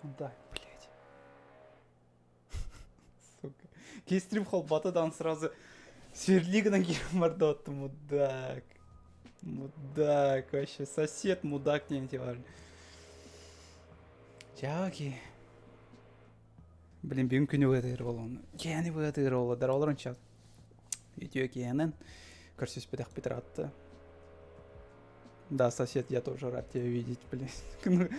Мудак, блядь. Сука. Киһи стрим холбото да он сразу сверли гынан киирэн барда мудак. Мудак, вообще сосед мудак диэн бар. Дьэ, Блин, бүгүн күнү быатыыр буолуон. Киэһэни быатыыр буолла. Олорон чат. Үтүө киэһэнэн көрсүспэтэхпит ыраатта. Да, сосед, я тоже рад тебя видеть, блин.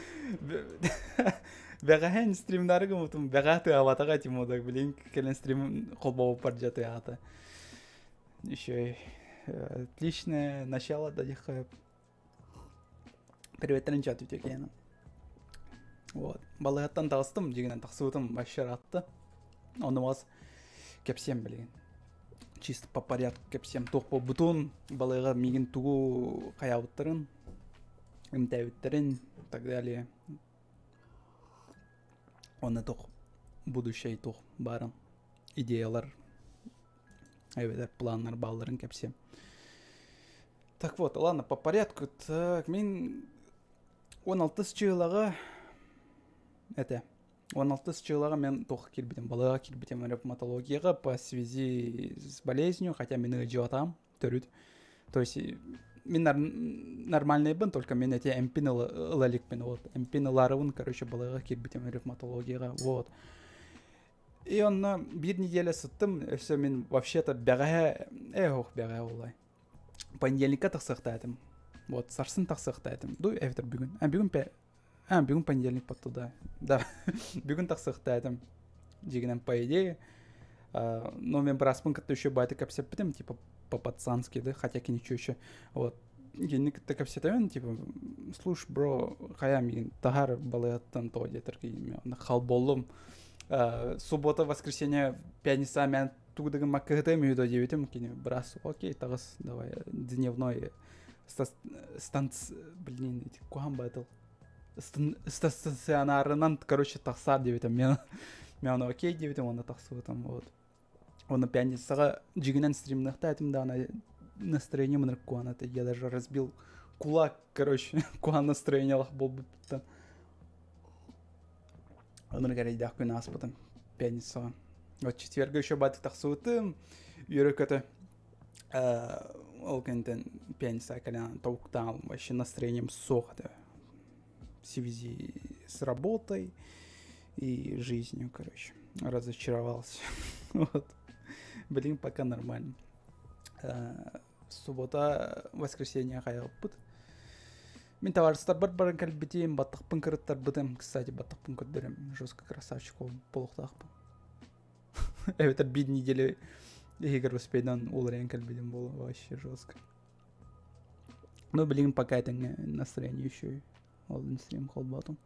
Бэҕэһээн стримнары гыммытым, бэҕэһээ тыаабатаҕа этим мудак, блин, кэлэн стрим холбообуппар дьэ тыаата. Еще отличное начало да диэххэ Приветтэрин чат үтүө киэһэнэн. Вот. Балыыһаттан таҕыстым, дьиҥинэн тахсыбытым вообще ыраатта. Ону бас кэпсиэм билигин. Чисто по порядку кэпсиэм. Туох буолбутун, балыыһаҕа миигин тугу хайаабыттарын, эмтээбиттэрин и так далее. Уонна туох будущее туох баарын, идеялар эбэтэр планнар баалларын кэпсиэм. Так вот, ладно, по порядку. Так, мин 16 чыылаҕа этэ. 16 чыылаҕа мен туох киирбитим, балыга киирбитим ревматологияҕа по связи с болезнью, хотя мин ыдьыатам төрүт. То есть мин нормальныйбын, только мин эти эмпин ыла иликпин, вот. Эмпин ыларыбын, короче, балыга киирбитим ревматологияҕа, вот. И онно биир неделя сыттым, өссө мин вообще-то бэҕэһээ, э, ох, бэҕэһээ буоллай. Понедельникка тахсыахтаатым. Вот, сарсын тахсыахтаатым. Ду, эбэтэр бүгүн. А, бүгүн а, бүгүн понедельник туда. Да, бүгүн тахсыахтаатым. Дьиҥинэн, по идее. Но мен быраспын кытта еще баайта кэпсэппитим, типа, по-пацански, да, хотя кини еще. Вот, кинини кытта кэпсэтэбин, типа, слушай, бро, хайа миигин таһаар балыыһаттан тоҕо диэтэр хал буоллум. Суббота, воскресенье, пятница мен тугу да гыммакка ыһытыам үһү дуо диэбитим кини быраас окей таҕыс давай дневной станц блин ити куһаҕан баатыл стационарынан короче тахсаар диэбитим мен мен ону окей диэбитим уонна тахсыбытым вот уонна пятницаҕа дьиҥинэн стримныахтаа этим даҕаны настроение ынырык куһаҕан этэ я даже разбил кулак короче куһаҕан настроениелаах буолбуттан Ынырык эрэйдээх күн ааспытым пятницаҕа. Вот четверга еще баатык тахсыбытым, үөрэ-көтө ол кэнниттэн пятница кэлэн тобуктаан вообще настроением суох этэ в связи с работой и жизнью, короче. Разочаровался. Вот. Блин, пока нормально. Суббота, воскресенье хайалпыт. Мин табаарыстарбар баран кэлбитим, баттахпын кырыттарбытым. Кстати, баттахпын көрдөрөм. Жестко красавчик буолуохтаахпын. Эбэтэр биир неделя иһигэр успейдан уларыйан кэлбитим буолуо вообще жестко. Ну, блин, пока это не настроение еще. Ол настроением холботум.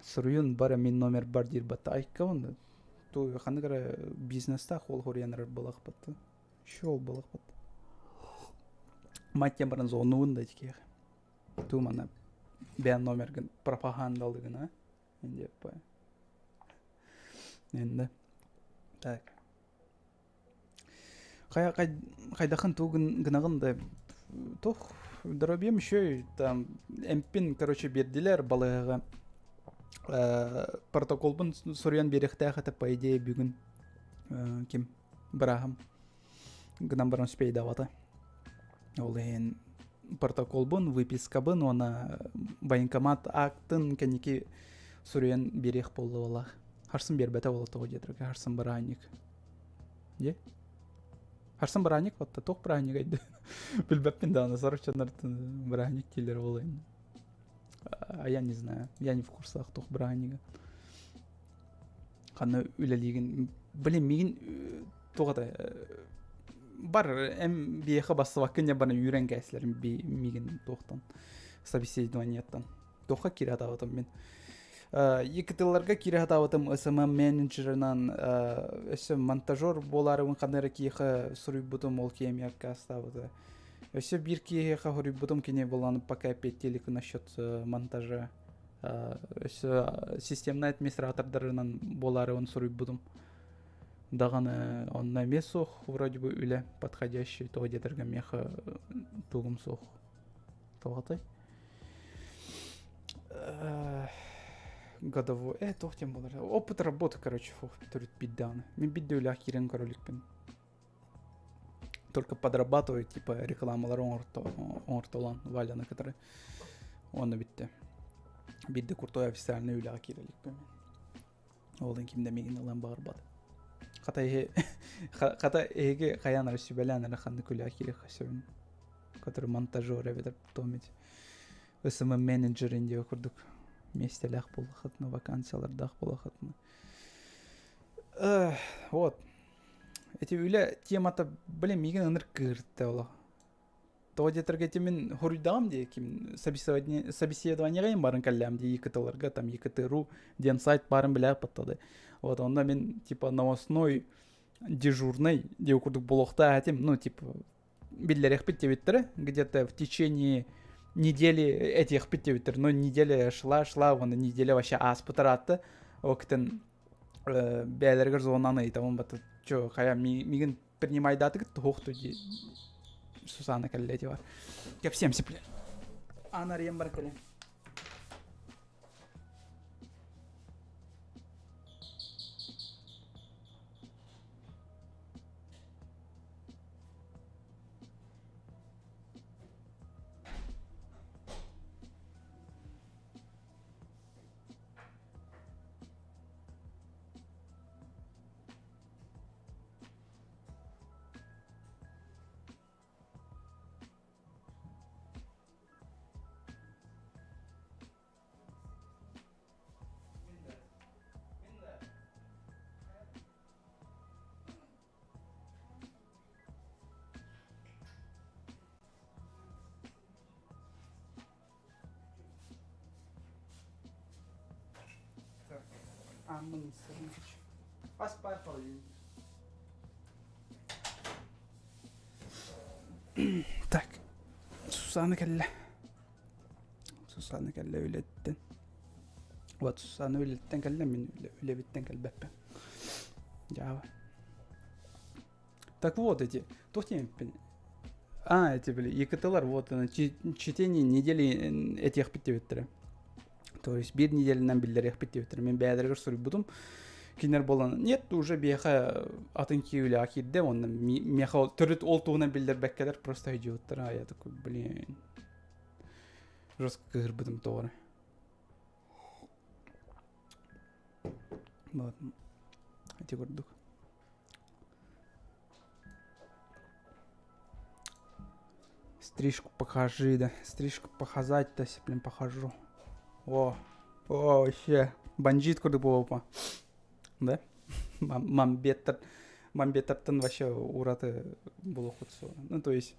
Суруйун бара мин номер бар диир батта айка онно ту ханнык эрэ бизнестаах ол хоруйан эрэр буолахпыт еще ол буолахпыт мать баран зонуун да итикиэх ту манна бэйэн номергын пропагандалыгына диэппэ энде так Хайдахын тугу гынаҕын да туох доруобуйам үчүгэй там эмпин короче биэрдилэр балыыһаҕа протоколбун суруйан биэриэхтээх этэ по идее бүгүн ким бырааһым гынан баран успейдаабата ол иһин протоколбун выпискабын уонна военкомат актын кэнники суруйан биэриэх буолла харсын биэрбэтэ буолла тоҕо диэтэргэ харсын бырааһынньык Дьэ. Харсан бырааһынньык батта туох бырааһынньыгай да билбэппин даҕаны сорох дьоннортон бырааһынньык дииллэр буолуо А я не знаю, я не в курсах туох бырааһынньыга. Ханна үлэлиигин блин миигин туох это бар эм биэхэ бассыбаккын дьэ баран үүрэн кээсилэр миигин туохтан собеседованиеттан туохха киирэ сатаабытым мин Екі тылларга киирэ сатаабытым СММ менеджерынан өссө монтажер буолаарыбын ханна эрэ киһиэхэ суруйбутум ол киһи эмиэ аккаастаабыта. Өссө биир киһиэхэ суруйбутум кини буолан пока опять насчет монтажа өссө системнай администратордарынан буолаарыбын суруйбутум. Даҕаны онно эмиэ суох вроде бы үлэ подходящий тоҕо диэтэргэ миэхэ тугум суох. Тоҕотой? Годовой, туох диэн буолар? Опыт работы, короче, фух, төрүт биирдэҕинэ. Мин биирдэ үлэҕэ киирэн көрө иликпин. Только подрабатываю, типа рекламалары оҥортолон Валяны кытары. Уонна бүттэ. Биирдэ крутой официальный үлэҕэ киирэ иликпин. Ол ким да миигин ылан баҕарбат. Хата эһи хата эһиги хайаан эрэ сүбэлээн эрэ ханнык үлэҕэ киириэххэ сөбүн. Который монтажер эбэтэр потом SMM менеджерин диэ курдук миэстэлээх буоллаххытына, вакансиялардаах буоллаххытына. Вот. Эти үлэ темата, блин, миигин ыныр кыырта олох. Тоҕо диэтэргэ ити мин хоруйдаҕым дии ким собеседованиеҕа барын кэллэм дии ЕКТ-ларга там ЕКТ.ру диэн сайт баарын билээк баттады. Вот онно мин типа новостной дежурный диэ курдук буолуохтаах этим, ну типа биллэриэхпит диэбиттэрэ где-то в течение недели этиэхпит диэбиттэр но неделя шла шла уонна неделя вообще ааспыт ыраатта ол кытын бэйэлэригэр зонан ыйытабын бата чё хайа мигин принимайдаатыгыт туһуохту дии Сусанна кэллэ бар кэпсиэм сипле аан арыйан бар кэлэн Ааммын Паспар Так, Сусана кэллэ. Сусана кэллэ үлэттэн. Вот Сусана үлэттэн кэллэ, мин үлэбиттэн кэлбэппин. Дьаава. Так вот эти, туох диэбиппин? А, эти были, ЕКТлар, вот, чтение недели этиэхпит диэбиттэрэ. То есть биир неделянан биллэриэхпит диэбиттэрэ. Мин бэйэлэригэр суруйбутум. Кинилэр буолан, нет, уже биэхэ атын киһи үлэҕэ киирдэ, уонна миэхэ төрүт ол туһунан биллэрбэккэлэр просто идиоттар. А я такой, блин, жестко кыһырбытым тоҕо эрэ. Вот. Ити курдук. Стрижку покажи, да. Стрижку показать-то, блин, похожу. О, о, вообще. Бандит курдук буолупа. Да? Мамбеттер, Мамбеттертан вообще ураты булуоххут Ну, то есть,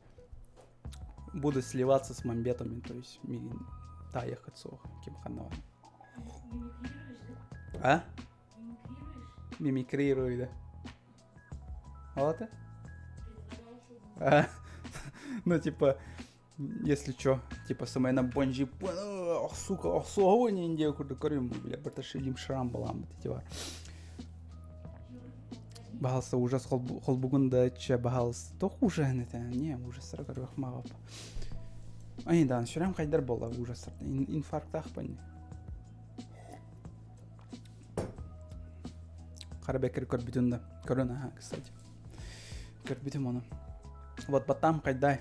буду сливаться с мамбетами, то есть, мигин таайаххыт суох, ким ханна А? Мимикрирую, да. Вот А? Ну, типа, если чё, типа, самайна бонжи, ох, сука, ох, суоҕу диэ курдук көрүм, бля, барташилим шрам балааммыт ити Баһалса ужас холбугун да чэ баһалс туох ужаһын этэ не ужастара көрүөх маҕап ай даан сүрэм хайдар буолла ужастарда инфарктаахпын Хара бэккер көрбүтүн да көрөн аха кстати көрбүтүм ону вот батам хайдай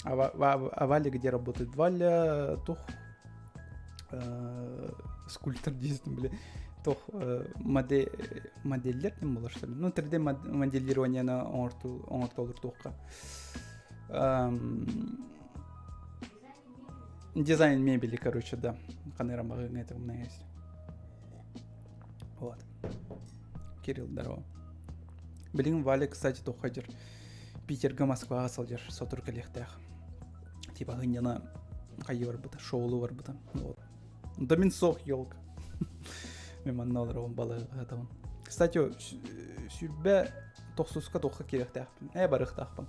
а, а Валя где работает Валя тух скульптор дейсің бля туох моделлер диэн буолар что ли ну 3D моделированиены оҥортолур туохха Дизайн мебели, короче, да. Ханыра это у меня есть. Вот. Кирилл, здорово. Блин, Валя, кстати, тухадер. Питерга, Москваҕа сылдьар сотору кэлиэхтээх. Типа ынньана хайы барбыта, шоулу барбыта. Вот. Да мин сох елка. Мен манна олоробун балыгатабын. Кстати, сүрбэ тохсуска тохха кириэхтээхпин. Э, барыахтаахпын.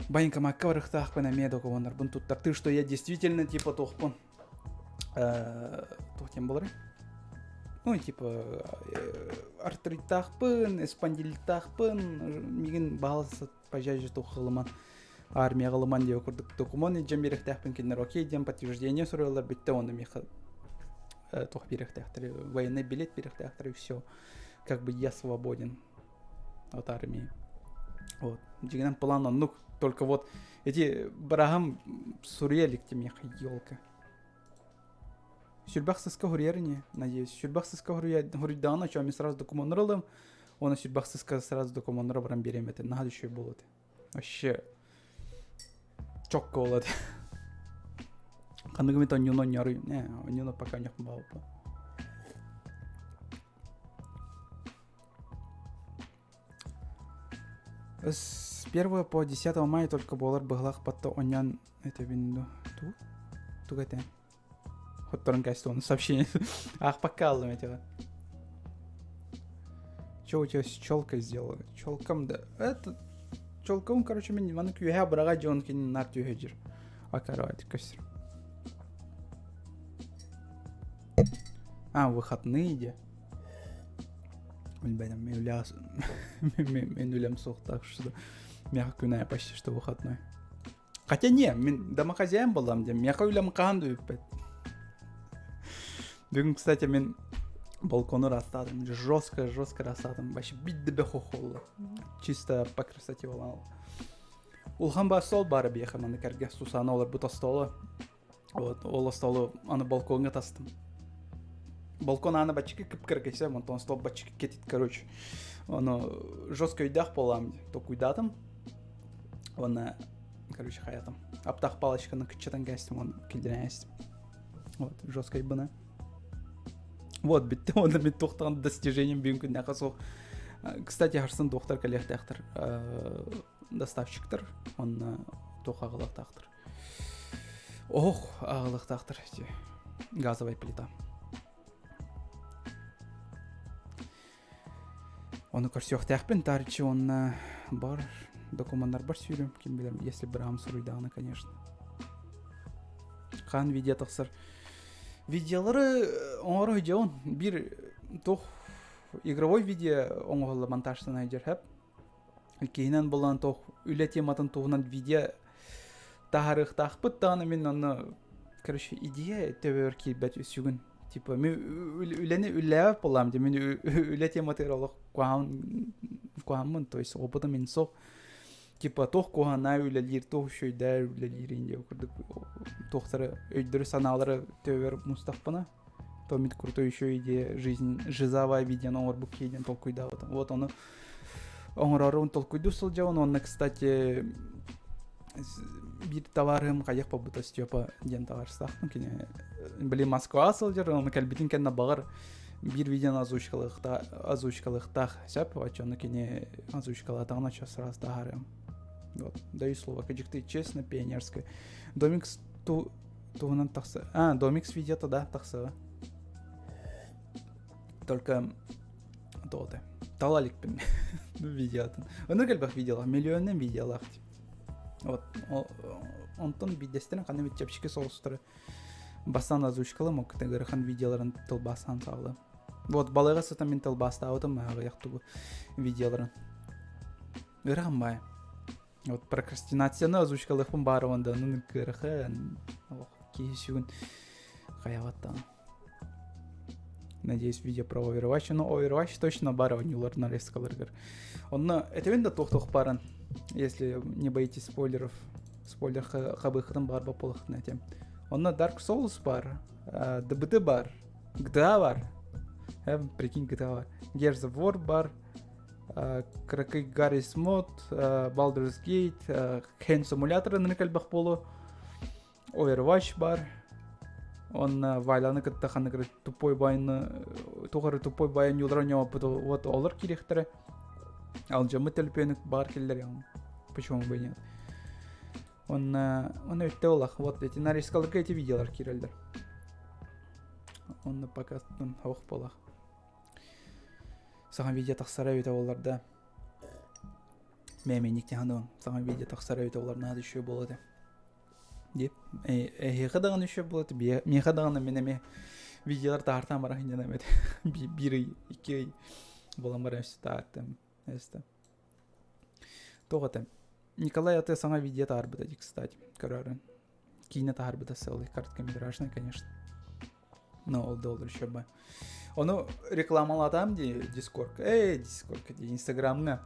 Военкомакка барыахтаахпын эмиэ докумуоннарбын туттартыы, что я действительно типа туохпун туох диэн буоларый? Ну, типа артриттаахпын, спондилиттаахпын, мигин баалса пожажа туох ылыман. Армияҕа ылыман диэ курдук докумуон илдьэн биэриэхтээхпин кинилэр окей диэн подтверждение суруйаллар бүттэ уонна миэхэ туох биэриэхтээхтэр военный билет биэриэхтээхтэр и все как бы я свободен от армии. Вот. Дьиҥинэн план оннук. Только вот эти быраһым суруйа илик миэхэ елка. Сүрбэх сыска хуруйар ини, надеюсь. Сүрбэх сыска хуруйдаҕына, чё, мен сразу докумуоннары ылым, уонна сүрбэх сыска сразу докумуоннары баран биэриэм этэ. Наһаа үчүгэй буолуо этэ. Вообще чокко буолуо этэ. Ханныгы эмит онньууну онньооруй. Не, онньууну пока онньохпун баҕалаппын. С 1 по 10 мая только буолар быһылах батта онньоон этэбин ду ту тугу этэн хотторон кээстэ оны сообщение аахпакка аллым этиҕэ Че у тебя с челкой сделали? Челкам да. Это челкам, короче, мен маны күйэһэ быраҕа дьон кини нар түһэ жир. Акара көстөр. А, выходные де. Билбэтим, мен мен үлэм суох, так что миэхэ күнэ почти что выходной. Хотя не, мин домохозяин буоллам диэн, миэхэ үлэм хаһан да бүппэт. Бүгүн, кстати, мин балкону растаатым, жестко, жестко растаатым, вообще бидде хохолла. Чисто по красоте буолан. Улахан баар стол баара биэхэ манна кэргэ Сусана олорбут остуола. Вот, ол остуолу аны балкоҥҥа тастым. Балкон аана баччыка кып-кыракайса, онтон стол баччыка кетит, короче. Ону жестко өйдөөх буолаам токуйдаатым. Уонна, короче, хаятым. Аптаах палочканы кыччатан кээстим, оны киллэрэн ээстим. Вот, жесткой бына. Вот, бүттэ уонна мин туохтаан достижением бүгүн күннээхэ суох. Кстати, харсын туохтар кэлиэхтээхтэр доставщиктар, онно туох аҕалыахтаахтар. Оһох аҕалыахтаахтар эти газовая плита. Ону көрсүөхтээхпин таарыччы уонна бар докуманнарбар сүүрүм ким билэр если быраам суруйдаҕына конечно хаан видео тахсар видеолары оҥоро сылдьабын биир туох игровой видео оҥоһулла монтажтан сылдьар хэп Иккиһинэн буолан туох үлэ тематын туһунан видео таһаарыахтаахпыт даҕаны мин онно короче идея төбөбөр киирбэт үсүгүн типа мин үлэни үллээбэт буоллаам дии мин үлэ тематыгар олох куһаҕан куһаҕаммын то есть опытым мин суох типа туох куһаҕанаа үлэлиир туох үчүгэйдээр үлэлиирин диэн курдук туохтары өйдөрү санаалары төбөбөр мустахпына то мин крутой еще идея жизнь жизовая видеоны оҥорбут киһи диэн толкуйдаабытым вот ону оҥорорун толкуйдуу сылдьабын уонна кстати биир табаарыһым хайах буолбута Степа диэн табаарыстаахпын кини блин Москваҕа сылдьар ону кэлбитин кэннэ баҕар биир видеоны озвучкалыахтаах сөп оччону кини озвучкалаатаҕына оччо сразу таһаарыам вот даю слово кыдьыкты честно пионерское домик ту туһунан тахса а домикс видеото да тахсыа только тоҕо тала иликпин видеотын оннук элбэх видеолаах миллионунан видеолаах вот онтон биирдэстэрин ханна эмит чэпчэки соҕустары бастаан озвучкалым ол кытта ыарахан видеоларын тылбаастаан саҕалыам вот балыга сытан мин тылбаастаабытым аҕыйах тугу видеоларын ыарахан баай Вот прокрастинацияны озвучкалыахпын баарыбын да онон кыарахан олох киһи сүгүн хайаҕаттан Надеюсь, видео про Overwatch. Но Overwatch точно баар оонньуулар нарезкаларыгар. Онно этэбин да туох-туох баарын, если не боитесь спойлеров, спойлер хабыхытын баар боппулахтын этем. Онно Dark Souls бар, ДБТ бар, GTA бар. Прикинь, GTA бар. Gears of War бар, кыракый Garry's Mod, Baldur's Gate, Хэн симуляторын элбэх буолу, Overwatch бар. Онно Валяны кытта ханнык тупой байны туох эрэ тупой байын юлар оонньообоппут вот олор киириэхтэрэ. Алдьаммыт төлөпүөнүк баар киллэр почему бы нет. Онно онно өттө олах вот эти нарезкаларга эти видеолар киирэллэр. Онно пока ох буолах. Саҥа видео тахсара эбитэ буоллар да мэминник тиһаныам саҥа видео тахсара эбитэ буоллар наада үчүгэй буолуо этэ дип эһиэхэ даҕаны үчүгэй буолуо этэ миэхэ даҕаны мин эмиэ видеолар таһаартаан баран сынньаныам этэ биир ый икки ый буолан баран өссө таһаартыам өстө туох этэ. Николай Аты саҥа видео таһаарбыта дии, кстати, көрөөрүн. Киинэ таһаарбыта целый, короткометражный, конечно. Но ол да ол еще бы. Ону рекламалатам дии Дискордка. Эй, Дискордка дии, Инстаграмҥа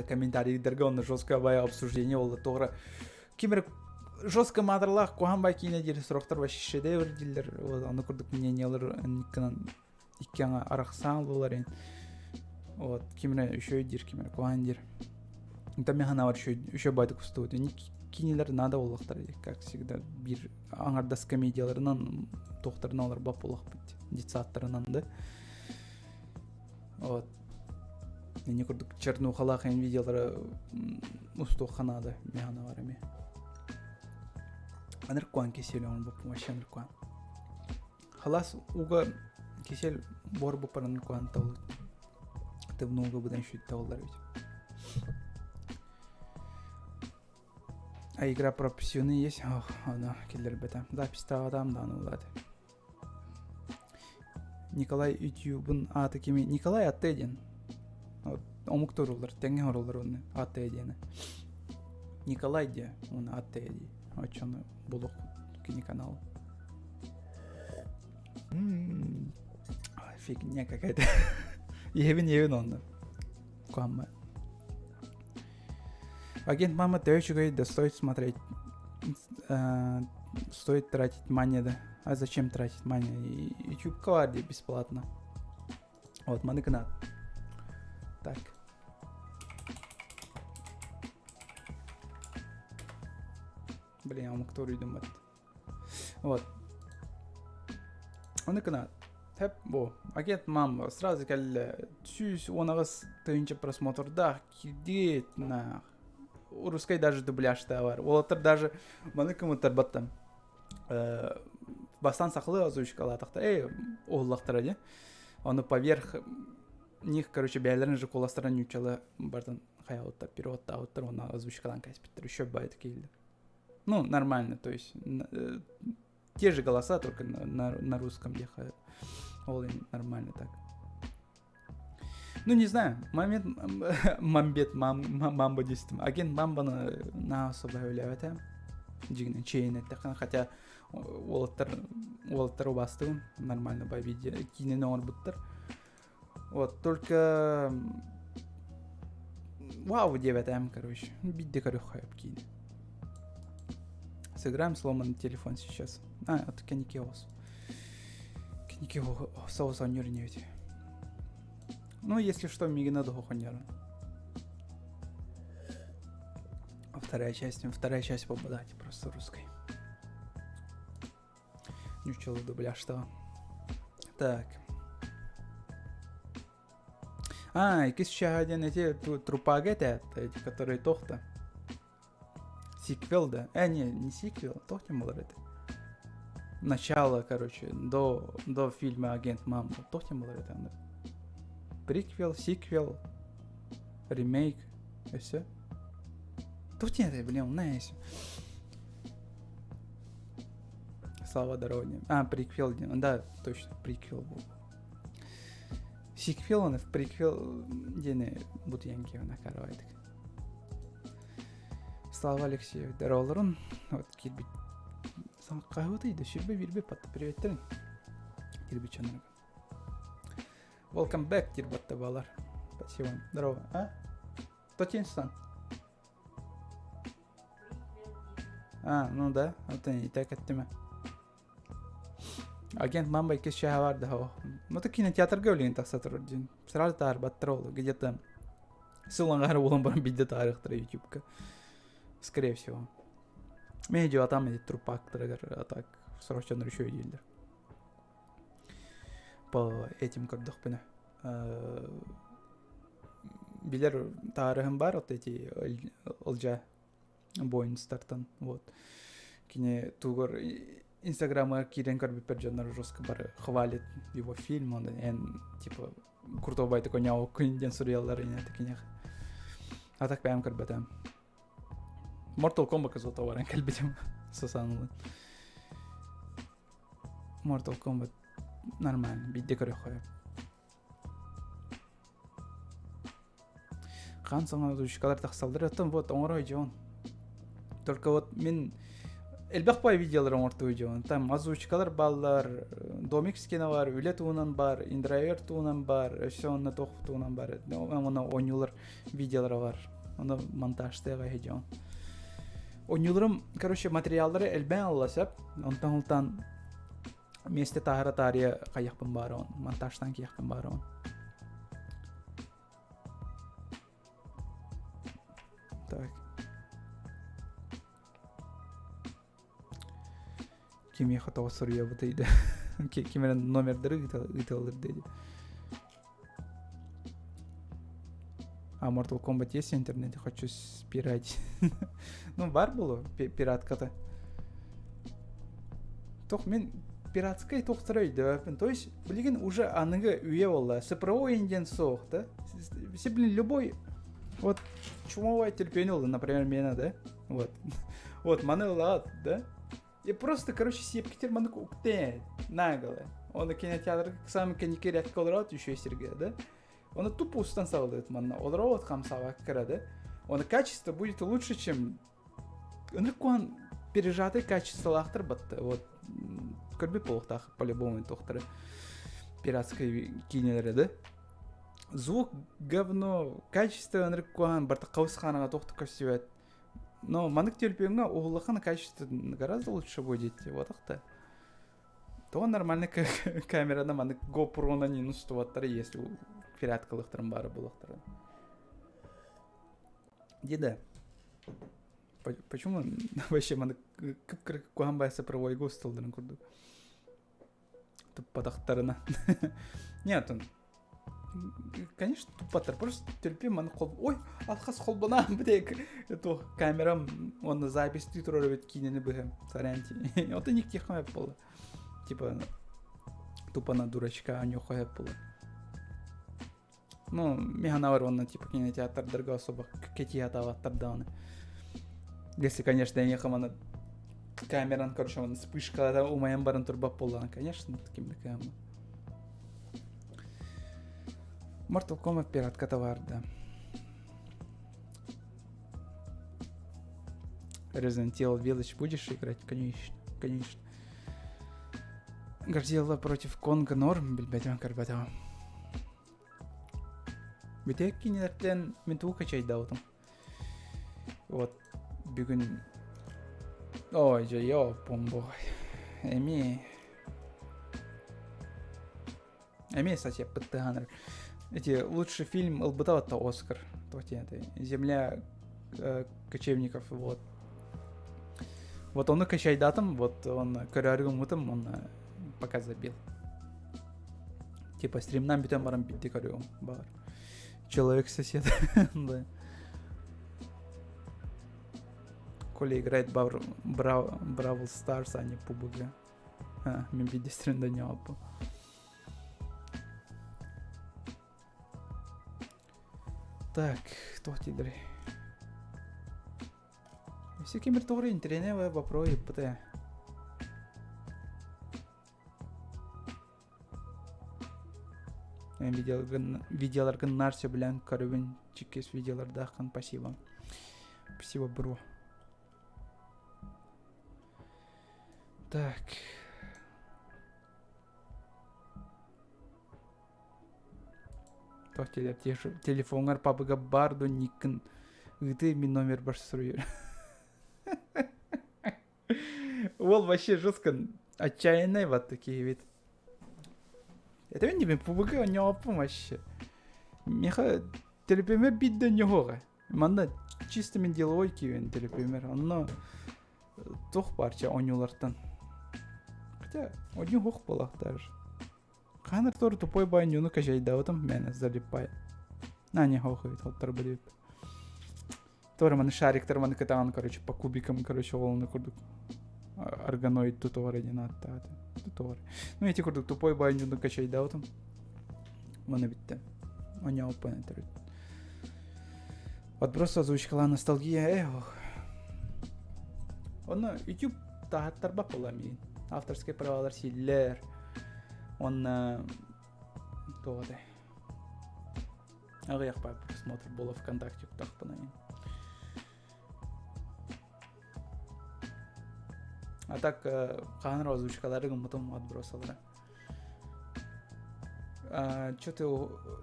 комментарийдарга онно жесткое бай обсуждение ол тоҕо ким эрэ жестко маатырлаах куһаҕан бай киинэ диир сорохтор вообще шедевр дииллэр вот ону курдук мнениялар иккинэн икки аҥа арахсаан ыллылар ин вот ким эрэ үчүгэй диир ким эрэ куһаҕан диир Там мин санаабар үчүгэй байтык устубут кинилэр наада буоллахтар как всегда биир аҥардас комедияларынан туохтарынан олорбот буолуохпут детсадтарынан да Вот. Ини курдук чернухалаах эн видеолары устуохха наада миэхэ бар эмиэ. Аныркуан кисель оҥорбуппун вообще аныркуан. Халас уга кисель буорбуппар аныркуан табылыт. Тыбнууга быдан шүт табыллар ведь. А игра про псюны есть? Ох, она киллэрбэтэ. Запись таҕатаам даҕаны улаат. Николай Ютубун аата кими? Николай Атте диэн. Вот, омук туруллар, тэҥҥэ оҥороллор уонна Атте диэни. Николай диэ, уонна Атте дии. Оччону булук кини канал. Фигня какая-то. Иһэбин иһэбин онно. Куамма. Агент мама төһө үчүгэй да стоит смотреть. Стоит тратить мани да. А зачем тратить мани? YouTube баар бесплатно. Вот, маны гына. Так. Блин, омуктар үйдүм Вот. Ону гына тэп бу агент мам сразу кэллэ 118 тыһыынча просмотрдаах кирдиит на русской даже дубляжта бар уолаттар даже маны кымыттар баттан бастан сахалыы озвучкалаатахта эй уһуллахтара дии ону поверх них короче бэйэлэрин же куоластарын нууччалыы бартан хайаабыттар переводтаабыттар уонна озвучкалаан кэспиттэр еще бай такие Ну, нормально, то есть э, те же голоса, только на, на, на русском ехают. Ол нормально так. Ну, не знаю, момент, мамбет, мам, мамба действительно. Агент мамбаны на особо үлэбэтэ. Дьиҥинэн чэйин эттэххинэ, хотя уолаттар уолаттар убаастыгын нормально по видео киинэни оҥорбуттар. Вот, только вау диэбэтэм, короче. Бидде көрүөххэ киинэ. Сыграем сломанный телефон сейчас. А, это Кеникеос. Кеникеос соус онньор ведь. Ну, если что, мигина дохоньор. Вторая часть, вторая часть попадать просто русской. Ничего дубляж что. Так. А, иккис чаһа диэн эти трупага этэ, эти, которые тохта. Сиквел, да? Э, не, не сиквел, тохтем было это. Начало, короче, до, до фильма «Агент Мамба». Тохтем было это. Приквел, сиквел, ремейк, и все. Тут нет, блин, знаешь. Слава дороге. А, приквел, да, точно, приквел был. Сиквел он в приквел диэни бутуйан киһи карабайтык. Слава Алексеев дороолорун вот киирбит хаһыытый да сүрбэ биирбэ патта приветтерин киирбит дьоннорго. Welcome back диир батта балар. Спасибо. Здорово. А? Тотинсан. А, ну да, это и так эттиме. Агент Мамба иккис чаһа бар да Ну так кинотеатрга билигин тахса турар диэн. Сразу таарбаттар ол где-то сыл аҥаара буолан баран биирдэ таарыахтара ютубка. Скорее всего. Мен дьуатам эти трупактарыгар а так сорох дьоннор үчүгэй дииллэр. По этим көрдөхпүнэ. Билэр таарыһым бар вот эти ылдьа Боинстартан вот кини тугар инстаграмыгар киирэн көрбүппэр дьоннор жестко бары хвалит его фильм он эн типа крутой такой күн диэн суруйаллар инэ киниэх а так бэйэм көрбөтөм Mortal Kombat золото баран кэлбитим сасаанылын Mortal Kombat нормально биирдэ көрүөххэ. Хаан саҥа озвучкалар тахсаллар. Оттон вот оҥоро дьон. Только вот мин элбэх бай видеолар оҥортуу дьон. Там озвучкалар бааллар, домик скина бар, үлэ туһунан бар, индрайвер туһунан бар, өссө онно туох туһунан бар. Онно оонньуулар видеолара бар. Онно монтажтыаҕа дьон. Оонньууларым, короче, материаллары элбээн алла сөп. Онтон ылтан миэстэ таһара таарыйа хайахпын баар монтажтан киэхпин баар Так. Кимиэхэ тоҕо суруйабытый да ким эрэ номердары ыыталлар диэди. А Mortal Kombat есть в интернете? Хочу спиратить. Ну, бар было пиратката. Тох мен пиратскай тохтора өйдөбөппүн. То есть, билигин уже аныгы үйэ буолла. Цифровой индиан суох, да? Все, блин, любой вот чумовой терпение ылла, например, мена, да? Вот. Вот, маны ылаат, да? И просто, короче, сиэпкитер маннык уктэ наголо. Оны кинотеатрга самый кэнники рядка олорот еще сиргэ, да? Оны тупо устан саҕалыыр манна. Олорот хамсаабакка да? Оны качество будет лучше, чем Ынырык куһаҕан пережатый качестволаахтар батта. Вот көрбүт буолуохтаах по-любому туохтары пиратскай киинэлэрэ да. Звук говно, качество ынырык куһаҕан барыта хабыс хаанаҕа туох да көстүбэт. Но маннык төлөпүөҥҥэ уһуллаххына качество гораздо лучше будет. Вот так-то. Тоҕо нормальный камераны маннык GoPro-нан не устубаттар, если пираткалыахтарын баара буолуохтарын. Деда, почему вообще маны кып-кыра куһаҕан баайса провойга усталларын курдук туппатахтарына. Нет, он конечно туппаттар, просто терпи маны кол ой алхас холбонаан битек это камерам он запись турар эбит киинени быһа сорян это никтих было типа тупо на дурачка нюхая было Ну, мин уонна типа кинотеатрдарга особо кэтии сатаабаттар даҕаны. Если, конечно, эйиэхэ маны камеран, короче, маны вспышкалара умайан баран турбат буоллаҕына, конечно, таким да кыаммат. Mortal Kombat пиратката баар да. Resident Evil Village будешь играть? Конечно, конечно. Годзилла против Конга норм, билбэтим көрбөтөм. Бүтэһик кинилэртэн мин тугу качайдаабытым. Вот бүгүн Ой, дьэ, ёппун Эми Эмиэ сосед быттыһанар. Эти лучший фильм ылбыта это Оскар. Земля э, кочевников, вот. Вот он и качайдатым, вот он көрөөрү гыммытым, он пока забил. Типа стримнан бүтэн баран бидди көрүөм баар. Человек сосед. да. Коля играет Бавр, Брав, Бравл Старс, а не PUBG. А, мен бидди стримда не опу. Так, туох дииллэрий? Өссө ким бир тоҕо интэриэһинэй вопрос ыйыппыта. Видеоларгын наар сөбүлээн көрөбүн чиккис видеолардааххын спасибо. Спасибо, бро. Так. Туох телефоҥҥар пабыга баар дуо никкин ыытыы мин номербар суруйар. Уол вообще жестко отчаянный вот такие вид. Это мен не ПБГ оонньооппун вообще. Миэхэ төлөпүөмэр биирдэ оонньоһуоҕа. Манна чисто мин деловой киирэн төлөпүөмэр. Онно туох баар чэ оонньуулартан. Хотя оонньуу суох буолуохтаах. Хаһан эрэ тупой бай оонньууну качайдаабытым мээнэ залиппай. На не хоохуйт хоттор билип. Тоже маны шариктар маны кытаан короче по кубикам короче олону курдук органоид тутугар диэн ааттаата. Тутугар. Ну эти курдук тупой бай оонньууну качайдаабытым. Маны бүттэ. Оонньооппун этэр. Отброс озвучкалаан ностальгия эх. Онно YouTube таһаттарбат буолла миин. Авторскай правалар сииллэр. Уонна туох этэй? Аҕыйах баар просмотр буола ВКонтакте уктахпына. А так хаһан озвучкалары гыммытым отбросалара. А, что ты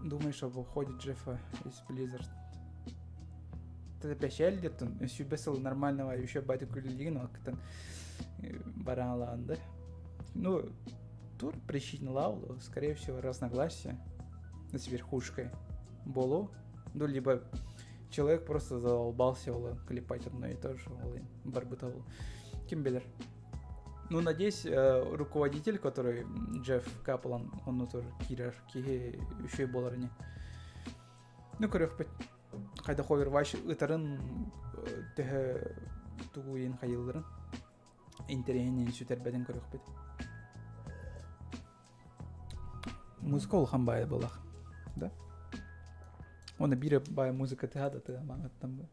думаешь об уходе Джеффа из Blizzard? Ты печаль где-то, сүүрбэ сыл нормального еще батя күллигин вакытын бараалаанды. Ну, тур причина лаулу, скорее всего, разногласия с верхушкой болу. Ну, либо человек просто задолбался ол клепать одно и то же, ол барбытал. Ким билэр. Ну, надеюсь, руководитель, который Джефф Каплан, он тоже киирэр киһи үчүгэй буолар ини. Ну, көрүөхпүт. Хайдах Overwatch ытарын төһө тугуйын хайылларын интэриэһин сүтэрбэтин көрүөхпүт. Музыка улахан баайа буолах. Да? Оны биир баай музыка тыа да тыа маҥаттан бу.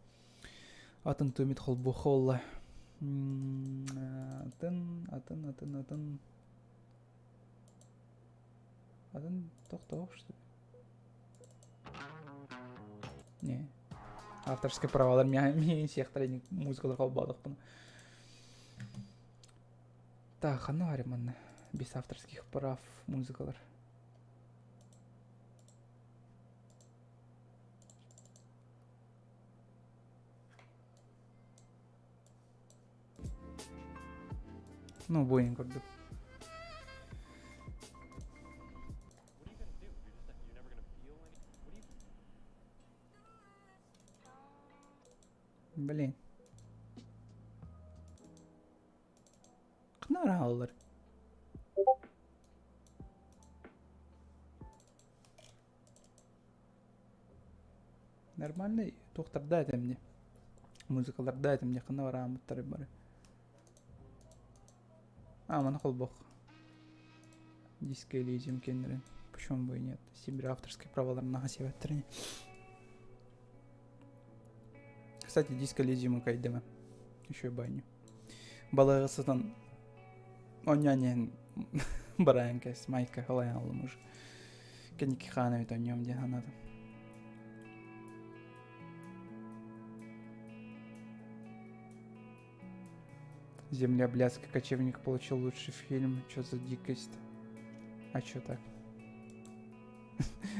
Атын түмит холбуха олла. Атын, атын, атын, атын. Атын тохтоох что ли? Не. Авторские правалар миин сиэхтэрэ музыкалар холбоодохпуна. Так, ханна барым манна? Без авторских прав музыкалар. Ну, буйын курдук. Блин. Ханна барааллар? Нормальный туохтарда этим мне. Музыкаларда этим мне ханна бараамыттары бары. А, маны холбох. Диско Элизиум кеннерин. Почему бы и нет? Сибирь авторские праваларын наха себеттерини. Кстати, Диско Элизиуму кайдема. Еще и баню. Балыгы сытан онньоон барайан кэс майка халайан алым уже. Кэнники хаана эбит онньуом диэн санаатым. Земля блядский кочевник получил лучший фильм. Чё за дикость? А чё так?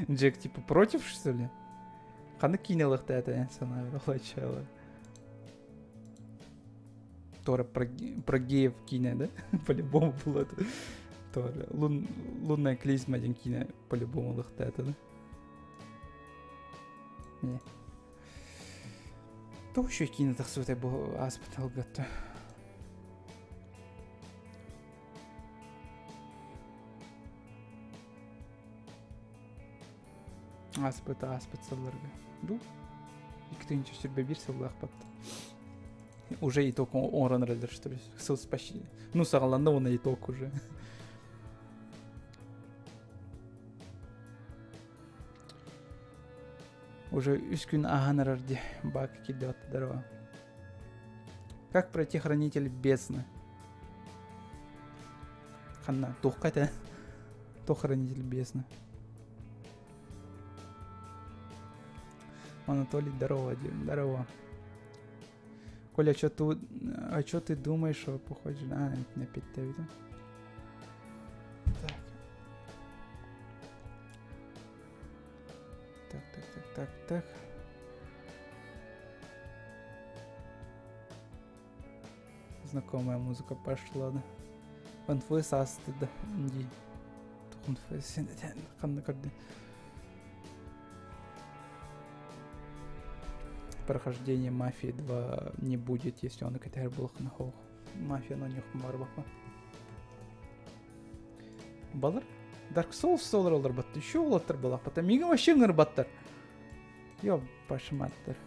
Джек типа против, что ли? Ханнык киинэлэхтэ это санаа начало. Тора про, про геев киинэ, да? По-любому было это. Тора. Лун, лунная клизма диэн киинэ по-любому лыхта это, да? Не. Туох еще киинэ тахсыбытай бу ааспыт алгатта. Ааспыт ааспыт сылларга. Ду? 2021 сыллаахпат. Уже итог оҥорон эрэллэр что ли? Сыл почти. Ну, саҕаланна уонна итог уже. Уже үс күн ааһан эрэр дии. Бак киирдэ здорово. Как пройти хранитель бездны? Ханна, туохха этэ? Туох хранитель бездны? Анатолий, здорово, Дим, здорово. Коля, что ты, а что ты думаешь, что похоже? А, на 5 да? Так. Так, так, так, так, так. Знакомая музыка пошла, да. Конфуз ааста да дии. Конфуз ханна көрдүн. Прохождение Мафии 2 не будет, если он кэтэр буолахына хоох. Мафия но них барбапа. Балар Dark Souls олар олар батты. Еще олаттар балаппата. Мига вообще ыңырбаттар. Йо, башыматтар.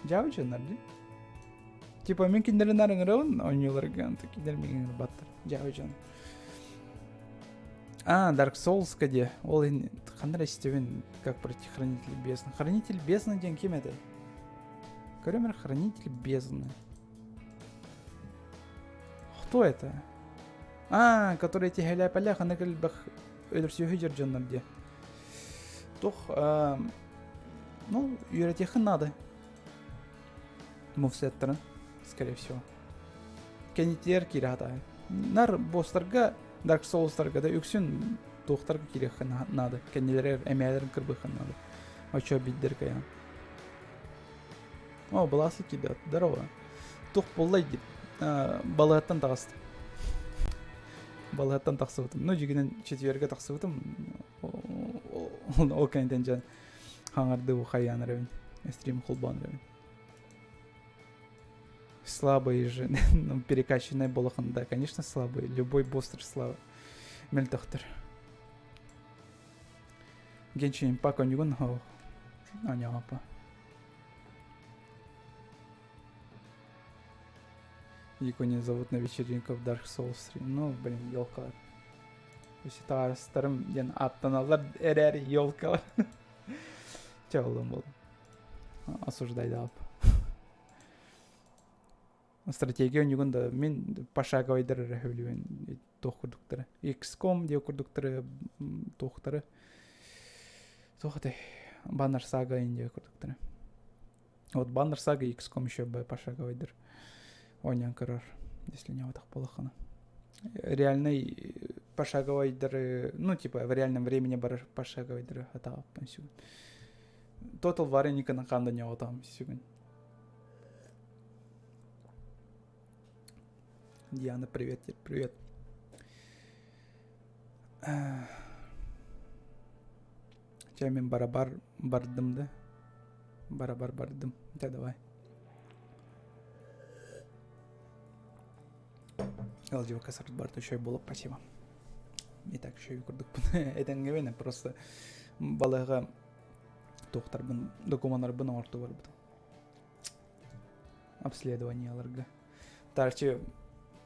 Дьаабы дьоннор дии. Типа мин кинилэри наар ыҥырабын оонньууларга, онто кинилэр миигин ыҥырбаттар. Дьаабы дьон. А, Dark Souls где? Ол иһин ханна эрэ истэбин, как пройти Хранитель бездны. Хранитель бездны диэн ким этэй? Көрөм эрэ Хранитель бездны. Кто это? А, который эти хэляпэлэх, аны элбэх өлөрсүһү дьоннор диэ. Тух. Ну, үөрэтиэххин наада. Мувсеттарын, скорее всего. Кэнитиэр киирэ сатаай. Нар босстарга, Dark Souls'тарга да үксүн туохтарга киириэххин наада. Кэннилэригэр эмээлэрин кырбыаххын наада. Очо биддер кайан. О, былаасы киирбэт. Здорово. Туох буоллай дип. Балыһаттан таҕыстым. Балыһаттан тахсыбытым. Ну, дьигинэн четвергэ тахсыбытым. Ол кэнниттэн дьэ хаҥардыы хайаан эрэбин. Стрим холбоон эрэбин. Слабый же, ну, перекачанный болохын, да, конечно, слабый. Любой бостер слабый. Мөлтөхтөр. Геншин Импак онюгун, аняапа. Вику не зовут на вечеринку в Dark Souls 3. Ну, блин, елкалар. Табаарыстарым диэн ааттаналлар эрээри елкалар. Чэ, боллум боллум. Осуждайдаап. Стратегия онньугун да мин пошаговайдар эрэ сөбүлүүбүн туох курдуктары. XCOM диэ курдуктары туохтары туох этэй Баннер Сага диэ курдуктары. Вот Баннер Сага XCOM еще пошаговайдар оонньоон көрөр, если не отах буоллаххына. Реальный пошаговайдары, ну типа в реальном времени барар пошаговайдары атааппын сүгүн. Total War ханда не отам сүгүн. Диана, привет, привет. Чэ, мин барабар бардым да. Барабар бардым. Чэ, давай. Ылдьыбакка сарт барда үчүгэй буолуп, спасибо. И так үчүгэй курдукпун. Этэҥҥэбин просто балыга туохтарбын, докуманнарбын оҥорту барбытым. Обследованиеларга. Тарчы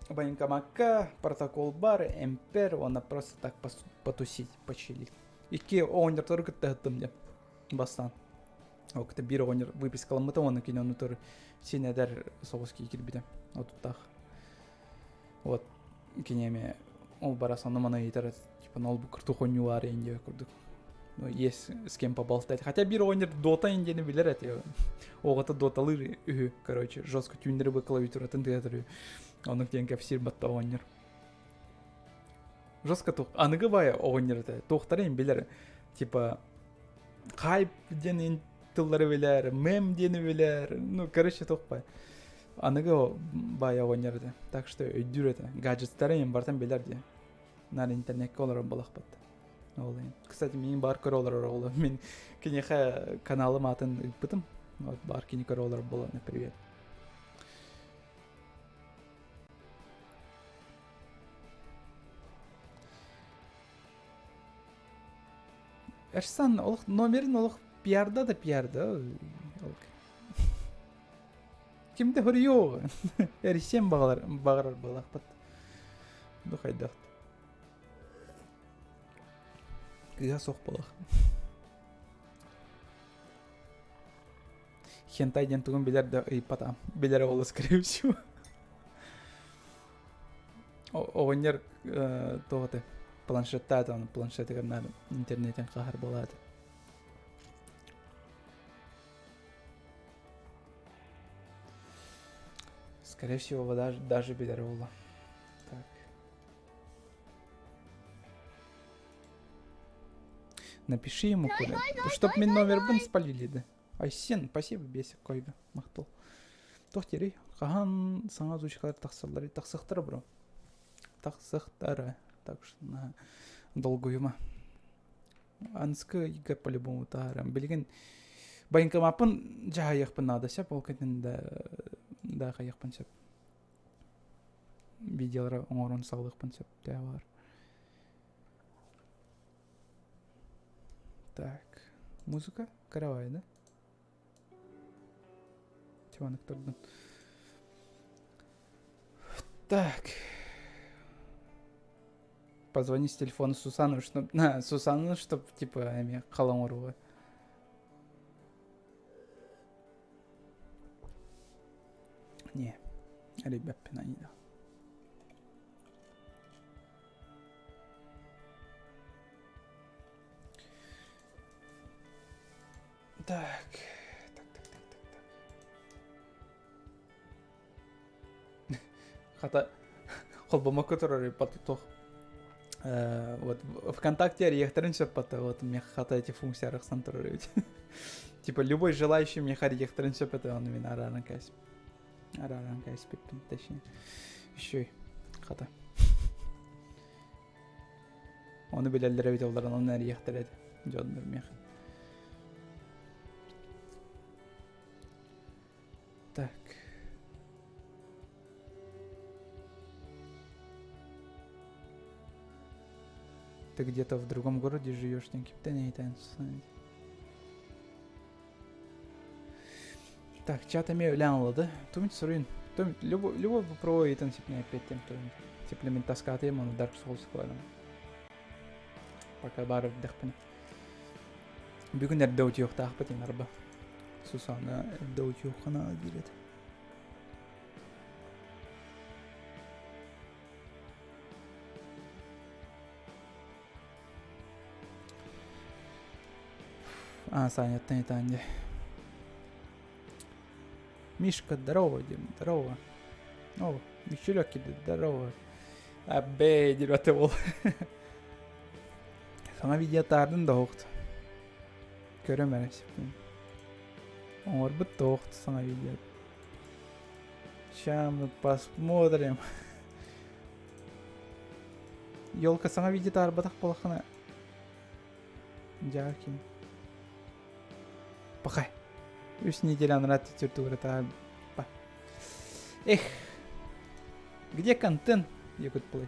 военкомакка протокол бар, эмпер, уонна просто так потусить, почилить. Икки оҕонньортору кытта ыһыттым деп бастаан. Ол кытта биир оҕонньор выпискаламмыта уонна кини ону тур син эдэр соҕус кии киирбитэ отуттаах. Вот кини эмиэ ол бара сонно маны ыйытар типа ол бу курдук оонньуулаар диэн курдук. Ну, есть с кем поболтать. Хотя биир оҕонньор Дота диэни билэр этэ. Оҕото доталыыр үһү, короче, жестко түүннэри бы клавиатуратын тыатар үһү. Оннук диэн кэпсиир батта оҕонньор. Жестко туох аныгы баайа оҕонньор этэ. Туохтарын билэр. Типа хайп диэн тыллары билэр, мем диэни билэр. Ну, короче, туох бай. Аныгы баайа оҕонньор этэ. Так что өйдүүр этэ. Гаджеттары барытын билэр диye. Наар интернекке олорор буолахпыт. Ол Кстати, мин баар көрө олорор оҕолор. Мин киниэхэ каналым аатын ыыппытым. Вот баар кини көрө олорор буолан привет. Эрсан олох номерин олох пиарда да пиарда. Кимде хоруйуо. Эрисен бағалар бағарар балахпат. Ду хайдах. Кыыһа суох буолуох. Хентай диэн тугун билэр да ыйыппатаҕым. Билэр оҕоло скорее всего. Оҕонньор туох этэй планшеттаата оны планшетыгар наар интернетин хаһар буолаата. Скорее всего, даже, даже билэр буолла. Так. Напиши ему куда. Чтоб мин номербын спалили да. Айсен, спасибо, бесик койга. Махтал. Туох диэрий? Хаһан саҥа озвучкалар тахсаллар? Тахсыахтара бро. Тахсыахтара. Так что на долгуйума. Анскы ыйга по-любому таһаарам. Билигин военкомаппын дьаһайыахпын наада сөп, ол кэннин да да хайыахпын сөп. Видеолары оҥорон саҕалыахпын сөп баар. Так, музыка каравай, да? Чуванок турдун. Так. Позвони с телефона Сусану, чтоб... На, Сусану, чтоб, типа, эми халамуруга. Не, ребят, не да. Так, так, так, так, так, так. Хата холбомокко турар туох вот ВКонтакте эрийэхтэрин сөп бата вот миэхэ хата эти функция арахсан турар эбит типа любой желающий миэхэ эрийэхтэрин сөп этэ ону мин арааран кээс арааран кээспиппин точнее еще хата Ону билэллэр эбит олорон онно эрийэхтэрэ этэ дьоннор миэхэ. Так. Ты где-то в другом городе живешь, Так, чат эмиэ үлээн ыллады. Тумит суруйун. Тумит, любой, любой вопрос ыйтан сипне эппиэттиэм тумит. Сиплемин таскаатыйым оны Dark Souls кыларым. Пока баар эрдэхпинэ. Бүгүн эрдэ утуйуохтаахпыт арба. Сусана эрдэ утуйуоххана диир этэ. А, Саня, ты не Мишка, здорово, Дим, здорово. О, Мичурек, здорово. Аббе, диэбэтэ ол. Саҥа видео таардын да оһохт. Көрөм эрэ сиппин. Оҥорбут да оһохт саҥа видео. Сейчас мы посмотрим. Елка саҥа видео таарбатах буолаххына Дьаакин. Пока. Үс неделя анараа түтүртүгүрэ Эх. Где контент, Якутплей?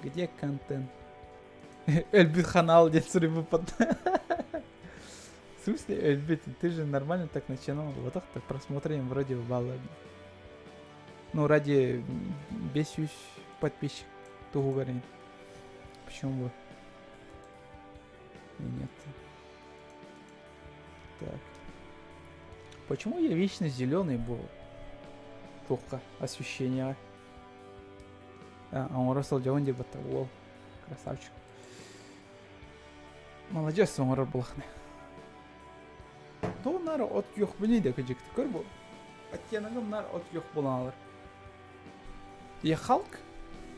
Где контент? Өлбүт канал диэн суруйбуппут. В смысле өлбүт? Ты же нормально так начинал. Вот так просмотрим вроде баллы. Ну, ради 500 подписчик туһугар Почему бы и нет? Так. Почему я вечно зеленый был? Туохха освещение. А, оҥоро сылдьабын диэбэттэ уол. Красавчик. Молодец оҥорор булахны. Тоҕо наар от күөх билий да кыдьыкты көр бу. Оттеногым наар от күөх буолан Я Халк?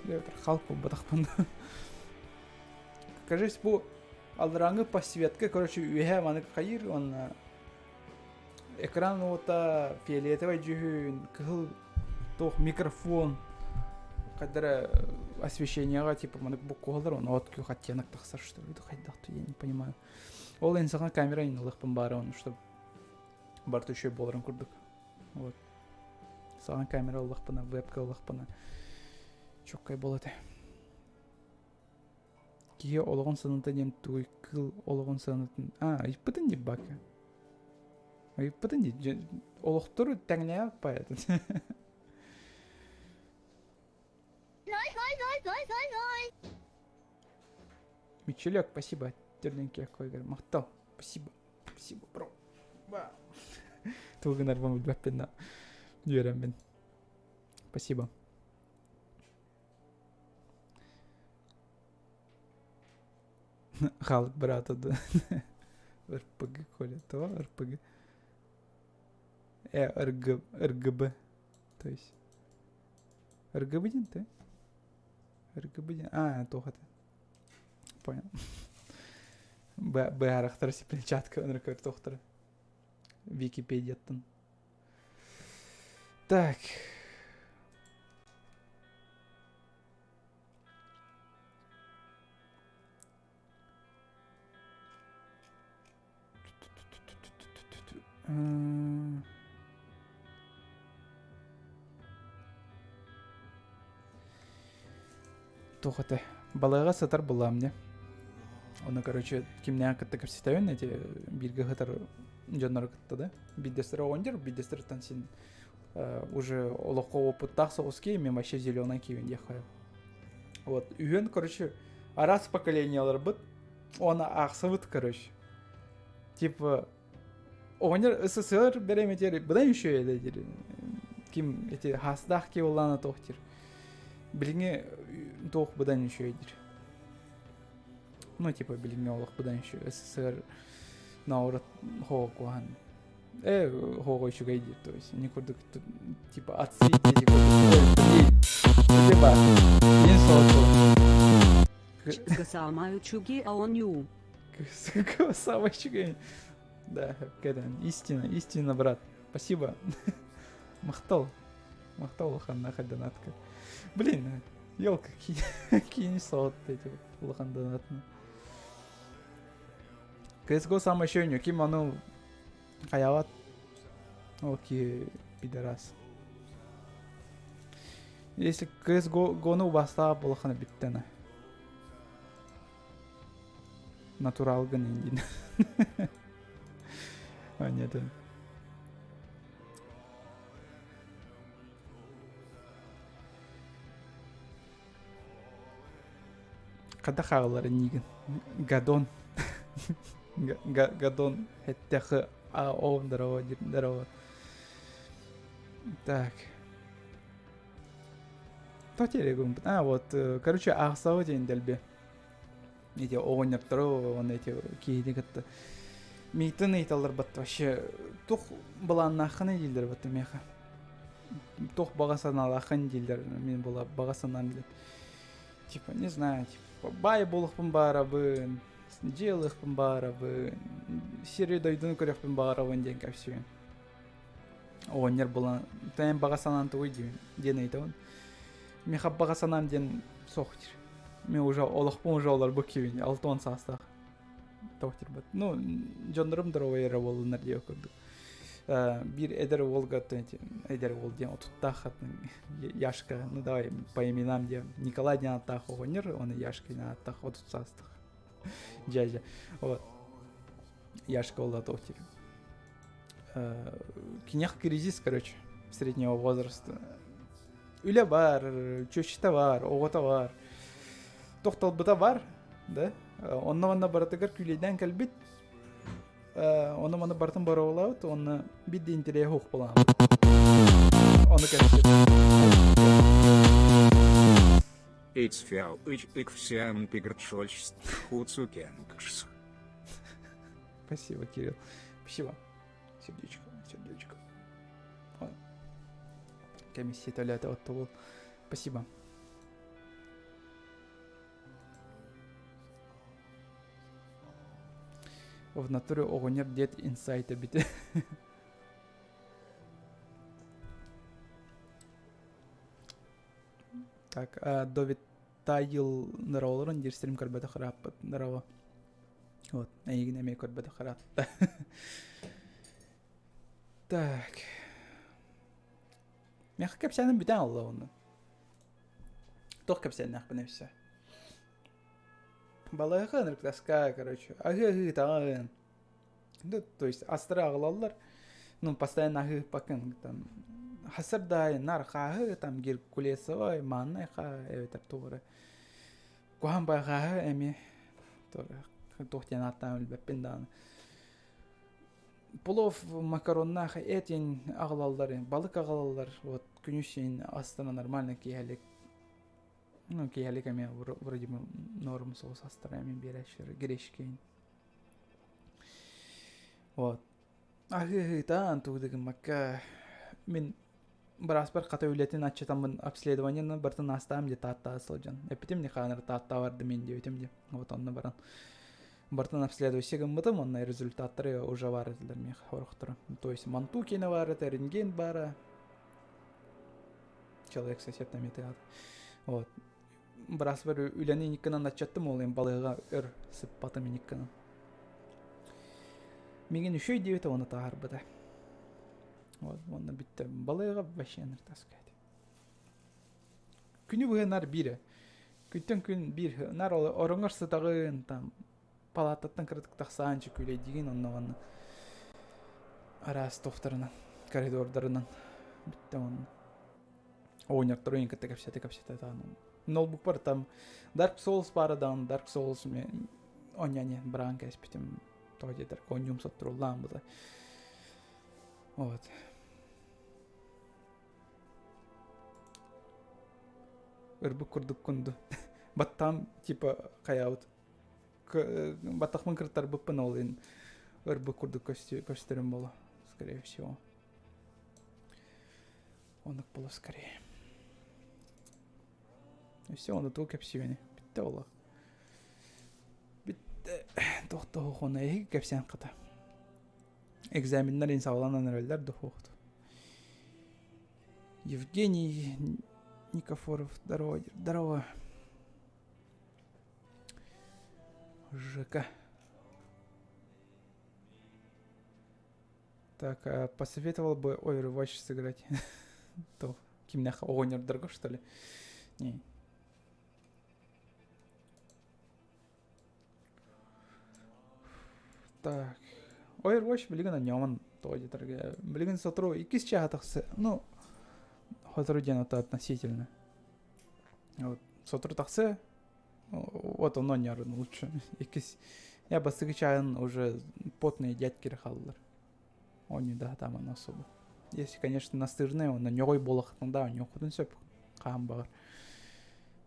Диэбэтэр Халк буолбатахпын. Кажись, бу алларааҥҥы подсветка, короче, үөһэ маны хайыыр уонна экран уота фиолетовай дьүһүн, кыһыл туох микрофон хайдара освещениеҕа типа маннык буккуһаллар уонна от күөх оттенок тахсар что ли хайдах я не понимаю. Ол эн саҥа камера ылыахпын баара оны чтобы барыта үчүгэй буоларын курдук. Вот. Саҥа камера ыллахпына, вебка ыллахпына чоккай буолуо этэ. Киһи олоҕун саната диэн тугуй кыыл олоҕун санатын а ыйыппытын дии бака ыйыппытын дии олохтору тэҥнээбэт поэтын Мичелек, спасибо. Терненький Махтал. Спасибо. Спасибо, бро. Тугу гынарбын билбэппин да үөрэммин. Спасибо. Халк брата да. РПГ, Коля, то РПГ. Э, РГ, РГБ. То есть. РГБ диэн ты? РГБ диэн. А, туох это. Понял. Быһаарахтара сиплечатка ынырыкыр туохтара. Википедияттан. Так. Туох этэ балыга сытар буллаам дьэ ону короче кимнээх кытта кэпсэтэбин эти бииргэ сытар дьоннору кытта да биирдэстэрэ оҕонньор биирдэстэриттэн син уже олоххо опыттаах соҕус киһи мен вообще зеленый киһибин диэххэ вот үһүөн короче араас поколенияларбыт оны аахсыбыт короче типа оҕонньор СССР бэрэмэтигэр быдан үчүгэй этэ диир ким эти хаастаах киһи буоллаҕына туох диир билиҥҥи туох быдан үчүгэй диир ну типа билиҥҥи олох быдан үчүгэй СССР. Наоборот, хоҕо куһаҕан. Э, хоҕо үчүгэй диир, то есть не курдук типа отцы дети типа Иин соҕоту. Самай үчүгэй оонньуу. Самай үчүгэй. Да, кэлэн. Истина, истина, брат. Спасибо. Махтал. Махтал улахан донатка. Блин, елка, кини соҕотто эти улахан донатны. CSGO самый еще ким ону хайаабат ол киһи пидорас. Если CSGO-ну убастаах буолаххына бүттэнэ. Натуралгын индин. А, нет. Хайдах ааҕыллар иннигин? Гадон. Гадон эттэхы а о здорово здорово. Так. То телегум. А, вот, короче, аахсаба диэн дэлби. Эти оҕонньоттору уонна эти киһини кытта мийтын ыйыталлар бат вообще туох былааннааххын дииллэр бат миэхэ туох баҕа санаалааххын дииллэр мин була баҕа санаам диэн типа не знаю типа баай буолуохпун баарабын дьиэ ылыахпын баарабын сири дойдуну көрүөхпүн баҕарабын диэн кэпсиибин оҕонньор булан тэйэн баҕа санаан тугуй диибин диэн ыйытабын миэхэ баҕа санаам диэн суох диир мен уже олохпун уже олорбут киһибин 60 саастаах тоох диирбэт ну дьоннорум здоровый эрэ буоллуннар диэх курдук биир эдэр уолга эдэр уол диэн отуттаах Яшка ну давай по именам диэн Николай диэн ааттаах оҕонньор уонна Яшка диэн ааттаах 30 саастаах дьэ вот Яшка уола тоох диир киниэх кризис короче среднего возраста үлэ бар чүөччүтэ бар оҕото бар тохтолбута бар да онно манна барытыгар күүлэйдээн кэлбит ону маны барытын боруобалаабыт уонна биир да интэриэһэ суох буолаабыт ону кэпсиир Спасибо, Кирилл. Спасибо. Сердечко, сердечко. Ой. Комиссия төлөөтө оттубул. Спасибо. В натуре оҕонньор дед инсайт эбит. Так, Довид Тайыл ныраларын дирстерим көрбөтө хырааппыт нырава. Вот, эйигин эмиэ көрбөтө хыраатта. Так. Миэхэ кэпсээним бүтэн алла онно. Туох кэпсээннээхпин өссө. Балыыһа ынырык тоска, короче. Аһыы-аһыы таҕын. Ну, то есть астара аҕалаллар. Ну, постоянно аһыыппаккын там хасардаайын нар хааһы там геркулесовай мааннай хаа эбэтэр туох эрэ куһаҕан бай хааһы эмиэ туох диэн ааттаан билбэппин даҕаны плов макароннаах этин аҕалаллар балык аҕалаллар вот күнүс син астана нормально киэһэлик ну киэһэлик эмиэ вроде бы норм соус астара эмиэ биэрээччилэр гречкин вот аһыы-аһыытаан тугу да гыммакка мин бырааспар хата үлэтин аччатаммын обследованиены барытын аастаам дии тааттаа сылдьан эппитим дии хаанары тааттаа бардым мин диэбитим дии вот онно баран Бартын обследуйся гыммытым, онно результаттары уже бар этилэр миэхэ орохторо. То есть Мантукина бар этэ, рентген бара. Человек сосед там это. Вот. Бырааспар үлэни иниккынан аччаттым, ол балыга өр сыппатым иниккынан. Мигин үчүй диэбитэ, оны таһаарбыта. Вот, онно бүттэ. Балыга вообще таскает. Күнү быһа нар биирэ. Күнтэн күн биир нар ороҥор сытаҕын там палаататтан кыратык тахсаан чөкүүлэйдиигин онно уонна араас туохтарынан коридордарынан бүттэ уонна оҕонньоттору кытта кэпсэтэ кэпсэтэ таан ноутбукпар там Dark Souls баара даҕаны Dark Souls оонньоон быраҕан кээспитим тоҕо диэтэр оонньуум сотторуллаан бута вот Ырбыт курдук кунду. Баттаам типа хайаабыт. Баттахпын кыртарбыппын ол иһин. Ырбыт курдук көстөрүм боло, скорее всего. Оннук боло скорее. И все, онно тугу кэпсиибэни. Бүттэ олох. Бүттэ. Тохтоһуохуна эһиги кэпсээн хата. Экзаменнар инсааланан эрэллэр дохуохту. Евгений Никофоров, здорово, здорово. ЖК. Так, а посоветовал бы Overwatch сыграть? То, кимнэх оҕонньордорго, что ли? Не. Так. Overwatch билигин анньаман тоҕо диэтэргэ. Билигин сотору иккис чааһа тахса. Ну, сотору диэн это относительно. Вот, сотору тахса. Вот он оонньоорун лучше. Иккис я бастакы чааһын уже потные дядьки хааллар. Оонньуу да сатааман особо. Если, конечно, настырный, онно ньоҕой буолахтан да оонньуоххутун сөп хаһан баҕар.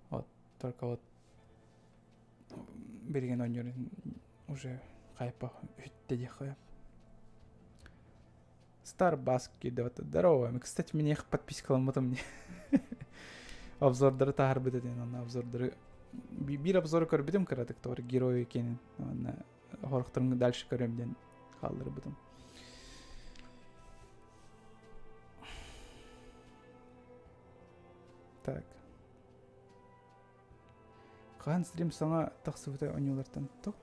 Вот, только вот билигин оонньуурун уже хайпах үттэ диэххэ. Старбаск киирдэ здорово. Кстати, мне их подпискаламмытым мне. Обзордары таһарбыт этин, онно обзордары биир обзору көрбүтүм кыратык тоҕо герой кенин уонна хорохторун дальше көрөм диэн хаалларбытым. Так. Хаһан стрим саҥа тахсыбыта оонньуулартан то?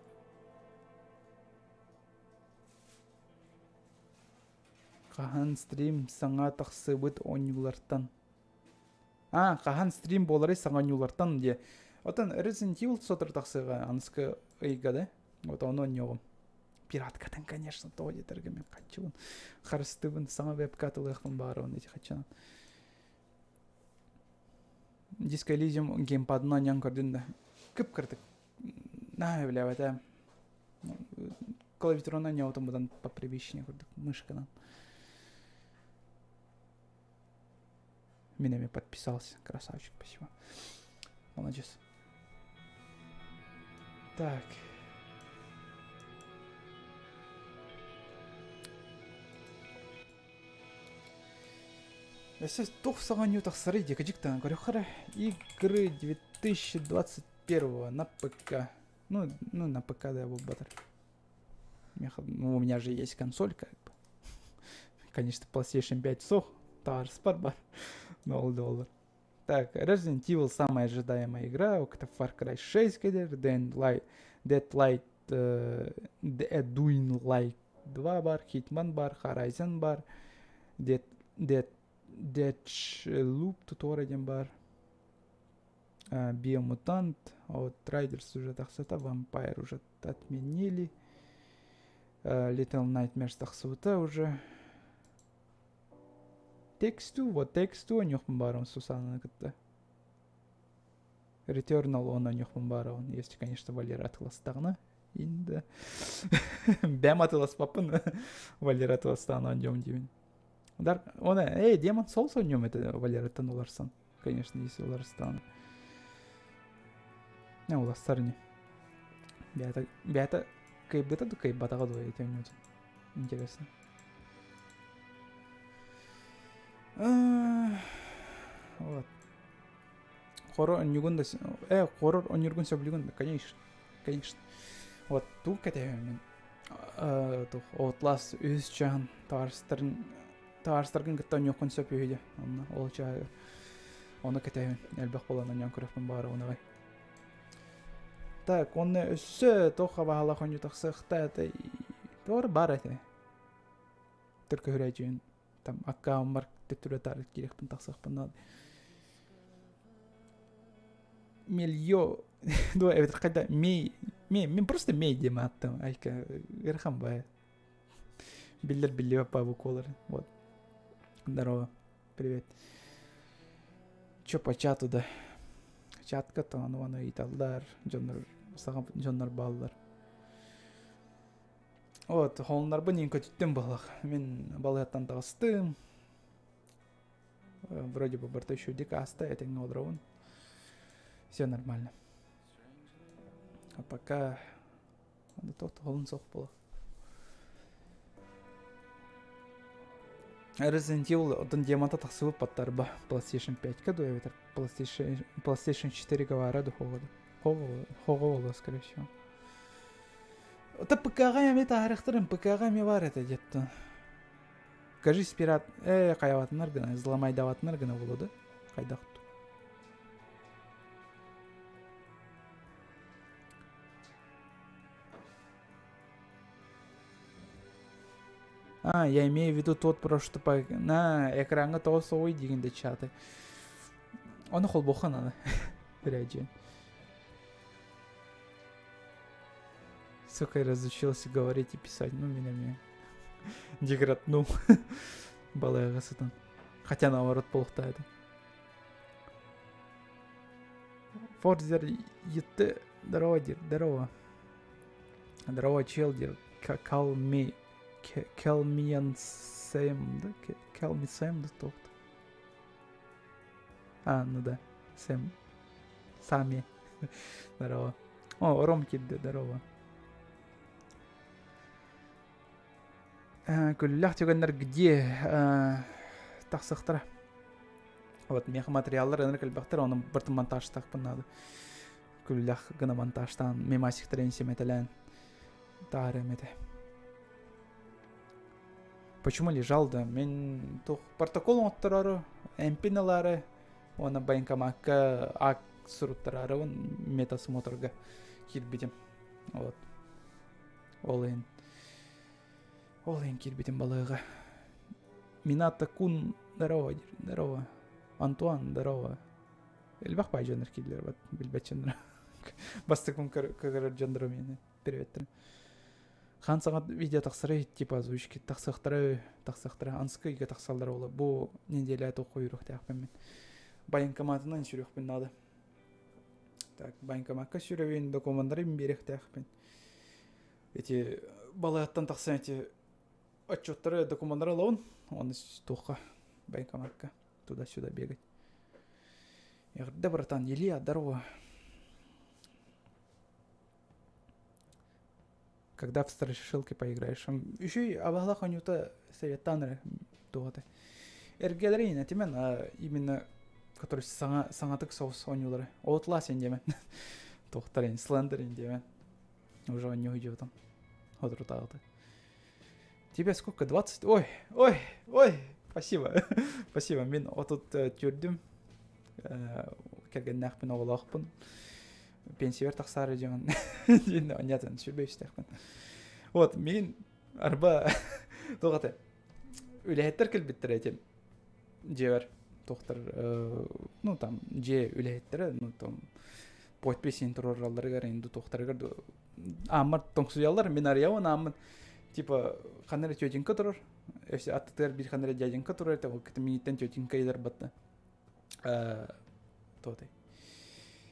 Хаһан стрим саҥа тахсыбыт оонньуулартан? А, хаһан стрим буоларый саҥа оонньуулартан диэ. Оттон Resident Evil сотору тахсыаҕа аныскы ыйга да. Вот ону оонньуоҕум. Пираткатын, конечно, тоҕо диэтэргэ мин хаччыбын. Харыстыбын, саҥа вебка атылыахпын баарыбын ити хаччынан. Disco Elysium геймпадын оонньоон көрдүн да. Кып-кырдык. Наһаа сөбүлээбэтэ. Клавиатуранан оонньообутум быдан попривычнее курдук мышканан. Мин эмиэ подписался. Красавчик, спасибо. Молодец. Так. Өссө туох саҥа оонньуу тахсарый диэки көрүөххэ Игры 2021 на ПК. Ну, на ПК да буолбатар. Ну, у меня же есть консоль, как бы. Конечно, PlayStation 5 суох, таарыспар бар. Нол доллар. Так, Resident Evil самая ожидаемая игра, это Far Cry 6 кэлэр, Dead Light, Dead Light, Dying Light 2 бар, Hitman бар, Horizon бар, Dead, Dead, Deathloop туора диэн бар, Биомутант, Outriders уже тахсата, Vampire уже отменили, Little Nightmares тахсыбыта уже. Тексту, вот тексту оонньуохпун баарым Сусананы кытта. Returnal оны оонньуохпун баарабын, если, конечно, Валера атыластаҕына. Инде. Бэм атыласпаппын. Валера атыластаҕына оонньуом диибин. Дар, оны, эй, Демон Souls оонньуом это Валераттан уларсан. Конечно, если уларыстаҕына. Не, уларсар ини. Бэйэтэ, бэйэтэ кыайбыта да кыайбатаҕа дуо ити оонньуутун. Интересно. Вот. Хоррор оонньуугун да хоррор оонньуургун сөбүлүүгүн да, конечно. Конечно. Вот тугу кэтэһэбин мин туох Outlast үһүс чааһын табаарыстарын табаарыстаргын кытта оонньуоххун сөп үһү дии. Онно ол чааһы ону кэтэһэбин. Элбэх буолан оонньоон көрүөхпүн баҕарабын аҕай. Так, уонна өссө туох абаһалаах оонньуу тахсыахта этэй? Туох баар этэ? Түркөһүрээччигин там аккаунмар төттөрү киириэхпин тахсыахпын наада. Мельё дуо эбэтэр хайда мей мей мин просто мей диэм ааттым айка ыарахан баа биллэр биллибэт баа буквалары вот здорово привет чё по чату да чатка тону аны ыйыталлар дьоннор саҥа дьоннор бааллар вот холуннарбын иин көтүттүм буоллах мин балыһаттан таҕыстым вроде бы барыта үчүгэйдик ааста этэҥҥэ олоробун все нормально а пока туох да холун суох буолуо. Resident Evil оттон демота тахсыбыт баттарба PlayStation 5-ка дуо эбэтэр PlayStation, PlayStation 4-га баара ду хоҕо хоҕо скорее всего. Это ПК-га эми таарыхтарын ПК-га эми бар это где-то. Кажись, пират э хайабатынар гына, взломайдабатынар гына болоду. Хайдах А, я имею в виду тот про что по на экраҥҥа тоҕо соҕуй диигин да чаты. Ону холбуохха надо. Ряджи. Сука, я разучился говорить и писать. Ну, меня мне. Деграднул. Балайга сытан. Хотя наоборот плохо это. Форзер ЕТ. Здорово, дир. Здорово. Здорово, чел, дир. Call me. Call me and Sam, да? Call me Sam, да, тохт. А, ну да. Сэм. Сами. Здорово. О, Ромки, здорово. Күллэх түгэннэр где тахсыхтара. Вот мех материаллар ынырык элбэхтэр, оны быртын монтажтахпын надо. Күллэх гына монтажтаан мемасиктарын симэтэлээн таарым этэ. Почему лежал да? Мин тух протокол оҥотторору, эмпин ылаары, уонна военкомакка акт суруттараарыбын медосмотрга киирбитим. Вот. Ол иһин ол иһин киирбитим балыыга. Мината Кун здорово, здорово. Антуан здорово. Элбэх баай дьоннор киирдилэр бат билбэт дьоннор. Бастакым көрөр дьоннорум миэнэ. Приветтер. Хаан саҥа видео тахсарый типа озвучки тахсыахтара тахсыахтара анскы ыйга тахсаллар ола бу неделя тоххойуруохтаахпын мин военкоматынан сүрүөхпүн наада так военкомакка сүрөбүн документарын биэриэхтээхпин эти балыһаттан тахсан эти отчеттары документары ылабын оны туохха военкомакка туда-сюда бегать Эҕэрдэ братан Илья здорово Когда в страшилки поиграешь? Еще абаһалах оонньуута советтаан эрэ туох Эргэлэри инэтимен, а именно который саҥа саҥатык соҕус оонньуулары. Outlast диэмэн. Туохтар ин, Slender диэмэн. Уже оонньуу сылдьыбытым. Соторутааҕыта. Тебе сколько? 20? Ой, ой, ой, спасибо. Спасибо. Мин отут түрдүм. Кэргэннээхпин, оҕолоохпун. Пенсиябар тахсаары дьон диэн сүрбэ истэхпин. Вот, мин арба туох этэ үлэһиттэр кэлбиттэрэ этим дьиэбэр туохтар ну там дьиэ үлэһиттэрэ ну там подпись туруоралларыгар инду туохтарыгар ааммар тоҥсуйаллар мин арыйабын ааммын типа ханна эрэ тетенька турар өссө аттытыгар биир ханна эрэ дяденька турар этэ ол миниттэн тетенька ыйдар батта Туотай.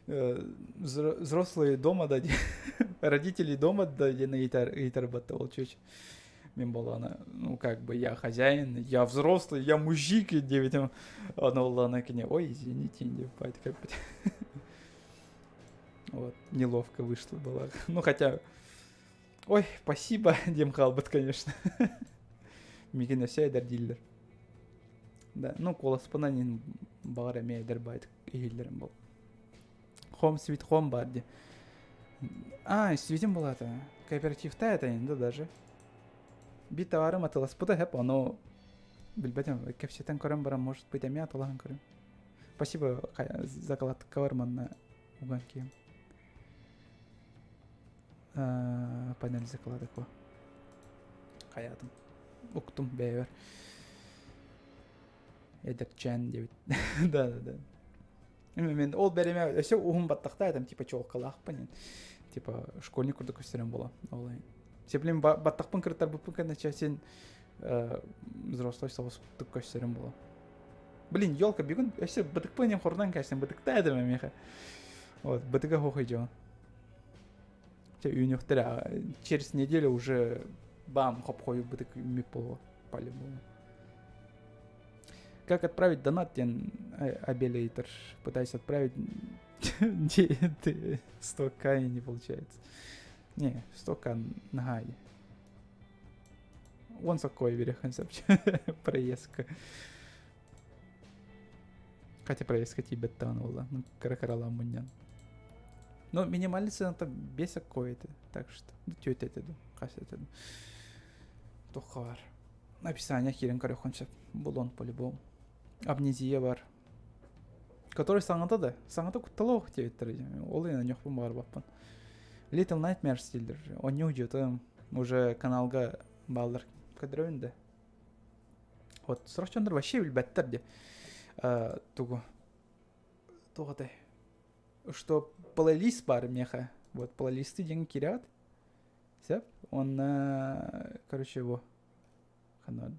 Взрослые дома да родители дома да диэн ыйытар ыйытар батта ол чүөч мин буоллаҕына ну как бы я хозяин я взрослый я мужик диэбитим ону буоллаҕына кини ой извините диэбит кэппит вот неловко вышло было ну хотя ой спасибо диэм хаалбыт конечно миигин өссө эдэр дииллэр Да, ну куоласпынан иһин баҕар эмиэ эдэр баайдык иһиллэрим бол. Хом свит хом бар ди. А, свитим была-то. Кооперативта это да даже. Би товарым атыласпыта хэп, ону билбэтим кэпсэтэн көрөн баран может быть эмиэ атылаһан көрүм. Спасибо закладкалар манна уган кием. Панель закладок Хайаатым. Уктум бэйэбэр. Эдэрчээн диэбит. Да, да, да. Мен ол бэримэ өссө уһун баттахта этим, типа чуолкалаахпын. Типа школьник курдук көстөрөн буола. Ол Сеплин баттахпын кыртарбыппын кэннэ син взрослый соҕустук көстөрүм буола. Блин, елка бүгүн өссө бытыкпын им хорунан кэстим бытыкта этим эмиэхэ. Вот, бытыга хохой дьон. Чэ үүнүөхтэрэ через неделю уже бам хоп-хойу бытык үүммүт буолуо по-любому. Как отправить донат диэн Абель ыйытар. Пытаюсь отправить 100к и не получается. Не, 100к наһаа. 10 соккой биэриэххин сөп проездка. Хотя проездка тиийбэт даҕаны буолла. Ну, кыра-кыралаан мунньан. Ну, минимальный цената 5 соккой это. Так что, ну, тетя это, хас это. Туохха баар. Описание киирэн көрүөххүн сөп. Булуон по-любому. Амнезия бар. Который саҥата да. Саҥата кутталаах диэбиттэр. Ол иһин онньохпун баҕарбаппын. Little Nightmares дииллэр. Онньуу дьиэтэ уже каналга бааллар. Көрдөрөбүн да. Вот сорох дьоннор вообще билбэттэр де. Тугу туох этэй? Что плейлист бар меха. Вот плейлисты диэн киирээт. Сөп. Уонна короче его ханна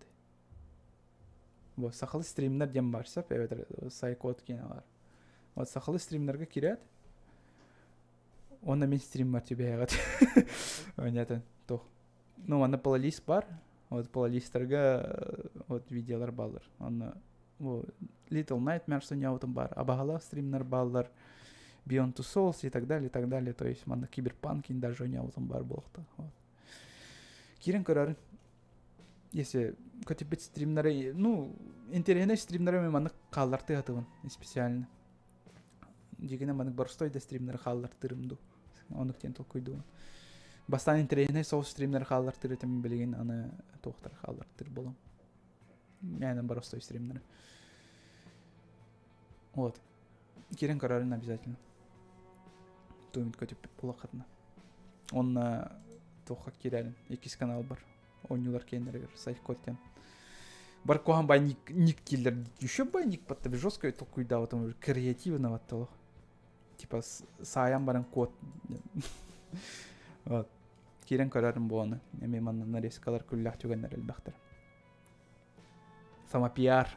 Бу сахалы стримнер диэн бар сөп эбэтэр сайкод киинэлэр. Вот сахалы стримнергэ киирээт. Уонна мин стриммар түбэһэҕит. Понятно. Туох. Ну, манна плейлист бар. Вот плейлистерга вот видеолар бааллар. Онно бу Little Nightmares ойнообутум бар. Абаһалаах стримнер бааллар. Beyond Two Souls и так далее, и так далее. То есть манна киберпанк даже ойнообутум бар буолуохта. Вот. Киирэн көрөрүн. Если көтүппүт стримнары, ну, интэриэһинэй стримнары мен маннык хааллартыы сатыыбын специально. Дьиҥинэн маннык боростой да стримнары хааллартыырым дуу. Оннук диэн толкуйдуубун. Бастаан интэриэһинэй соҕус стримнары хааллартыыр этим билигин аны туохтары хааллартыыр буолам. Мээнэ боростой стримнары. Вот. Киирэн көрөрүн обязательно. Туумит көтүппүт буолаххытына. Онно туохха киирэрин иккис канал бар. Оонньуулар киэннэригэр сайкод диэн. Бар куһаҕан бай ник, ник дииллэр. Еще бай ник батта жестко толкуйдаабытым креативно баттало. Типа саайан баран код. Вот. Киирэн көрөрүм буоланы. Эми манна нарезкалар күллээх түгэннэр элбэхтэр. Самопиар.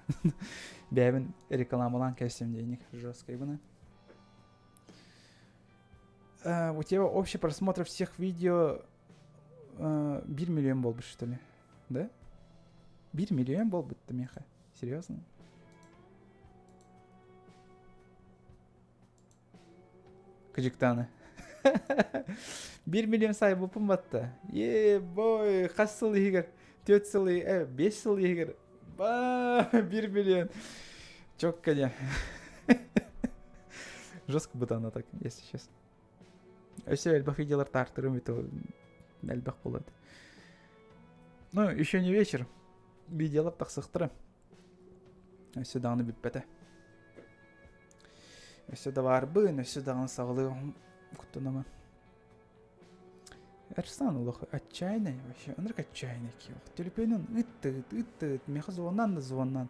Бэйэбин рекламалаан кэлсим диэник жесткой гына. У тебя общий просмотр всех видео 1 миллион буолбут, что ли? Да? 1 миллион буолбут меха. Серьезно? Кыдьыктааны. 1 миллион саайбыппын батта. Е, бой, хас сыл иһигэр? 4 сыл, 5 сыл иһигэр. Ба, 1 миллион. Чётко не. Жестко бытана так, если честно. Өссө элбэх видеолар таартырым это элбэх буолар. Ну, еще не вечер. Видеолар тахсыахтара. Өссө даҕаны бүппэтэ. Өссө да баарбын, өссө даҕаны саҕалыы куттанама. Эрсан олох отчаянный вообще, ынырык отчаянный киһи. Төлөпүөнүн ыттыгыт, ыттыгыт, миэхэ звоннан да звоннан.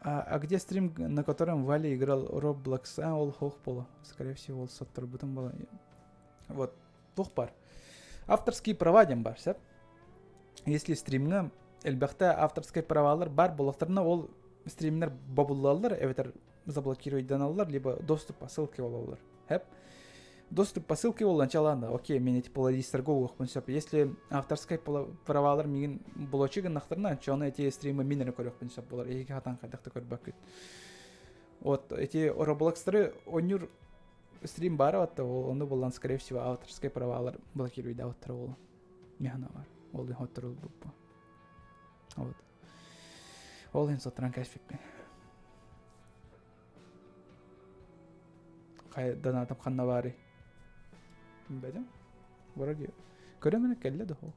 А где стрим, на котором Валя играл Roblox? А, ол суох буолуо. Скорее всего, ол сотторбутум буолуо. Вот, туох бар. Авторские права диэн бар, сөп? Если стримҥа элбэхтэ авторскай правалар бар буоллахтарына, ол стримнер бобуллаллар, эбэтэр заблокируйданаллар, либо доступ по ссылке буолаллар. Хэп? Доступ по ссылке буолан чалаанда, окей, мен эти плейлистерге угуохпун сөп. Если авторскай правалар миигин блочи гыннахтарына, чону эти стримы мин эрэ көрүөхпүн сөп буолар. Эһиги хатан хайдах да көрбөккүт. Вот эти Robloxтары ойнуур стрим баара батта, ол ону булан, скорее всего, авторскай правалар блокируйдаабыттара буолуо. Миэхэ бар. Ол иһин хотторулбуппун. Вот. Ол иһин сотторон кээспиппин. Хайа донатым ханна баарый? Бэдим. Вроде көрөмүнэ кэллэ да суох.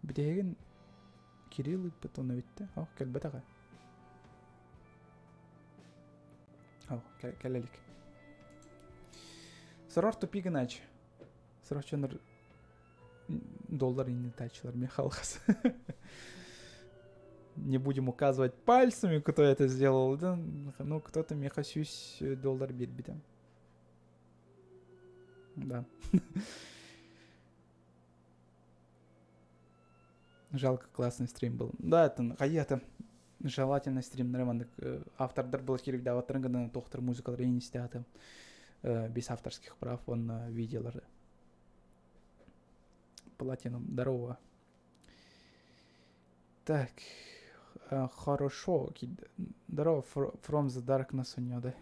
Бүтэһигин Кирилл ыыппыт онно бүттэ. Ох, кэлбэтэх ээ. Ох, кэлэ илик. Сорох тупик иначе. Сорох дьоннор доллар иннитачылар Михалхас. Не будем указывать пальцами, кто это сделал. Да? Ну, кто-то миэхэ 100 доллар биэрбитэ. Да. Жалко, классный стрим был. Да, это хайата. Желательно стримнары маннык автордар блокировдаабаттарын гынан туохтар музыкалары истээтим без авторских прав он видеолары. Платинум, здорово. Так, хорошо. Здорово, From the Darkness у да.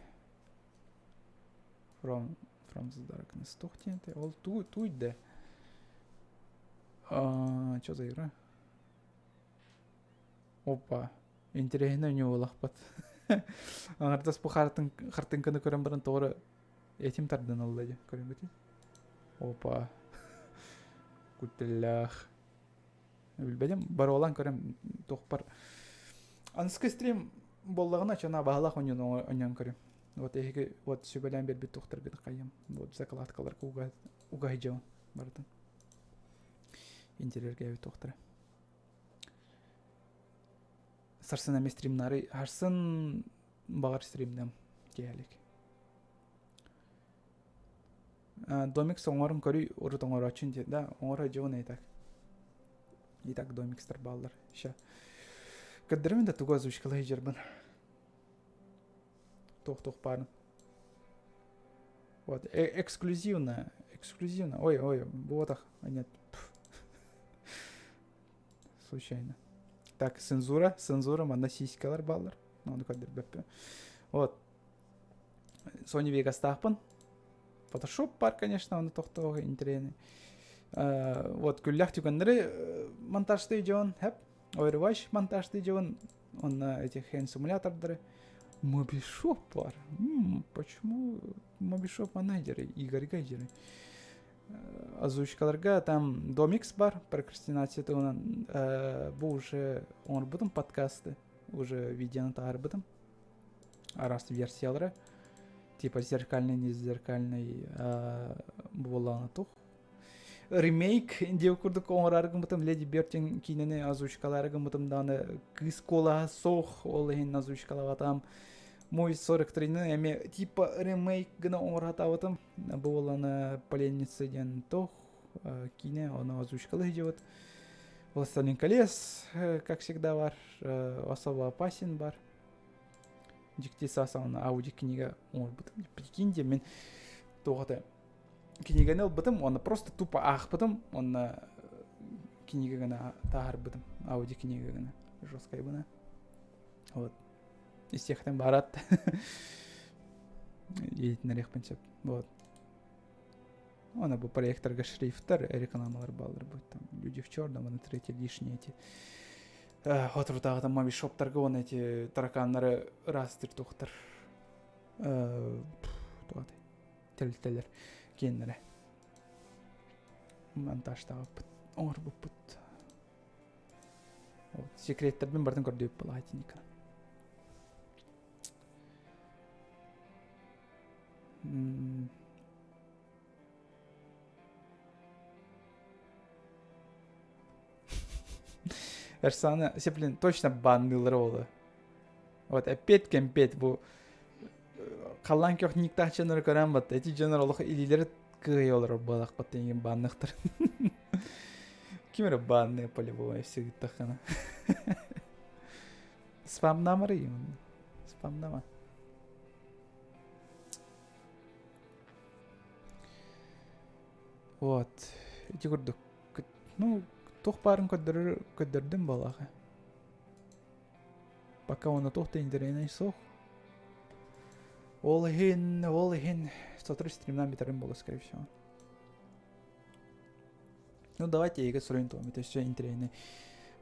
From the Darkness. Туох диэн ол туй да. Что за игра? Опа. Интэриэһинэй ньуолахпыт. Аҥардас бу хартыҥканы көрөн баран тоҕо эрэ этим тардан ылла дии көрүҥҥүтүй? Опа. Кутталлаах. Билбэтим. Боруолаан көрөм туохпар. Аныскы стрим буоллаҕына чона баһылаах онньон онньон көрүм. Вот эһиги вот сүбэлээн биэрбит туохтаргын хайым. Вот закладкаларга уга угаһыдьабын барытын. Интириэргээбит туохтара. Сарсын эмиэ стримнары сарсын баҕар стримнем киэһэлик. Домикс оҥорон көрүй урут оҥорооччун диэн да оҥоро дьон и так. И так домикстар бааллар. Ща. Көрдөрөмүн да тугу озвучкалыы сылдьарбын. Туох-туох баарын. Вот, эксклюзивно, эксклюзивно. Ой, ой, буотах, нет. Случайно. Так, цензура, цензура, манна сиськалар бааллар. Ону көрдөрбөппүн. Вот. Sony Vegas-таахпын. Photoshop бар, конечно, ону тохтоох интэриэһинэй. Вот күллэх түгэннэри монтажтыы дьон, хэп, Overwatch монтажтыы дьон, онно этих симулятордары Mobishop бар. Почему Mobishop манайдеры, Игорьга деры? Озвучкаларга там Домикс бар, прокрастинация туһунан бу уже оҥорбутум подкасты, уже видеоны таһаарбытым. Араас версиялары, типа зеркальный, не зеркальный буоллаҕына тух. Ремейк диэбит курдук оҥорор гыммытым Леди Бертин киинэни озвучкалаары гыммытым даҕаны кыыс куолаһа суох, ол иһин озвучкалаабатам. Мой 43-ни эмиэ типа ремейк гына оҥоротаабытым. Бу буоллаҕына Поленница диэн туох киинэ, ону озвучкалыы сылдьыбыт. Властелин колец, как всегда бар, особо опасен бар. Дьикти саас уонна аудиокнига оҥорбутум. Прикиньте, мин туох это кинигэни ылбытым уонна просто тупо аахпытым уонна кинигэ гына таһаарбытым аудиокнига гына жесткай гына вот истиэхтэн баарат иһитиннэриэхпин сөп вот Она бу проекторга шрифтар рекламалар бааллар будет там люди в черном, аны третьи лишние эти соторутааҕыта мобишоптарга уонна эти тараканнары ыраастыыр туохтар туох тэрилтэлэр киэннэрэ монтажтаабыппыт оҥорбуппут вот секреттэрбин барытын көрдүбүт балаһатинника Эрсаны, блин, точно банныылар оҕолор. Вот эппиэт кэмпиэт бу халлаан көх никтаах дьоннору көрөн батта. Эти дьоннор олох илиилэри кыайа олорор буолахпат деген банныхтар. Ким эрэ банные по-любому все ыыттаххына. Спамнамары Спамнама. Вот. Ити курдук. Ну, туох баарын көрдөрөр көрдөрдүм буолаҕа. Пока уонна туох да интэриэһинэй суох. Ол иһин, ол иһин сотору стримнаан бүтэрим буолуо, скорее всего. Ну, давайте эйгэ суруйун туом, это все интэриэһинэй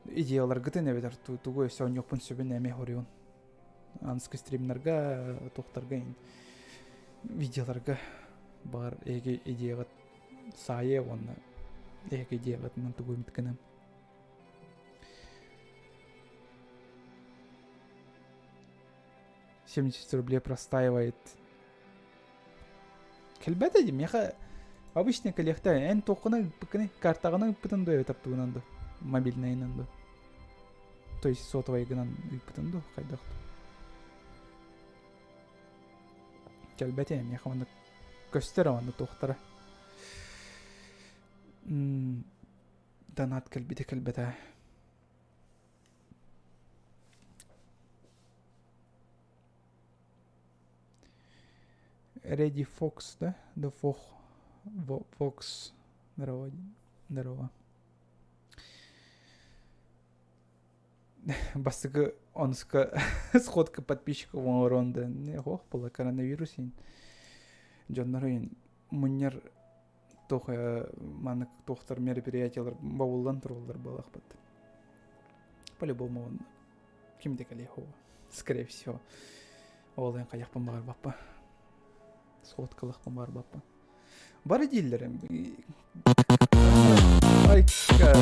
идеяларгытын эбэтэр тугу өссө оонньуохпун сөбүн эмиэ хоруйун. Аныскы стримнарга, туохтарга, видеоларга баар эһиги идеяҕыт саайа уонна эһиги идеяҕытынан тугу эмит гынан. 70 рублей простаивает. Кэлбэтэ дии, миэхэ обычный кэлиэхтэй эн туоххуна ыыппыккыный, картаҕына ыыппытын дуо эбэтэр тугунан дуо, мобильнайынан дуо? То есть сотовайгынан ыыппытын дуо, хайдах дуо? Кэлбэтэ миэхэ маннык көстөр онно туохтара. Донат кэлбитэ кэлбэтэ. Ready Fox, да? Да Фох. Фокс. Здорово. Здорово. Бастакы онуска сходка подписчиков оҥорон да ох была коронавирус иһин дьоннор иһин мунньар. Туох маннык туохтар мероприятиялар бобуллан тураллар буолуохпут. По-любому ким да кэлиэ скорее всего. Ол эн хайахпын баҕарбаппа. Сходкалахпын баҕарбаппын. Бары дииллэр. Айка.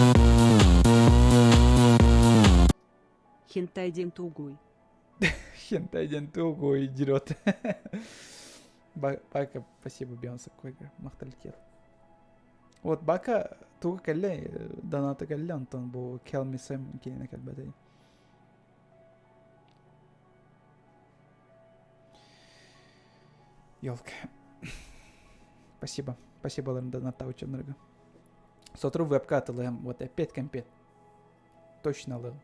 Хентай диэн тугуй? Хентай диэн тугуй дерет. Бака, спасибо, Бейонсе Койга, махталитет. Вот Бака тугу кэллэ, доната кэллэ, онтон бу Келмисем кинини кэлбэтэй. Елка. Спасибо. Спасибо донаттаабыччаннарга. Сотору вебка атылыам. Вот опять компет. Точно ылыам.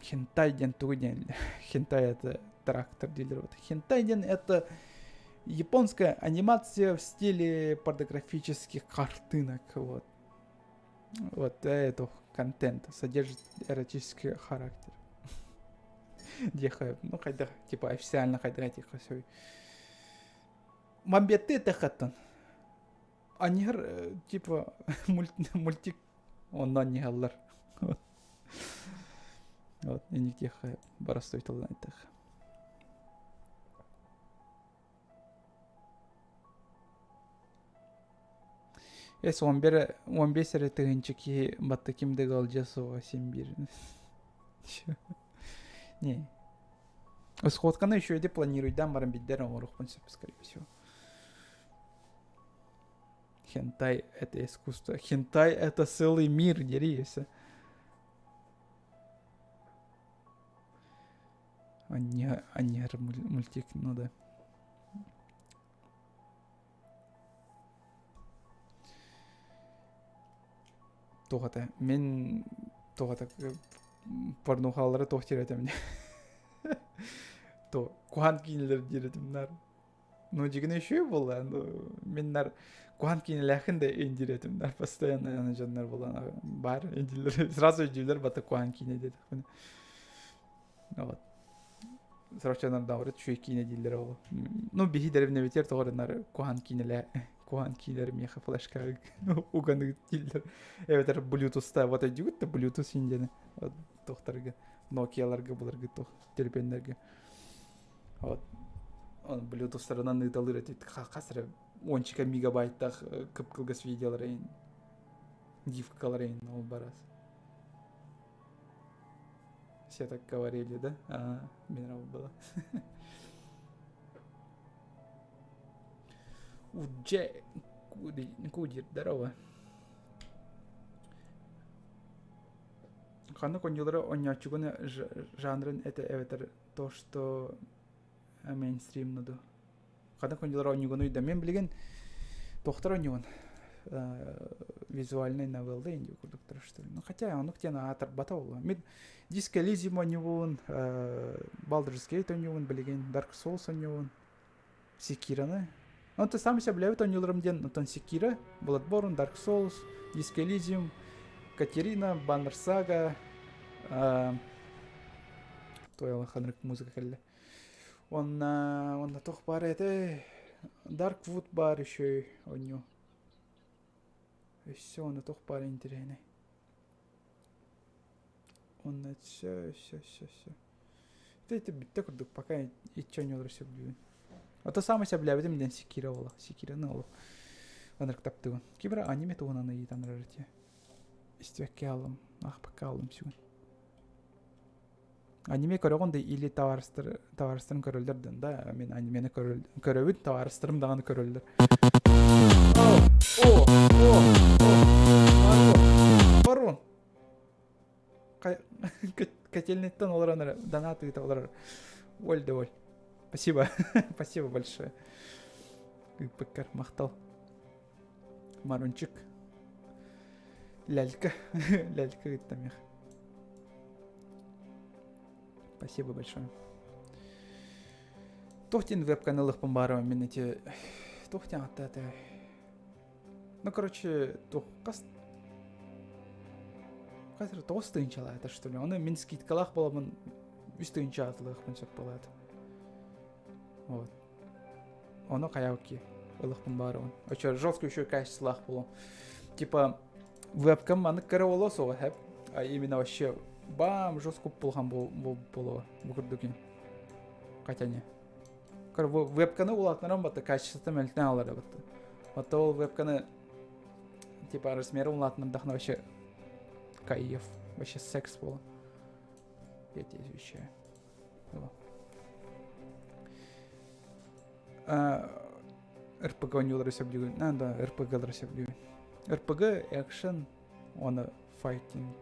Хентай диэн тугу диэн? Хентай это трактор дииллэр. Вот. Хентай диэн это японская анимация в стиле порнографических картинок. Вот. Вот это контент содержит эротический характер. Диэхэ, ну хайдах, типа официально хайдах этиэххэ сөй. Мамбетты эттэххаттан. Анньыһар типа мультик онно анньыһаллар. Вот, инниктиэххэ боростой тылынан эттэххэ. Эс 11 15 эрэ тыһыынча киһи батта ким да ыалдьыа суоҕа син биир. Не. Сходканы еще иди планируйдаан баран биддер оҥоруохпун сөп, скорее всего. Хентай – это искусство. Хентай – это целый мир, дери и все. Аньер мультик, ну да. Туох этэ мин туох этэ порнухалары туох диир этим то куһаан киинэлэр диир этим нар ну дьигинэ үчүгэй буолла мин нар куһаан киинэлээхин да индиир этим нар постоянно аны дьоннор буолан баар индиилэр сразу өйдүүллэр бата куһаан киинэ диэтэхпинэ вот Сорохчонордооҕу үчүгэй киинэ дииллэр ол. Ну, биһи дэриэбинэбитигэр тоҕо эрэ наар куһаан киинэлээ куһаан киинэлэр миэхэ флешкаҕа уган дииллэр. Эбэтэр Bluetooth-та вот өйдүүгүт да Bluetooth иһин диэни туохтарга Nokia-ларга былыргы туох төлөпүөннэргэ. Вот. Bluetooth-тарынан ыыталыыр этит хас эрэ уончика мегабайттаах кып-кылгас видеолар эйин гифкалар эйин ол барас. Все так говорили, да? А, минерал было. Удже Кудир, здорово. Ханнык оонньуулары оонньооччугун жанрын этэ эбэтэр то, что мейнстрим ду. Ханнык оонньуулары оонньуугунуй да мен билигин туохтар оонньуубун визуальный новелла инди курдуктар что ли. Ну хотя оннук диэн аатырбата буолуо. Мин Disco Elysium оонньуубун, Baldur's Gate оонньуубун билигин, Dark Souls оонньуубун, Sekiro-ны. Онтон саамай сөбүлээбит оонньууларым диэн оттон Sekiro, Bloodborne, Dark Souls, Disco Elysium, Катерина, Banner Saga, Туойалан ханнык музыка кэллэ. Уонна уонна туох баар этэй? Darkwood баар еще оонньуу. Өссө уонна туох баар интэриэһинэй. Уонна все, все, все, все. Это это бүттэ курдук, пока иччи оонньуулары сөбүлүүбүн. Ото саамай сөбүлээбитим диэн Секиро буолла. Секироны олох ынырык таптыыбын. Ким эрэ аниме туһунан ыйытан эрэр этэ. Истибэккэ хааллым, аахпакка хааллым сүгүн. Аниме көрөҕүн да или табаарыстар табаарыстарым көрөллөр дын да мин анимени көрөбүн табаарыстарым даҕаны көрөллөр. О, о, о, о, Барон. Котельныйтан олорон эрэ донат ыыта олорор. Оль да оль. Спасибо. Спасибо большое. Ыыппыккар махтал. Марунчик. Лялька. Лялька ыытта мех. Спасибо большое. Туох диэн веб-каналыхпын баарым мин эти туох диэн аттаата Ну, короче, туох хас хас эрэ 9 тыһыынчалаата, что ли. Ону мин скидкалаах буоламмын 3 тыһыынча атылыахпын сөп буолаат. Вот. Ону хайаабыт киһи. Ылыхпын баарыбын. Очо жесткий еще качестволаах буолуо. Типа вебкам маннык кэрэ буолуо суоҕа хэп. А именно вообще бам жестко булхан буолуо бу курдук Хотя не. Вебканы улаатынаран батта качествота мөлтөөн алар батта. Батта ол вебканы типа размеры улаатынардахына вообще кайф, вообще секс буолан. Я тебе отвечаю. РПГ оонньуулары сөбүлүүгүн. А, да, РПГ-лары сөбүлүүбүн. РПГ, экшен, уонна файтинг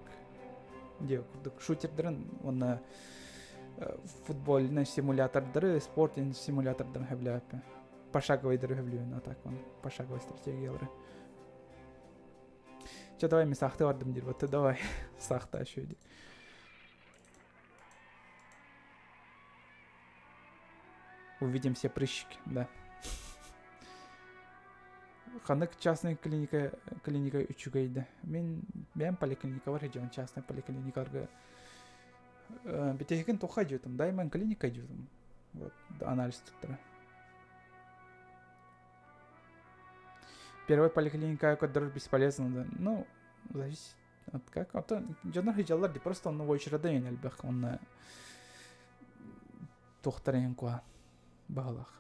диэ курдук шутердарын уонна футбольный симулятордары, спортинг симулятордарын сөбүлээбиппин. Пошаговыйдары сөбүлүүбүн, а так пошаговый стратегиялары. Че, давай мен сахты бардым диир батты, давай сахта еще Увидим все прыщики, да. Ханнык частная клиника клиника үчүгэй да. Мин бэйэм поликлиникалар дьон частная поликлиникаларга бүтэһигин туохха дьиэтим Дайман клиника дьиэтим вот анализ туттара. Первая поликлиника көрдөрөр бесполезно да. Ну, зависит от как. Ото дьоннор сылдьаллар дии просто онно очереда иэн элбэх онно туохтар иһин куһаҕан баһылаах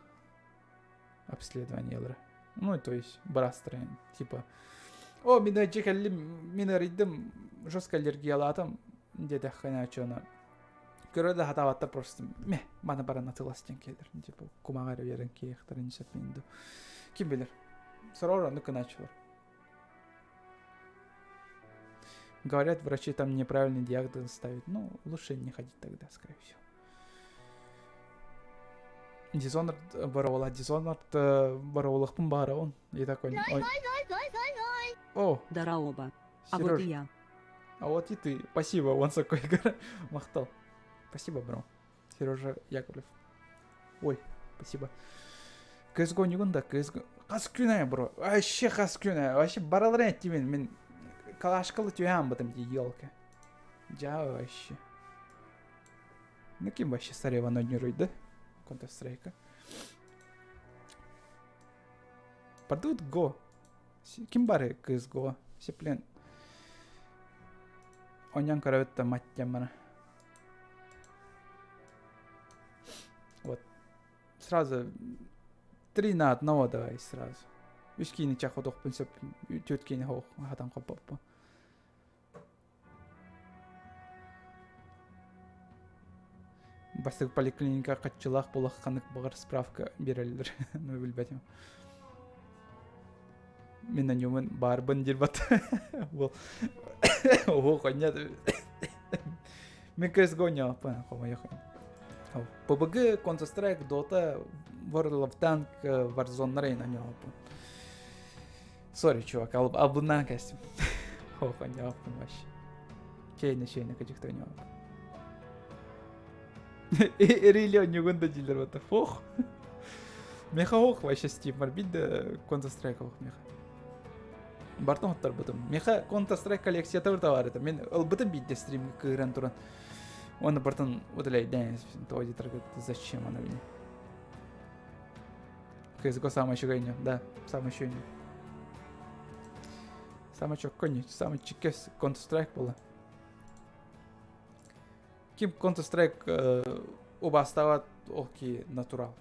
обследованиелары. Ну, то есть быраастар иһин типа о мин дьэ кэллим мин арыйдым жестко аллергиялаатым диэтэххинэ чона көрө да хатаабаттар просто мeh маны баран атылас диэн кэлэр типа кумаҕа эрэ биэрэн киэхтэрин сөп ду ким билэр сороор оннук гынааччылар Говорят, врачи там неправильный диагноз ставят. Ну, лучше не ходить тогда, скорее всего. Dishonored боровала, Dishonored боровалахпын баара он. И такой... Ой. О! Дараоба. А вот и я. А вот и ты. Спасибо, он такой махтал. Спасибо, бро. Сережа Яковлев. Ой, спасибо. CSGO ньугун да, CSGO... Хас күнэ, бро. Вообще хас күнэ. Вообще бараларын эттибин. Мин калашкалы түһээн бытым дии, елка. Дьа вообще. Ну ким вообще соревнования да? Counter Strike. Падут го. Ким бары CSGO? Сеплен. Онян көрөбүт маттяммана. Вот. Сразу три на одного давай сразу. Үс киини чахотохпун сөп, түөрт киини хоох хатан хоппоппун. Бастакы поликлиника хаччылаах буолах ханнык баҕар справка биэрэллэр. Ну билбэтим. Мин на ньумун баарбын диир бат. Ол Ого, хоннят. Мин CSGO ньааппын хомойох. PUBG, Counter-Strike, Dota, World of Tank, Warzone на ньааппын. Сори, чувак, албыннаан кэстим. Ох, ньааппын вообще. Чейне, чейне, кадьыктар ньааппын. Рили онньугун да дииллэр бата. Фох. Меха ох вообще Steam бар бит да Counter-Strike ох меха. Бартон оттарбытым. Меха Counter-Strike коллекцията бар бар это. Мен ылбытым биитте стримге кыыран туран. Оны бартон удаляйдан тоҕо диэтэргэ зачем она мне? CSGO самый үчүгэй да, самый үчүгэй. Самый чоккой, самый чикес Counter-Strike буолла. Ким Counter-Strike убастабат ол ки натурал.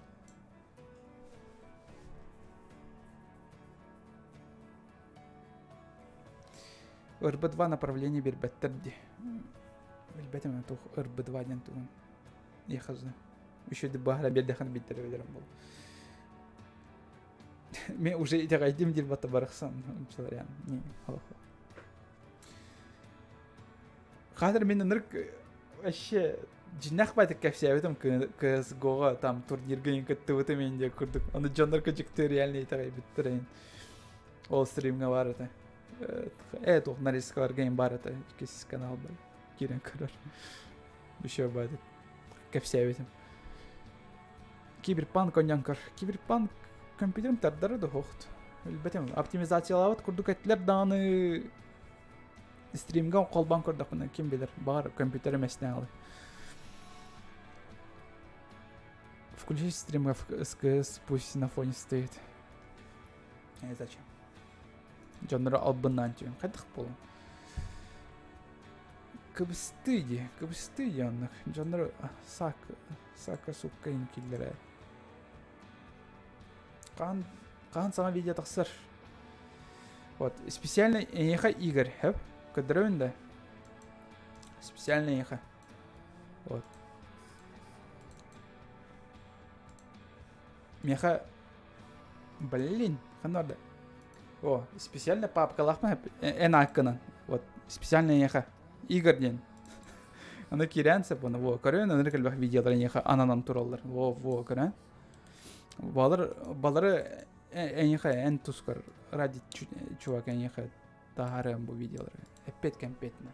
РБ-2 направление биэрбэттэр дии. Билбэтим туох РБ-2 диэн тугун. Я хз. Еще баһара биэрдэхин биттэр билэрим буолла. Мен уже итэҕэйдим диир батта барахсан. Не, Хатыр мин ынырык вообще дьиннэх байтык кэпсээбитим CSGO-ҕа там турнирга иҥ кыттыбытым иин диэн курдук. Ону дьоннор кыдьыктыы реально итэҕэйбиттэр иин. Ол стримҥа баар этэ. Э туох нарезкаларга иин баар этэ. Иккис канал бар. Киирэн көрөр. Еще байтык кэпсээбитим. Киберпанк оонньоон көр. Киберпанк компьютерым тардара да суохт. Билбэтим. Оптимизациялаабыт курдук этилэр даҕаны стримга холбоон көрдөхпүнэ ким билэр баҕар компьютер эмэсинэ аҕалый включи стрим в СКС пусть на фоне стоит. Зачем? Дьоннору албыннаан түһэн хайдах буолан? Кыбыстыы дии, кыбыстыы дии оннук. Дьоннору саак, саакка сукка иҥкиллэрэ. Хаан, хаан саҥа видео тахсар. Вот, специально эйиэхэ Игорь, хөп? Көрдөрөбүн да? Специально эйиэхэ. Вот. Миэхэ блин, ханна барда? О, специально папкалаахпын эн ааккынан. Вот, специально эйиэхэ. Игорь диэн. Аны киирэн сөп уонна во, көрөөн ынырык элбэх видеолар эйиэхэ ананан тураллар. Во, во, көрөөн. Балар, балары эйиэхэ эн тускар ради чувак эйиэхэ таһаарыам бу видеолары. Эппет кэмпиэтинэ.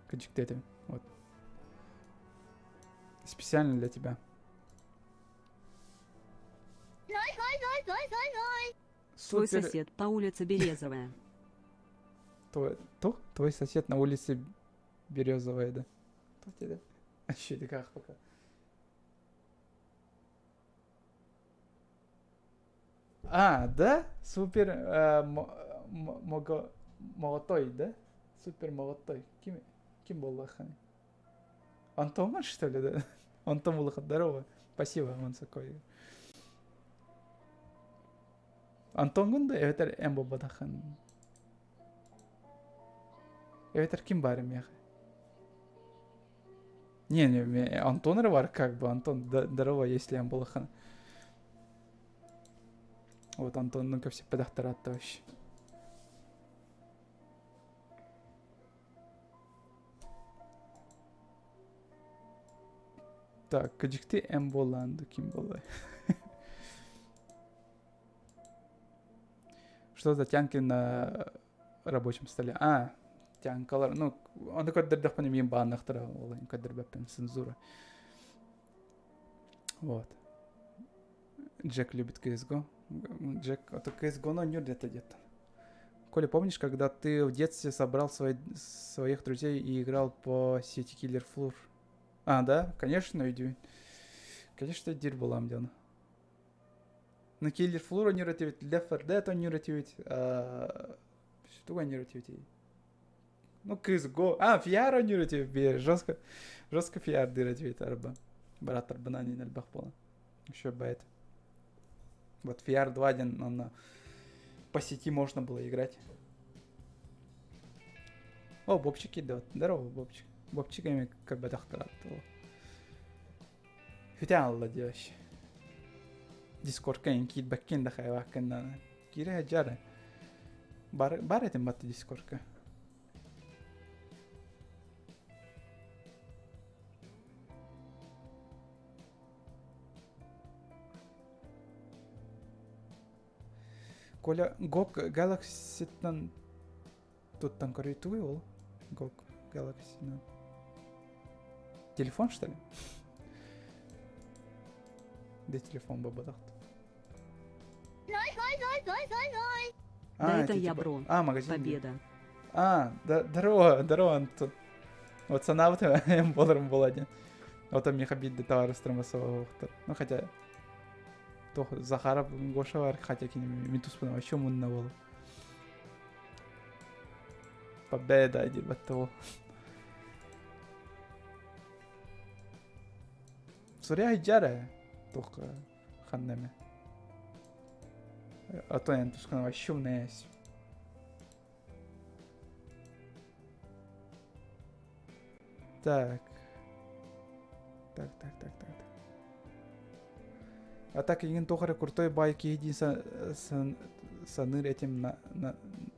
Кыдьыктыэтим. Вот. Специально для тебя. Твой сосед по улице Березовая. Твой, то? Твой сосед на улице Березовая, да? Кто тебе? Еще как пока. А, да? Супер э, мого, молотой, да? Супер молотой. Ким, ким буоллаххыный? Антон, что ли, да? Антон Булахов, здорово. Спасибо, он такой. Антонгун да эбэтэр эн буолбатаххын. Эбэтэр ким баар миэхэ? Не, не, Антон бар как бы, Антон, здорово, если эн буоллаххына. Вот Антон, ну-ка все подохтаратта вообще. Так, кыдьыкты эн буоллаан ким буолла? Что за тянки на рабочем столе? А, тянкалар. Ну, ону көрдөрдөхпүнэ миин бааннахтара ол көрдөрбөппүн цензура. Вот. Джек любит CSGO. Джек, а то CSGO, но не где-то где-то. Коля, помнишь, когда ты в детстве собрал свои, своих друзей и играл по сети Killer Floor? А, да, конечно, иди. Конечно, дир была диэн. На Killer Floor ойнуур Left 4 Dead ойнуур этибит, тугу ойнуур этибит? Ну, CSGO. А, VR ойнуур этибит, жестко, жестко VR диир этибит арба. Бырааттарбынаан элбэх буолан. Еще бэйт. Вот VR 2 диэн онно по сети можно было играть. О, Бобчик идет. Здорово, Бобчик. Бобчик эми көрбөтөхтөр Хүтэн алла диэш. Дискордка эн киирбэккин да хайвааккын киирэ сылдьар. Бар, бар этим батты дискордка. Коля GOG Galaxy-тан туттан көрүй тугуй ол? GOG Galaxy. Телефон, что ли? Где телефон бабадахт? А, да это я, бро. А, магазин. Победа. А, да, здорово, здорово, Антон. Вот санаабыт буоларым буолла Вот там миэхэ биирдэ табаарыстарым Ну, хотя туох Захаров Гоша бар, хотя кини мин туспун вообще мунна буолу. Победа диир батта ол. Сурья дьара туох ханна эмэ. А то эн тускана вообще умная. Так. Так, так, так, так. А так игин туох эрэ крутой баай киһи дии саныыр этим на, на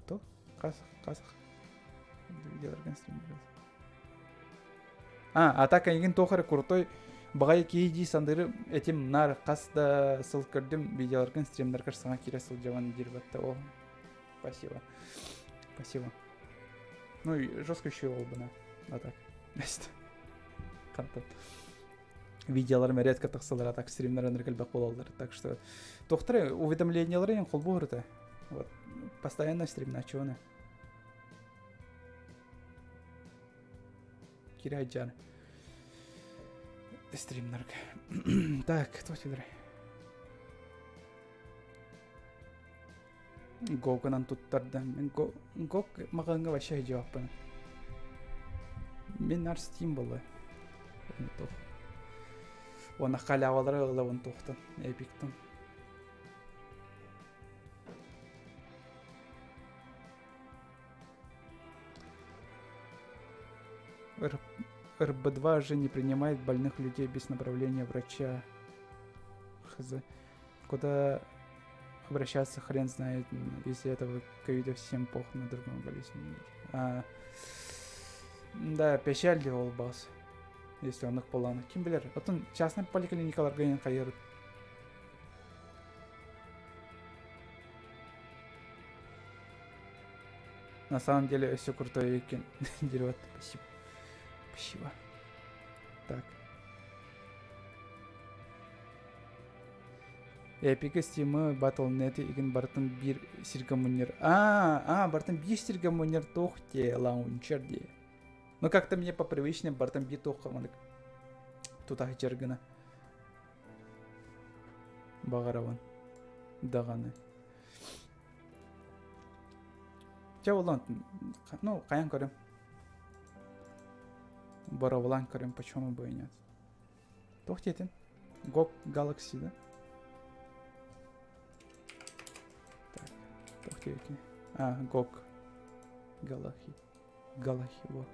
то хас хас А, а так эйигин туох эрэ крутой баҕайы киһи дии саныырым этим наар хас да сыл көрдүм видеоларгын стримнаргар саҥа киирэ сылдьабын диир батта о спасибо спасибо ну и жестко еще ол а так хантан видеоларым редко тахсалар а так стримнар ынырык элбэх буолаллар так что туохтара уведомлениялары холбуур вот постоянно стримнааччыбын Кирайджан стримнарга так кто сюда. Гогунан туттарда. Мин Гог маҕаҥҥа вообще сылдьыбаппын. Мин нар Steam буолла. Уонна халявалары ылабын туохтан, Эпиктан. РБ2 же не принимает больных людей без направления врача. Хз. Куда обращаться хрен знает, если этого ковида всем пох на другом болезнь. А, да, печаль ол бас. Если он их буоллаҕына. Ким билэр. Оттон частный поликлиникаларга иһин хайыр. На самом деле өссө крутой екен дерево. Спасибо. Спасибо. Так. Эпика Steam Battle.net игин бартын биир сиргэ мунньар. А, а, бартын биир сиргэ мунньар туох те лаунчер дии. Ну как-то мне по привычным бартын биир туохха манык тутах гына. Баҕарабын. Даҕаны. Чэ болон, ну, хайан көрөм. Бороволан көрөм, почему бы и нет. Туох диэтин? GOG Galaxy, да? Так, туох диэки? А, GOG Galaxy. Galaxy, во.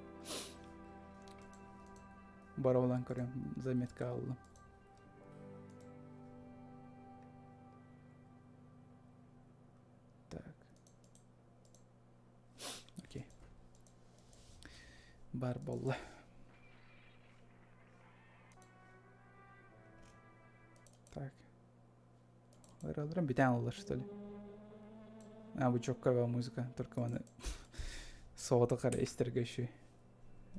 Бороволан көрөм, заметка аллым. Так. Окей. Бар болла. Так. Ыраларым бүтэн олар, что ли? А, бу чокка музыка, только маны соҕотох эрэ истэргэ үчүгэй.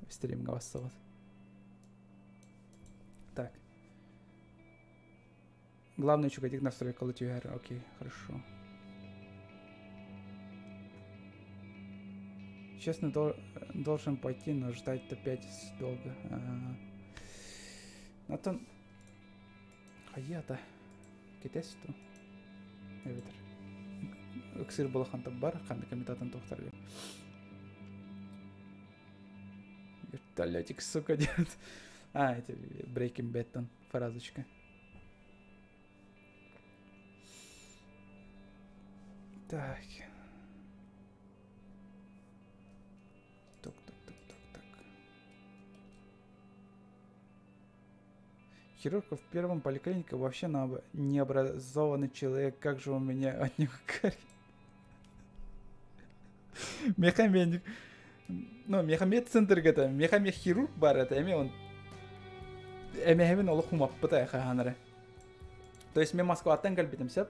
Стримҥа бассабыт. Так. Главное үчүгэйдик настройкалы түһэр. Окей, хорошо. Честно, должен пойти, но ждать опять долго. Оттон хайата кэтэс ту эбэтэр ыксыр балаханта бар ханна комитатын тохтарга вертолетик сука делает а это Breaking Bad там фразочка так тук тук тук тук так Хирург в первом поликлинике вообще необразованный человек, как же он меня от него горит. Мехамедик. Ну, мехамед центрга это, мехамед хирург бар это, эме он эмэһэбин олох умаппыта хаһанары. То есть мен Москваттан кэлбитим сөп.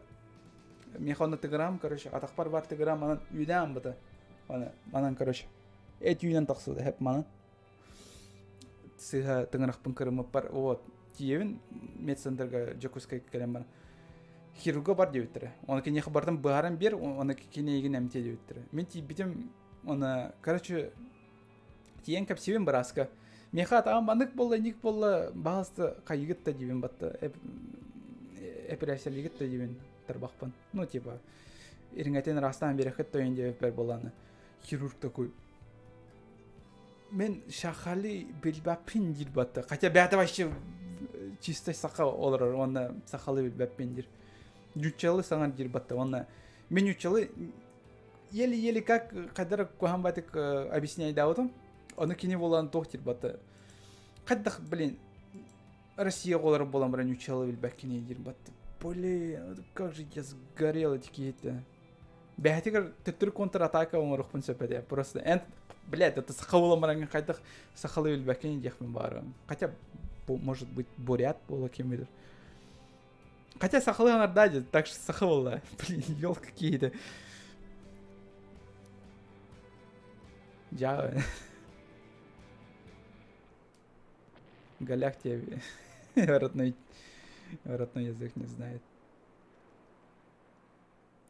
Меха онно тыгырам, короче, атахпар бар тыгырам, манан үйдээн быта. Манан, короче, эт үйнен тахсыда хеп манан. Сыыһа тыҥырахпын кырыммыппар вот тиийэбин медцентрга Дьокуускайга кэлэн баран хирурга бар диэбиттэрэ. Оны киниэхэ бартан быһааран биэр, оны кини эйигин эмтиэ диэбиттэрэ. Мин тиийбитим, оны, короче, тиийэн кэпсиибин бырааска. Миэхэ атаҕым маннык буолла, инник буолла, баһаалыста хайыгыт да диибин батта, эпэрээссийэлиигит да диибин тарбахпын. Ну, типа, ириҥэтин ыраастаан биэрэххит тойон диэбиппэр буоллаҕына, хирург такой Мен сахалыы билбэппин диир батта. Хотя бэйэтэ вообще чисто саха олорор уонна сахалыы билбэппин диир. Ньуччалыы саҥар диир батта уонна мен ньуччалыы еле-еле как хайдара куһаан батык объясняйдаабытым. Ону кини буолан туох диир батта. Хайдах, блин, Россия оҕолоро буолан баран ньуччалыы билбэккиний диир батта. Блин, как же я сгорел эти киһитэ. Бэйэтигэр төттөрү контратака оҥоруохпун сөп этэ. Просто эн, блядь, это саха буолан бараҥҥын хайдах сахалыы билбэккин диэхпин баарым. Хотя, может быть, бурят буола ким билэр. Хотя сахалыы аҥардаа дии, так что саха буолла. Блин, ел какие-то. Дьаа. Голяк тебе родной, родной язык не знает.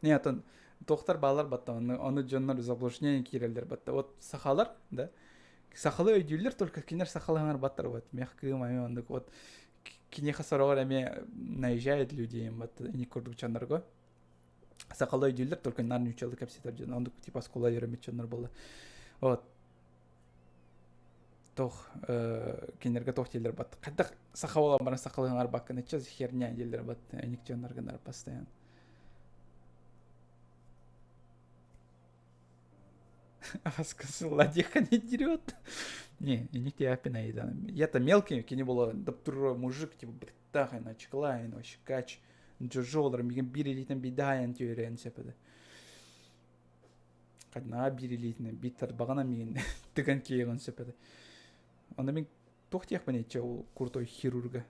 Нет, он доктор баалар батта, ону дьоннор заблуждение киирэллэр батта. Вот сахалар, да, сахалы өйдүүллэр, только кинилэр сахалыҥар баттар вот мех кыым эмиэ оннук вот киниэхэ сороҕор эмиэ наезжает людей батта ини курдук дьоннорго. Сахалыы өйдүүллэр, только наар нууччалыы кэпсэтэр дьон. Оннук типа оскуола үөрэммит дьоннор буолла. Вот. Тох кинилэргэ тох дииллэр бат. Хайдах саха буолан баран сахалыы ыҥарбаккын, чэ херня дииллэр бат. Эник дьоннор гынар постоянно. Ладьяха не дерет. Не, не тебя Я-то мелкий, кини было доптур мужик, типа, быттах, начклайн, вообще кач. Джожолар, мигин биир илиитин бидаайан түөрэн сөп этэ. Хаднаа биир илиитинэн биир тарбаҕынан мигин тыган киэҕин сөп этэ. Онно мин туох диэхпиний чэ ол крутой хирурга.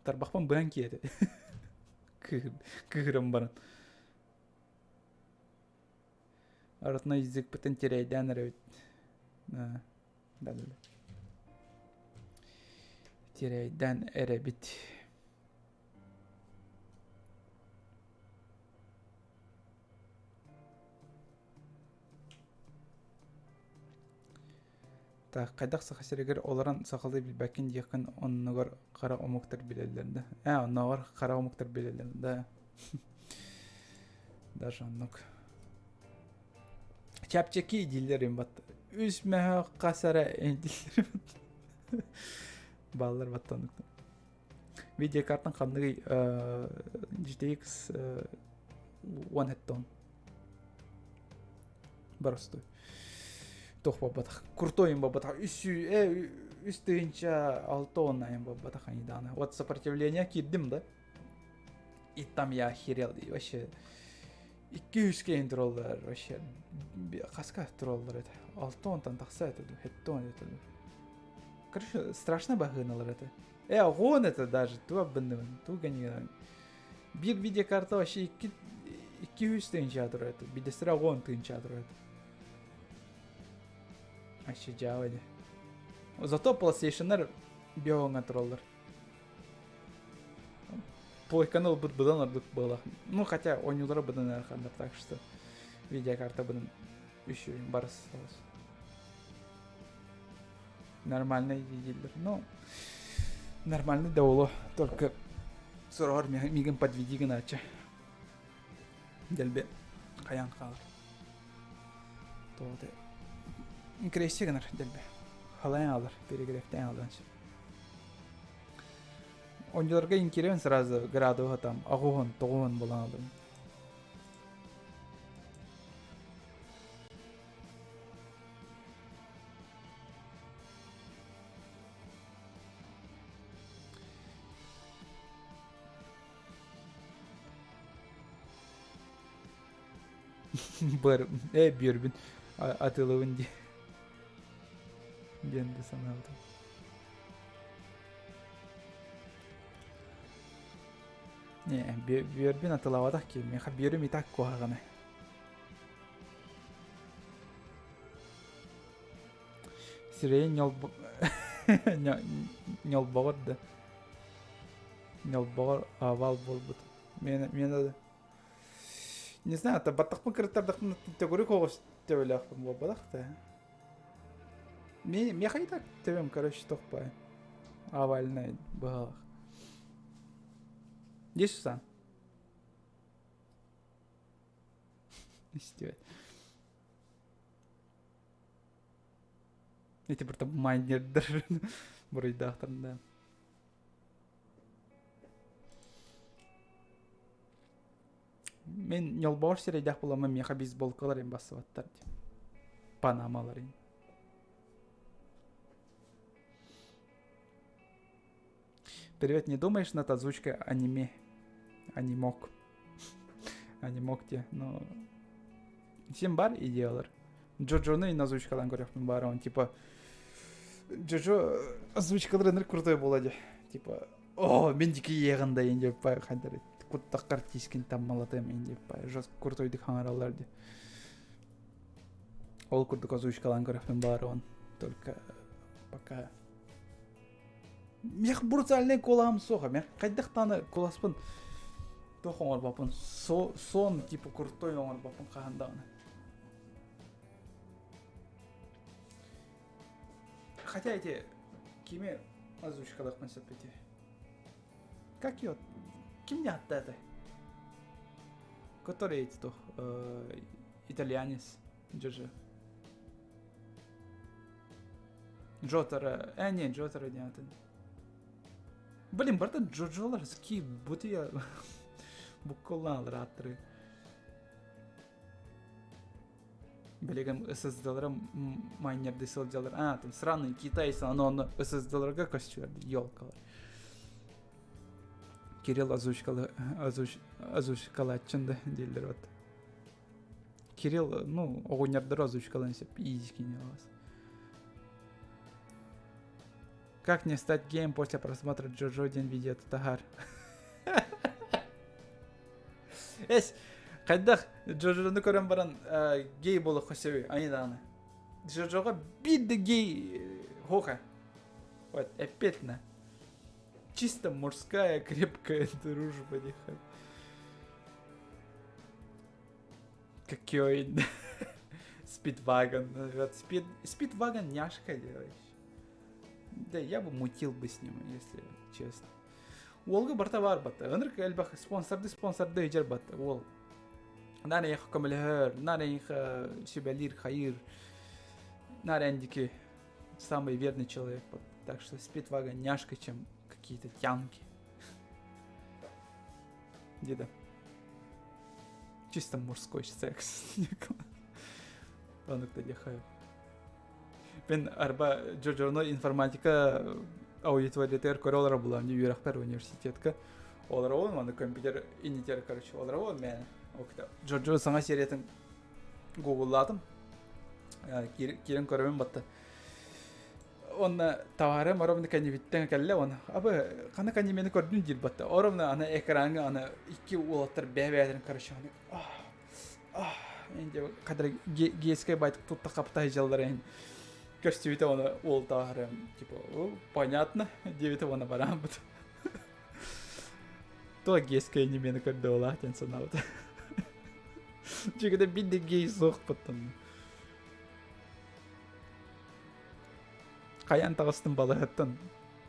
Тарбахпын быһан киэтэ. Кыыһыран баран. Родной языкпытын тирэйдээн эрэбит. Да, да, да. Тирэйдээн эрэбит. Так, хайдах Саха сиригэр олорон сахалыы билбэккин диэххин оннугар хара омуктар билэллэр да. Ээ, оннооҕор хара омуктар билэллэр да. Даже оннук. Чэпчэки дииллэр бат. Үс мөһө хас эрэ дииллэр Баллар баттаннык. Видеокартан ханныгый GTX 1 хеттон. Боростуой. Туох буолбатах. Крутой им буолбатах. Үс үс тыһыынча алта уон айан буолбатах аньыдааны. Вот сопротивление киирдим да. И там я охерел. И вообще икки үс киһин тураллар вообще хаска тураллар это алта уонтан тахса это хетте он это короче страшно баһыыналар это э огон это даже туа бынныбын ту ганиган биир видеокарта вообще икки икки үс тыһыынча турар это бидесtere огон тыһыынча турар это вообще дьаабы зато PlayStation'нар биоҥа тураллар Плойканы ылбыт быдан ордук буолар. Ну, хотя оонньуулара быдан ыараханнар, так что видеокарта быдан үчүгэй барыс соҕус. Нормальный дииллэр. Ну, нормальный да оло, только сороҕор миигин подведи гынааччы. Дэлби хайаан хаалар. Тоҕо Кресси гынар дэлби. Халайан алар, перегревтэн алан сөп. Оонньууларга инкириэн сразу градуһа там аҕыһын, тоҕуһун булан алым. Бар, э, бүөрбүн атыылабын дии диэн да санаабытым. Не, бүөрбүн атылаабатах киһи, миэхэ бүөрүм и так куһаҕана. Сирэйин ньолбоҕор да ньолбоҕор аабал буолбут. Миэнэ миэнэ Не знаю, это баттахпын кырыттардахпын төгүрүк оҕус төбөлөөхпүн буолбатах да. Миэхэ и так төбөм, короче, тохпай. Овальный быһалах. Есть Сусан? Истибэт. Эти просто майнердер буруйдаахтар да. Мин ньолбоор сирэйдээх буоламмын миэхэ бейсболкалар им бассыбаттар дии. Панамалар им. Привет, не думаешь над озвучкой аниме? Анимок. Анимок те, но... Син бар идеялар. Джоджоны озвучкалаан көрүөхпүн баар он типа Джоджо озвучкалар крутой буола дии. Типа о мин дики иэҕин деп хайдар куттаххар тиискин таммалатыам ин деп жестко крутойдук хаҥараллар ди. Ол курдук озвучкалаан көрүөхпүн баар он только пока Мех брутальный куолаһым суох мех хайдах даҕаны куоласпын туох оҥорбоппун сон типа крутой оҥорбоппун хаһан даҕаны Хотя эти кими озвучкалыахпын сөп эти. Как ее? Ким не атта это? Который эти туох итальянец Джоджо. Джотаро. Не, Джотаро не атын. Блин, барыта Джоджолар ски бутуйа буккулланалар ааттары. Билигин ССДлара майнерды сылдьалар. А, там сраные китайцы, аны онно ССДларга көстүлэр, елкалар. Кирилл озвучкалы, озвуч, озвучкалааччын да дииллэр вот. Кирилл, ну, оҕунньордору озвучкалаан сөп, изи кинилас. Как не стать геем после просмотра Джоджо диэн видео тутаһар? Эс, хайдах Джоджону көрөн баран гей буолуохха сөбүй, ани даҕаны. Джоджоҕа биир да гей хоха. Вот, эппиэтинэ. Чисто мужская крепкая дружба диэхэ. Какой Спидвагон. Вот Спидвагон няшка делаешь. Да, я бы мутил бы с ним, если честно. Уолга барта бар батта. Ынырк элбэх спонсорды спонсорды ыдьар батта. Уол. Наар эйиэхэ көмөлөһөр, наар эйиэхэ сүбэлиир, хайыыр. Наар эндики самый верный человек. Так что Спидвагон няшка, чем какие-то тянки. Деда. Чисто мужской секс. Онук да диэхэ. Мин арба Джорджоно информатика аудиториятыгар көрө олоро булам дии үөрэхпэр университетка. Олоробун маны компьютер иннитер короче олоробун мен Джорджо саҥа сериятын гугллаатым. Киирэн көрөбүн батта. Онно товарым оромна кэннибиттэн кэллэ он абы хана кэннибини көрдүн диир батта. Оромна аны экраҥҥа аны икки уолаттар бэйэ-бэйэлэрин короче Хадра гейскэй байтык тутта хапта дьаллар эн көстүбүтэ оны уол тааһарым типа понятно диэбитэ уонна барааммыт то гейскэй немени көрдө олаах диэн санаабыт Чүгүдэ биир да гей суох буттан хайан таҕыстым балыһыттан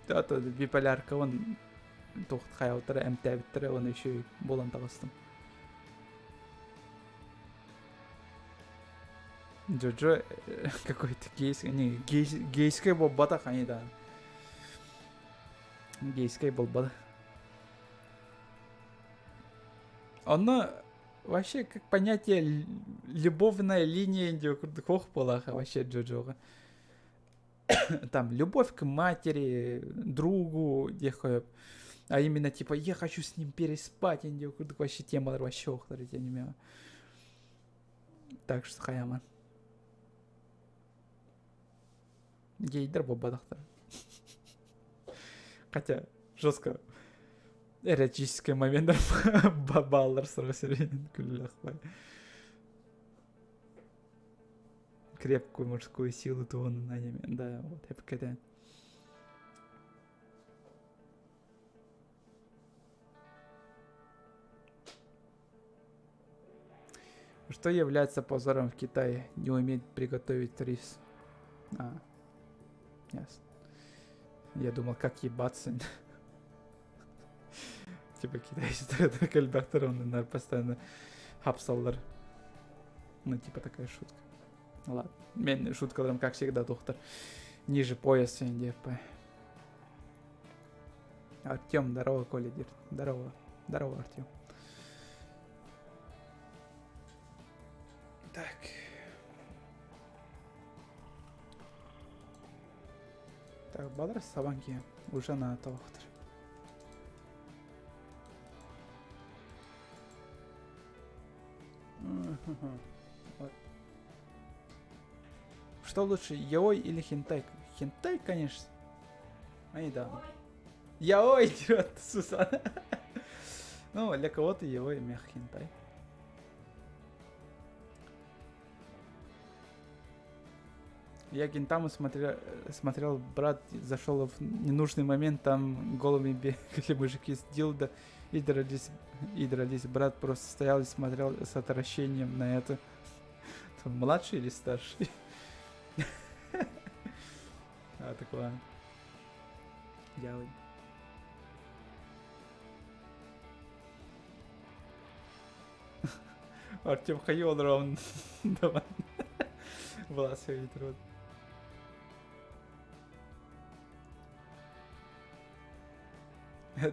биполяркабын туох хайабыттара эмтээбиттэрэ уонна еще буолан таҕыстым Джоджо какой-то гейский, не, гейскэй буолбатах они да. Гейскэй буолбатах. Онно вообще как понятие любовная линия курдук ох буолаха вообще Джоджоҕа. Там любовь к матери, другу, диэхэ а именно типа я хочу с ним переспать, курдук вообще темалар вообще охлар итинимэ. Так что хайаман. Гейдер буолбатахтар. Хотя жестко эротический момент бааллар сорох сиринэн күллэхпай. Крепкую мужскую силу туһунан аниме. Да, вот эпкэтэн. Что является позором в Китае? Не уметь приготовить рис. А, ясно. Я думал, как ебаться. Типа китайцы кэлбэхтэр оннунар постоянно хапсаллар. Ну, типа такая шутка. Ладно. Мен шуткаларым, как всегда, доктор. Ниже пояса, НДФП. Артем, здорово, Коля, дир. Здорово. Здорово, Артем. Так. Так, балар сабанки уже на толохтар. Вот. Что лучше, яой или хентай? Хентай, конечно. Ай, да. Яой, идет, Сусана. Ну, для кого-то яой мех хентай. Я Гинтаму смотрел, брат зашел в ненужный момент, там голыми бегали мужики с дилдо и дрались, и дрались. Брат просто стоял и смотрел с отвращением на это. Там младший или старший? А, такое. Я... Артем хайыы олоробун давай. Влас ыйытыр.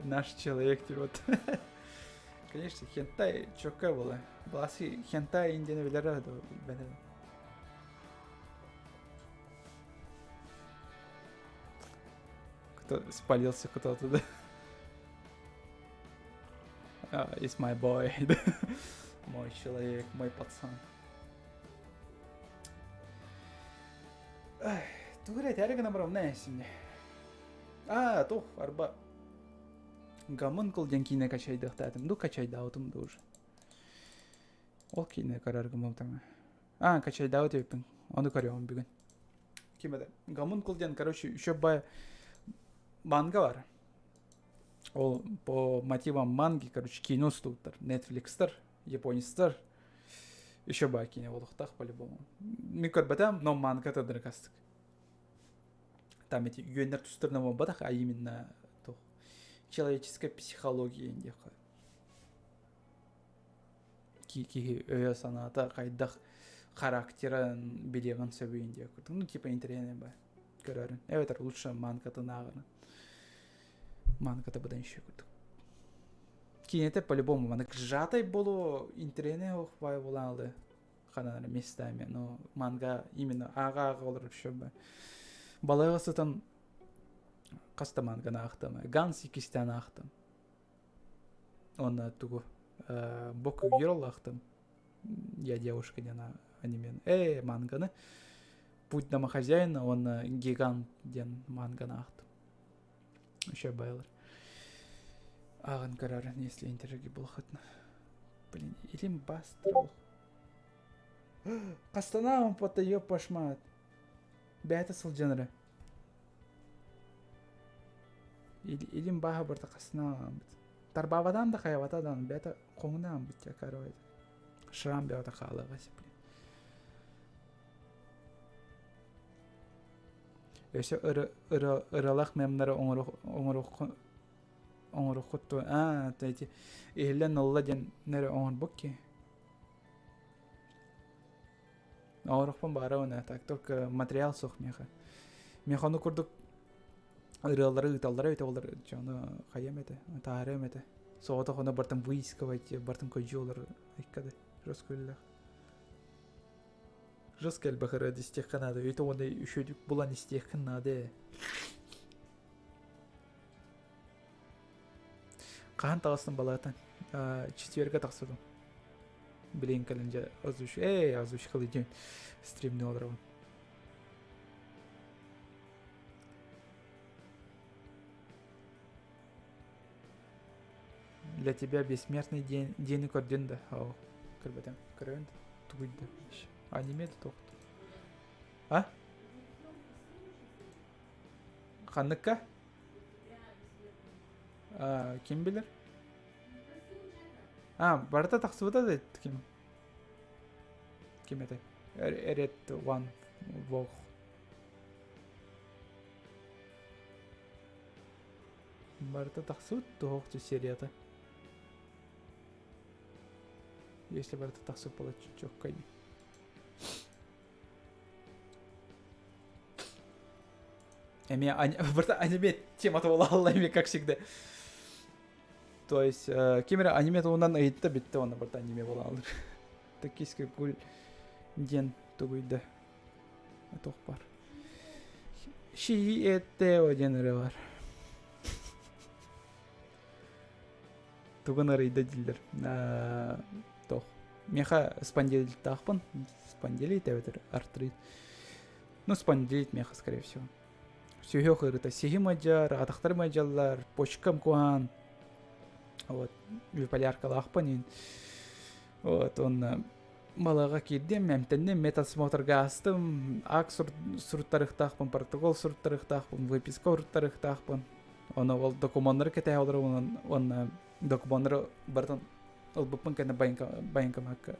Наш человек типа. Конечно, хентай чокка была. Власи хентай индияны билэр билэр. Кто спалился кто-то, да? Uh, it's my boy. мой человек, мой пацан. Тугу эрэ этээри гынан барамна эсимне. Аа, тух, арба. Гомункул диэн киинэ качайдыахтаатым. Ду качайдаабытым да уже. Ол киинэ көрөр гыммытым. Аа, качайдаабыт эбиппин. Ону көрүөҕүм бүгүн. Ким это? Гомункул диэн, короче, еще бай манга бар. Ол по мотивам манги, короче, киинэ устубуттар. Netflixтар, японецтар. Еще баа киинэ буолуохтаах по-любому. Мин көрбөтөм, но манга тыдырыкастык. Там эти үөннэр тустарынан буолбатах, а именно туох человеческая психология диэххэ. Киһи өйө-санаата хайдах характера билиэҕин сөбүйүн диэх курдук. Ну, типа интэриэһинэй баа көрөрүн. Эбэтэр лучше мангатын ааҕарын. Мангата быдан еще курдук. Киинэтэ по-любому маннык сжатай буолуо интэриэһинэй оһох баай буолан ылы ханан местами, но манга именно ааҕа-ааҕа олорор еще балыга сытан хаста манганы аахтым Ганс иккистээн аахтым Уонна тугу Боку Герл аахтым Я девушка диэн анимен манганы Путь домохозяина уонна Гигант диэн манганы аахтым еще байлар ааҕан көрөр если интервью булахытна блин илим бастыр Хастанаабын пота ёппашмаат бэйэтэ сылдьан эрэ Илим бааһа барыта хаснаабыт. Тарбаабатаан да хайабата даҕаны бэйэтэ хоҥунаан бычча короче. Шрам бэйэтэ хаалыаҕа сиплин. Өссө ыралах мемнары оҥоруоххут аа эти иһиллэн ылла диэн нэрэ оҥорбут ки. Оҥоруохпун баҕарабын так только материал суох миэхэ. Миэхэ ону курдук ырыалары ыыталлара эбитэ олор дьону хайыам этэ, таһаарыам этэ. Соҕотох ону бартан выискивать, бартан көдьүү олор айкады жестко үлэлээх. Жестко элбэх ырыа истиэххэ наада. Өйтө уонна үчүгүйдүк булан истиэххин наада ээ. Хаһан таҕыстым балаатан? Четвергэ тахсыбытым. Билигин кэлэн дьэ озвучка, эй, озвучкалыы диэн стримни олоробун. Для тебя бессмертный день диэни көрдүн да? Оо, көрбөтөм. Көрөбүн да? Тугуй да? Аниме да туохту? А? Ханныкка? А, ким билэр? А, барыта тахсыбыта да ким? Ким этэй? Эрет One Вог. Барыта тахсыбыт туһуохчу серията. Если барыта тахсыбыт буолла чөккөй. Эмиэ барыта аниме темата буолалла эмиэ как всегда. То есть ким эрэ аниме туһунан ыйытта бүттэ уонна барыта аниме буолаллар. Токийский гуль диэн тугуйда туох бар. Шиэтэо диэн ырыа бар. Тугун арыйда дииллэр. Туох. Миэхэ спондилиттаахпын. Спондилит эбэтэр артрит. Ну, спондилит миэхэ, скорее всего. Сүһүөх ыарыыта сиһим ыдьар, атахтарым ыдьаллар, почкам куһаан. Вот, биполяркалаахпын иин. Вот, уонна балаҕа киирдим, эмтэнним, медосмотрга аастым, акт суруттарыахтаахпын, протокол суруттарыахтаахпын, выписка уруттарыахтаахпын. Ону ол докумуоннары кэтэһэ олоробун уонна докумуоннары барытын ылбыппын кэннэ военкомакка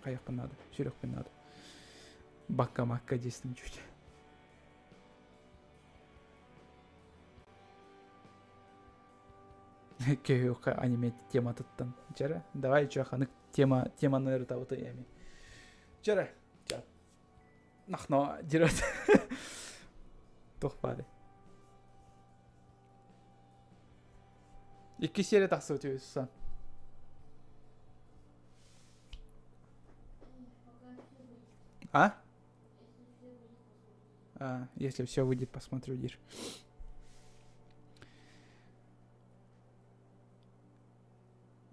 хайыахпын наада, сүрүөхпүн наада. Бакка-макка диэстим чуть. Көһүөххэ аниме тематыттан. Чэрэ, давай чё ханык тема теманы ырытабыт эми. Чэрэ, ча. Нахно дират. Туох баары. Икки серия тахсыбыт үһү Сусан. А? А, если все выйдет, посмотрю, Дир.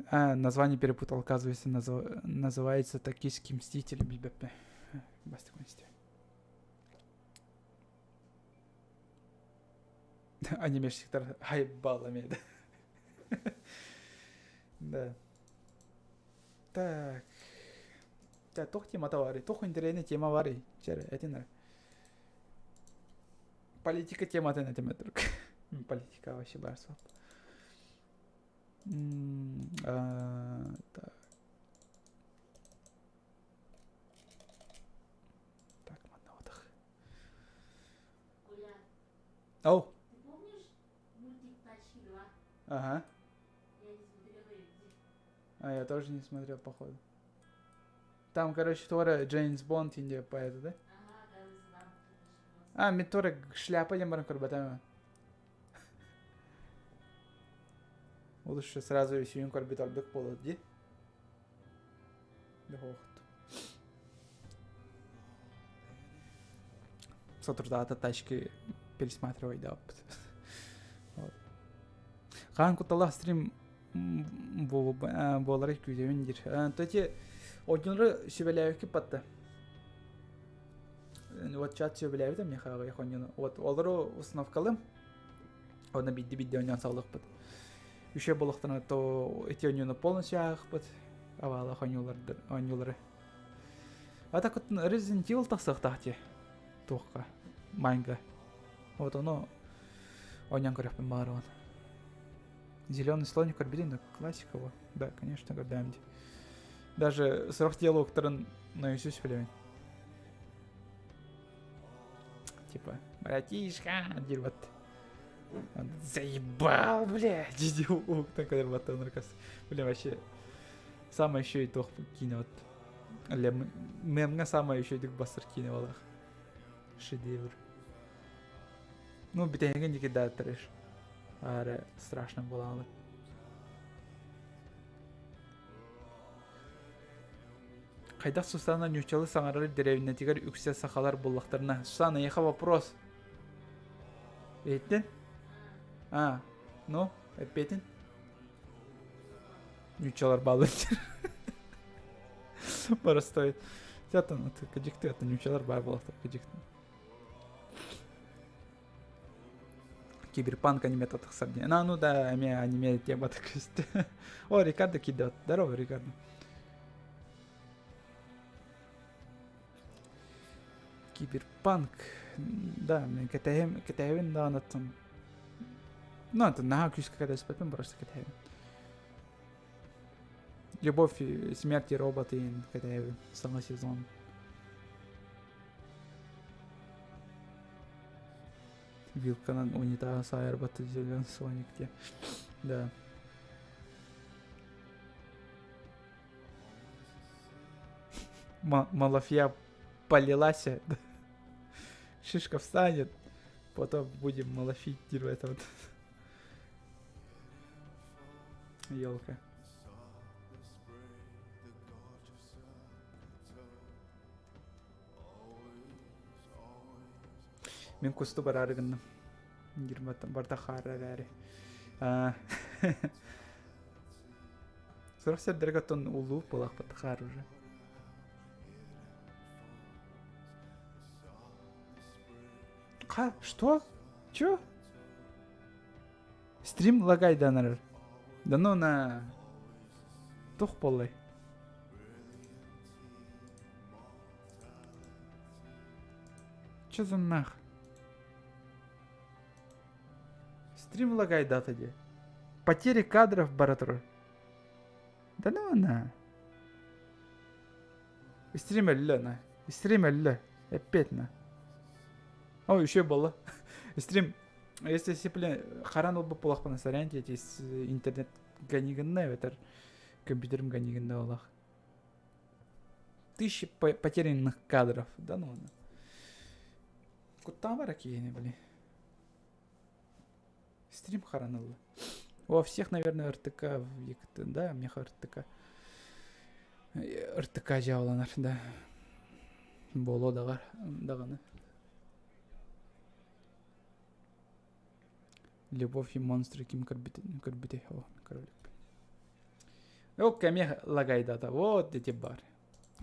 А, название перепутал, оказывается, назыв... называется «Токийский мститель». ББП. Анимешниктар хайбалами. Да. Так. Так, туох темата баарый? Туох интэриэһинэй тема баарый? Чэ этин эрэ. Политика тематын этим түрк. Политика вообще бар суох. Так. Так, манна отах. Коля, Ау. ты помнишь мультик «Тачки 2»? Ага. Я не смотрела его. А я тоже не смотрел, походу. Там, короче, Тора Джеймс Бонд Индия поэт, да? Ага, оказывается, там А, мен Тора шляпа дем баран көрбөтөм. Лучше сразу сүйүн көрбүт ордук болот ди. Сотрудата тачки пересматривай да. Вот. Хаан кутталаах стрим буолара күүтэбин диир. Тоти однолору сүбэлээбиккит батта. Вот чат сүбэлээбитэ миэхэ аҕыйах оонньууну. Вот олору установкалым. Онно бидди-бидди оонньоон саҕалыахпыт. Үчүгэй буолуохтарына то ити оонньууну полностью ааҕыахпыт. Абаалаах оонньуулары. А так вот Resident Evil тахсыахтаах дии. Туохха? Майнга. Вот ону оонньоон көрүөхпүн баҕарабын. Зеленый слоник көрбүтүн да классика его. Да, конечно, көрдөм дии. Даже сорох диалогтарын наизусть билэбин. Типа, братишка, диир вот. Заебал, блядь, дии такой Блин, вообще, самое еще и туох киинэ вот. Мемҥэ самое еще и басыр киинэ буолах. Шедевр. Ну, бүтэһигин диэки да трэш. Аара страшно буолаалы. Хайдах Сусана нууччалыы саҥарар дэриэбинэтигэр үксэ сахалар буоллахтарына. Сусана, эйиэхэ вопрос. Иһиттин? А, ну, эппиэтин? Нууччалар бааллар. Простой. Тятан, кыдьыкты, это нууччалар баар буоллахтар, кыдьыкты. Киберпанк анимета тахсар диэн. А, ну да, эмиэ аниме темата көстө. О, Рикардо киирдэ. Здорово, Рикардо. Киберпанк. Да, мен кэтэһим, кэтэһэбин даҕаны оттон. Ну, это наһаа күүскэ кэтэспэппин, просто кэтэһэбин. Любовь, смерть и роботы кэтэһэбин саҥа сезон. Вилканан унитаз саайарбат зелен слоник где. Да. Малафья полилась. Шишка встанет. Потом будем малафить это вот. Елка. Мин кусту бараары гынным. Гирматтан барда хаара эрээри. Сорох сирдэргэ оттон улуу буолахпыт хаар уже. Ха, что? Чё? Стрим лагайданар. Да ну на... Тух буоллай. Че за нах? Стрим лагайдата дии. Потери кадров бара турар. Да ну на. Стрим өллө на. Стрим өллө. Эппиэт на. О, еще буолла. Стрим. Если сипле харан ылбыт буолахпына сорян диэти интернет ганигынна эбэтэр компьютерым ганигынна олох. Тысячи потерянных кадров, да ну ладно. Куттаан бара киһини, блин. Стрим харанылла. У всех, наверное, РТК в ЕКТ, да, меха РТК. РТК дьааланар, да. Боло даҕар, даҕаны. Любовь и монстры ким көрбүтэ о көрөлүк. Ок, эмиэ лагайдата. Вот дети бар.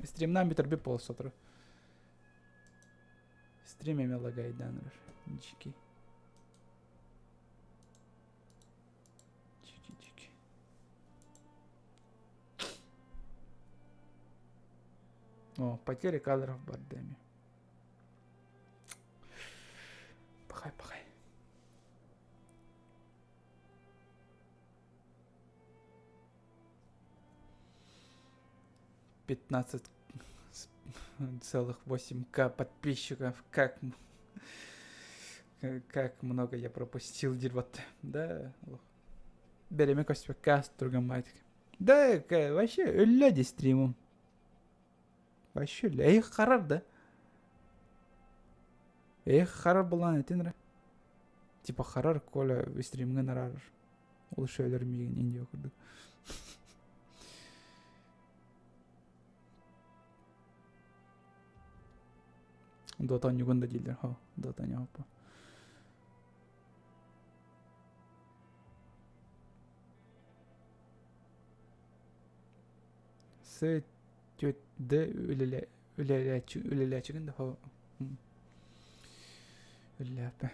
Стримнан бүтэрбит буол сотору. Стрим эмиэ лагайдаан эрэр. Дьики. Дьики, дьики. О, потеря кадров барда эмиэ. Пахай, пахай. 15,8к подписчиков. Как, как много я пропустил дерьмо Да, Береме көспөккө астырган байтык. Да, вообще өллө ди стримум. Вообще өллө. Эх, харар да. Эх, харар булан этин ре. Типа харар Коля стримҥа нарарар. Ол шөөлөр миигин индия курдук. Дота ньугун да дииллэр. Хо, Дота ньугуппа. С түөт Д үлэлэ үлэлээччи үлэлээччигин да хо үлэлээппэ.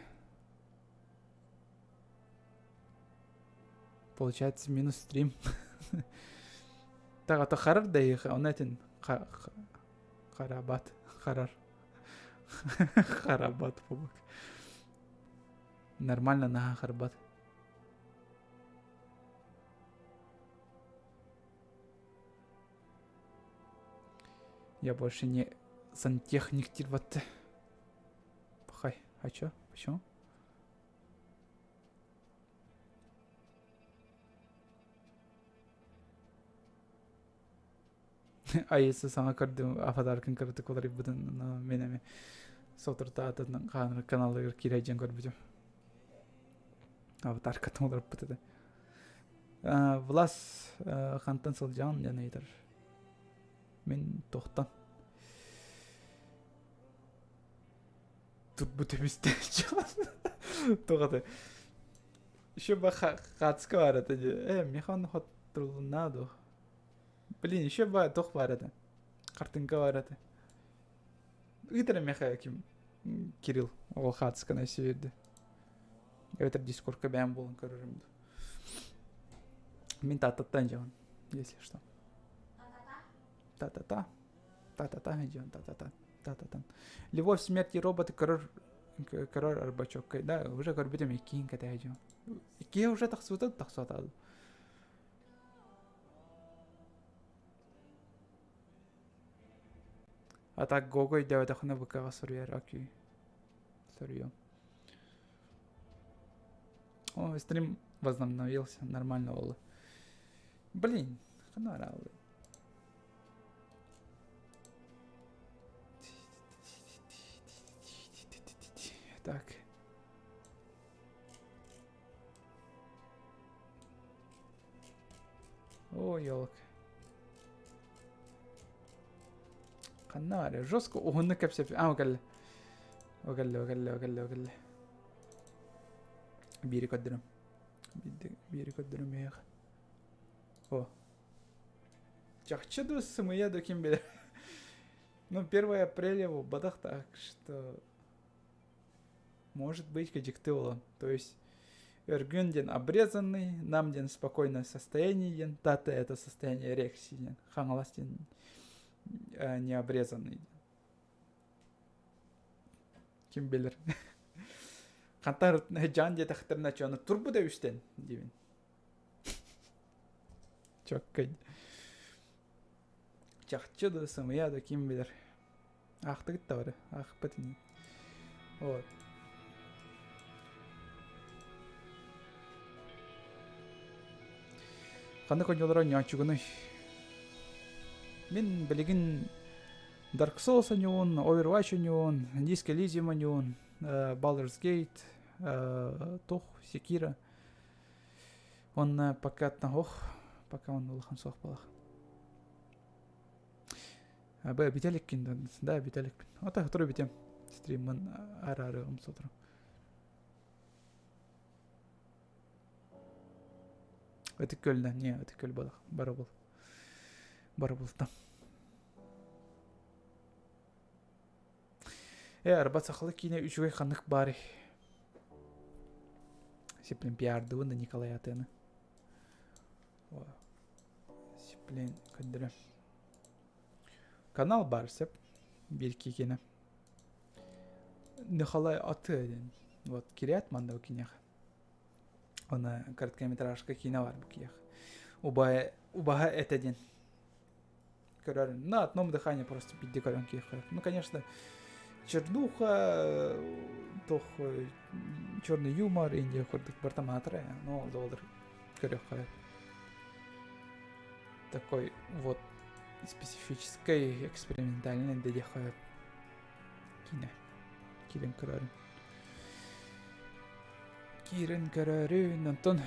Получается минус стрим. Так, а то харар да их, он этин харабат, харар. Харабат побок. Нормально наха харбат. Я больше не сантехник тирбатты. Пахай. А чё? Почему? А если саҥа көрдүм аватаркын кыратык уларыйбытын мен эми соторутаатынан хааныр каналыгар киирэ дьэн көрбүтүм. Аватаркатын уларыппыт этэ. Влас хантан сылдьаҕын диэн ыйытар. Мин тохтон. Турбут эмистэ Тоҕо это? Еще бы хацка бар это. Э, механ хоттурулунаа Блин, еще бы туох баар этэ. Хартыҥка баар этэ. Ыытар миэхэ ким Кирилл ол хаатысканы сиэрдэ. Эбэтэр дискордка бэйэм буолан көрөрүм дуу. Мин Тааттаттан дьон, если что. Та-та-та. Та-та-та дьон, та-та-та. Та-та-та. Любовь, смерть и роботы көрөр көрөр арбачокка. Да, уже көрбүтүм иккиин кэтэһэ дьон. Иккиэ уже тахсыбыта тахсыбатаал. А так Гого өйдөөтөхүнэ ВК-ҕа суруйар окей. Суруйуом. О, стрим возобновился, нормально ол. Блин, ханна бараалый. Так. О, елка. Ханна баар жестко уһуннук кэпсэппит. Аа, кэллэ. О кэллэ, о кэллэ, о кэллэ, о кэллэ. Биири көрдөрүм. Биири көрдөрүм эһиэхэ. О. Чахчы да сымыйа да ким билэр. Ну, 1 апреля буолбатах так что может быть кыдьыкты буолан. То есть Өргүн диэн обрезанный, Нам диэн спокойное состояние диэн, Тата это состояние эрекции диэн, Хаҥалас диэн не обрезанный диэн. Ким билэр. Хантан дьаан диэтэхтэринэ чону турбут эбистэн диибин. Чоккай. Чахчы да сымыйа да ким билэр. Аахтыгыт да бары, аахпыт ини. Вот. Ханнык оонньуулара оонньооччугунуй? Мин билигин Dark Souls оонньуун, Overwatch оонньуун, Disco Elysium оонньуун, Baldur's Gate, туох Sekiro. Уонна пока ох, пока он улахан суох буолах. Б бүтэликкин да бүтэликпин. Ата сотору бүтем. Стриммын араарыгым сотору. Ытык көлнө, не, ытык көл балах, барабыл. Барабылтан. Э, арба сахалы киинэ үчүгэй ханнык баарый? Сиплин пиардыбын да Николай Атыаны. Сиплин көрдөрө. Канал бар сеп. Бир киинэ. Николай Аты диэн. Вот кириэт манна киниэхэ. Оны короткометражка киинэ бар бу киэх. Убай убаһа этэ диэн. Көрөр. На одном дыхании просто бидде көрөн киэх. Ну, конечно, чернуха, тох черный юмор, Индия курдук бартамаатара, но ол да болар көрөххө. Такой вот специфический экспериментальный дедихэ киинэ. Киирэн көрөрүн. Киирэн көрөрүн, онтон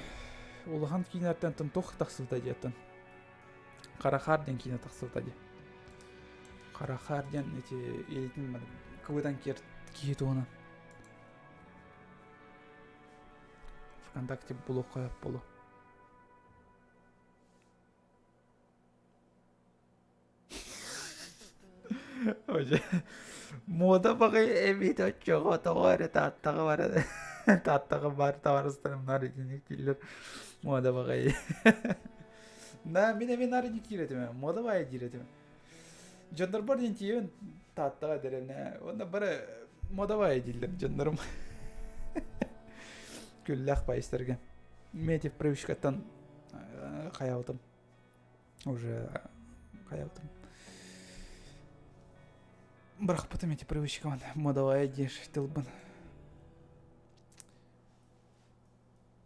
улахан киинэлэртэн онтон туох тахсыбыта диэттэн. Харахаар диэн киинэ тахсыбыта дии. Харахаар диэн эти илиитин кыбытан киэр киһи туһунан. ВКонтакте булуохха болу. Муода баҕайы эбит оччоҕо тоҕо эрэ Тааттаҕа барар Тааттаҕа баар табаарыстарым наар итинник дииллэр муода баҕайы На мин эмиэ наар инник диир этим муода баайы диир этим дьоннорбор диэн тиийэбин Тааттаҕа дэриэбинэ уонна бары муода баайы дииллэр дьоннорум күллээх баайыстарга метив привычкаттан хайаабытым Уже хайабытым. Бырахпытым эти привычкабын. Модовая диир тылбын.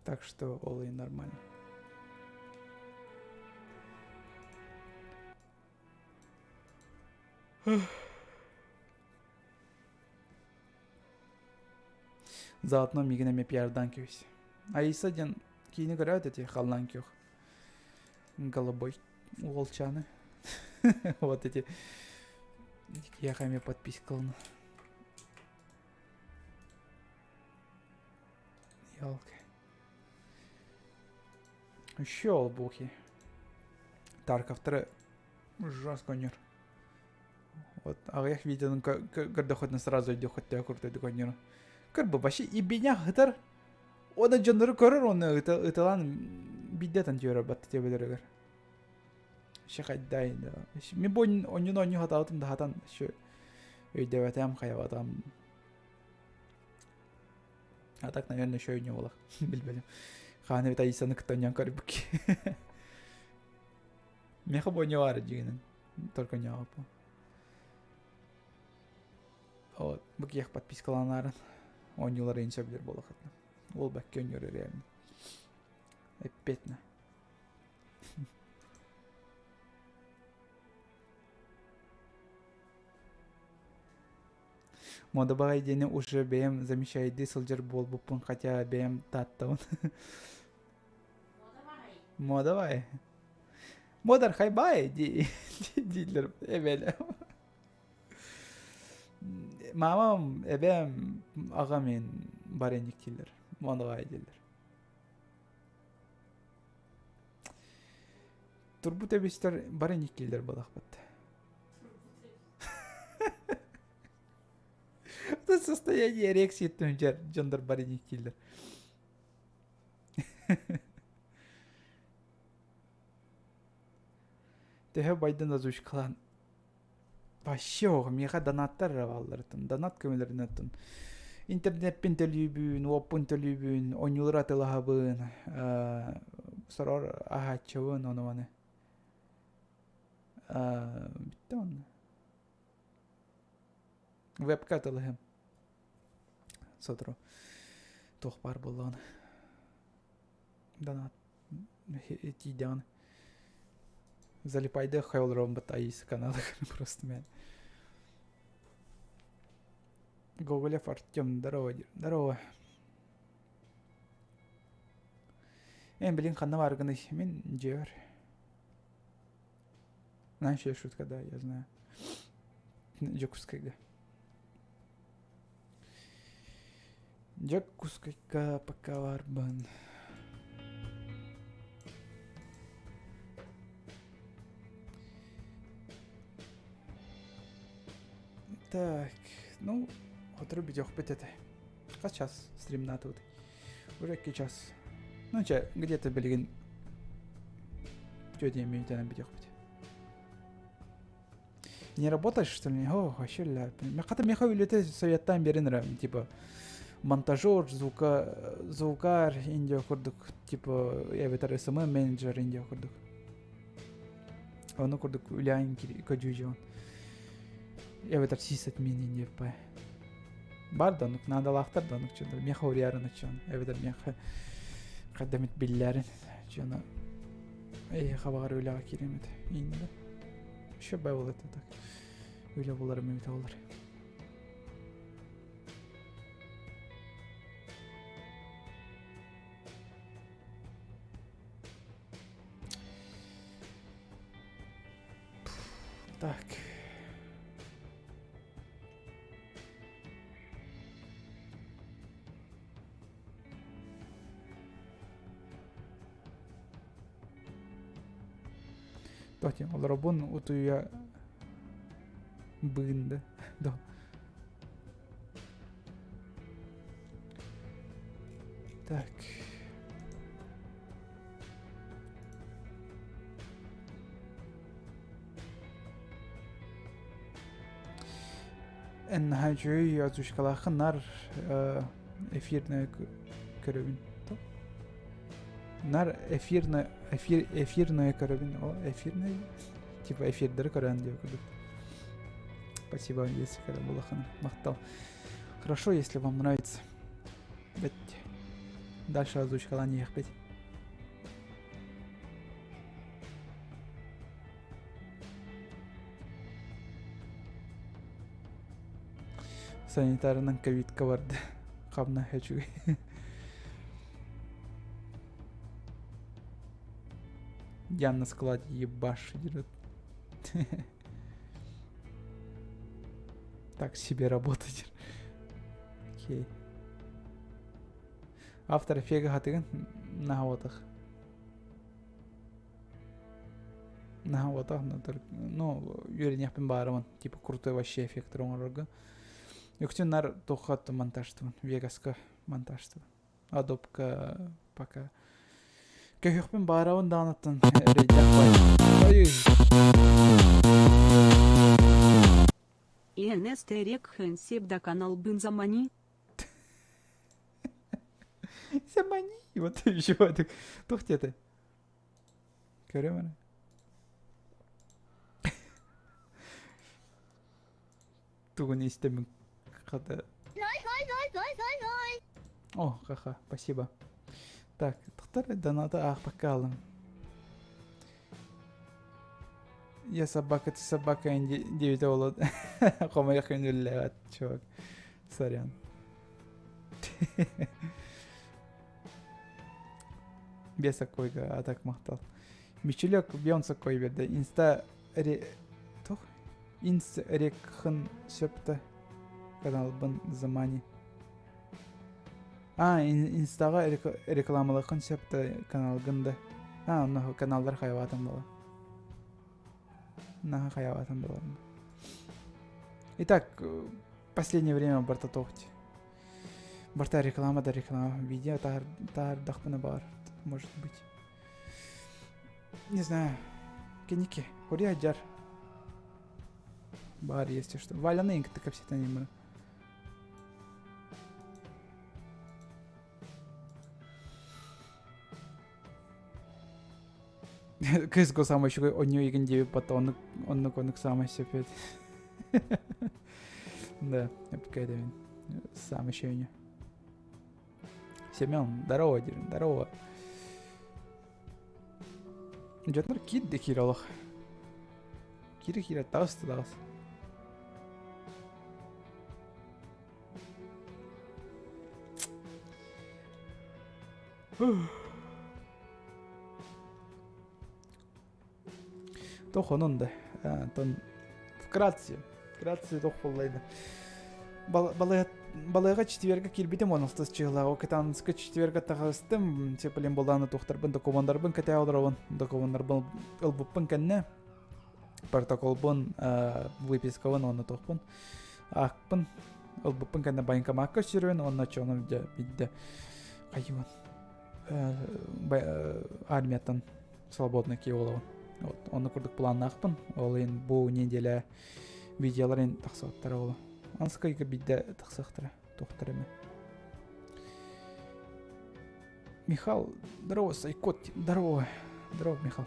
Так что ол и нормально. Заодно мигин эмиэ пиардаан кэбис. Аиса диэн киини көрөөт эти халлаан күөх. Голубой уолчааны. Вот эти киһиэхэ эмиэ подпискалана. Елки. Еще олбухи. Тарковтары жестко өнөр. Вот аҕыйах видеоны көрдөххүтүнэ сразу өйдүөххүттэ курдук өнөрү. Көр бу вообще ибиня хытар. Оны дьоннору көрөр оны ытылан биддетен түөрөр батты тебелеригер. Ще хайдай да. Мен бу онньун онньу хатаабытым да хатан еще өйдөбөтөм хайабатам. А так, наверное, еще не олах. Билбедим. Хааны бит Аисаны кытта онньон көрбүк. Меха бу онньо бар дьигинен. Только онньооппу. Вот, бу киэх подпискаланарын оонньуулар инче билер буолахатна. Ол бэккэ онньор реально. Эппетна. Модабаҕай диэни уже бэйэм замечайдыы сылдьар буолбуппун, хотя бэйэм тааттабын. Модабай. Модар хайбай дииллэр эбэлэ. Мамам, эбэм, аҕам мин вареник дииллэр. Модабай дииллэр. Турбут эбистэр вареник дииллэр буолахпыт. Это состояние эрекции дьоннор вареник дииллэр. Төһө байдын озвучкалаан вообще оҕо миэхэ донаттар эрэ баалларыттан донат көмөлөрүнэн интернеппин төлүүбүн уоппун төлүүбүн оонньуулары атыылаһабын сорор аһааччыбын ону маны бүттэ онно вебка атыылаһым сотору туох баар буоллаҕына донат тиийдэҕинэ. Залипайды хайолрон бат каналы просто мен. Гоголев Артем, здорово, здорово. Эн билин ханна баргыный? Мин дьиэбэр. Знаешь, шутка, да, я знаю. Дьокуускайга. Дьокуускайга пока барбын. Так, ну, сотору бүтүөхпүт этэ. Хас час стримнаатыбыт? Уже 2 час. Ну, чэ, где-то билигин тетя мүнүүтэнэн бүтүөхпүт. Не работаешь, что ли? О, вообще ля. Хата меха үлэтэ советтаан биэрэн эрэ, типа монтажер, звука, звукарь индия курдук, типа эбэтэр СММ менеджер индия курдук. Ону курдук үлээн көдьүүдьон. Эбэтэр сисадмин индия пай. Бар да оннук наадалаахтар да оннук чуондар. Меха уруйарын чуон. Эбэтэр меха хаддамит биллэрин чуона эйиэхэ баҕар үлэҕэ кииримит иннэ. Еще бэвэл это так. Үлэ буларым эбитэ олар. Так. Тохтин олоробун утуйа быынды. Да. Так. Эн наһаа үчүгэй озвучкалааххын нар эфирное көрөбүн. Нар эфирное эфир эфирное көрөбүн. О, эфирное типа эфирдери көрөн диye курдук. Спасибо, если когда было махтал. Хорошо, если вам нравится. Дальше озвучкалаан иһиэхпит. Санитарынан ковидка барды. Хабна үчүгэй. Я на складе ебаш дерет. Так себе работать. Окей. Автор эффега хатыгын наһаотах. Наһаотах, ну, үөрэниэхпин баарымын. Типа крутой вообще эффектер оҥорорго. Үксүн нар туоххат монтажтыбын. Вегаска монтажтыбын. Адобка пока. Көһүөхпүн баарабын даҕаныттан эрэйдээх бай. ИНСТ Рек Хэнсебда канал Бынзамани. Замани. Вот еще это. Туох диэтэ? Көрүөм эрэ. Тугун истэмин хата. О, ха-ха, спасибо. Так, тохтор доната аахпакка аалым. Я собака, ты собака, диэбитэ буолуо. Хомойох күнүллээбэт, чувак. Сорян. Без такойга, а так махтал. Мичилек Бейонсе кой берді. Инста ре... Тух? Инс рекхын сөпті. Каналбын замани. А, инстаға рекламалықын сөпті каналгында. А, ну каналдар хайватым бола. Наха хайватым бола. Итак, последнее время барта тохти. Барта реклама да реклама. Видео таар таардахпына бар, может быть. Не знаю. Кеники. Хурия дьар. Бар если что. Валяны инкты кэпсэтэн Кыыс саамай үчүгэй оонньуу игин диэбит батта оннук оннук оннук саамай сөп эбит. Да, эпкэ Саамай үчүгэй Семен, здорово, здорово. Дьоннор киирдэ киирэ олох. Киирэ-киирэ таҕыс да таҕыс. Туох онон да онтон вкратце вкратце туох буоллай да балыга четверга киирбитим он алтыс чыһылаах кытаанска четверга таҕыстым сеплен болааны туохтарбын докумуоннарбын кэтээ олоробун докумуоннарбын ылбыппын кэннэ протоколбун выпискабын уонна туохпун аакпын ылбыппын кэннэ военкомакка сүрүн уонна чону дьэ бидде хайыбын армияттан свободно киһи буолабын. Вот, онно курдук планнаахпын. Ол иһин бу неделя видеолар ин тахсыбаттара ол. Анскайга бидде тахсыахтара, туохтар эми. Михал, здорово, Сайкот, здорово. Здорово, Михал.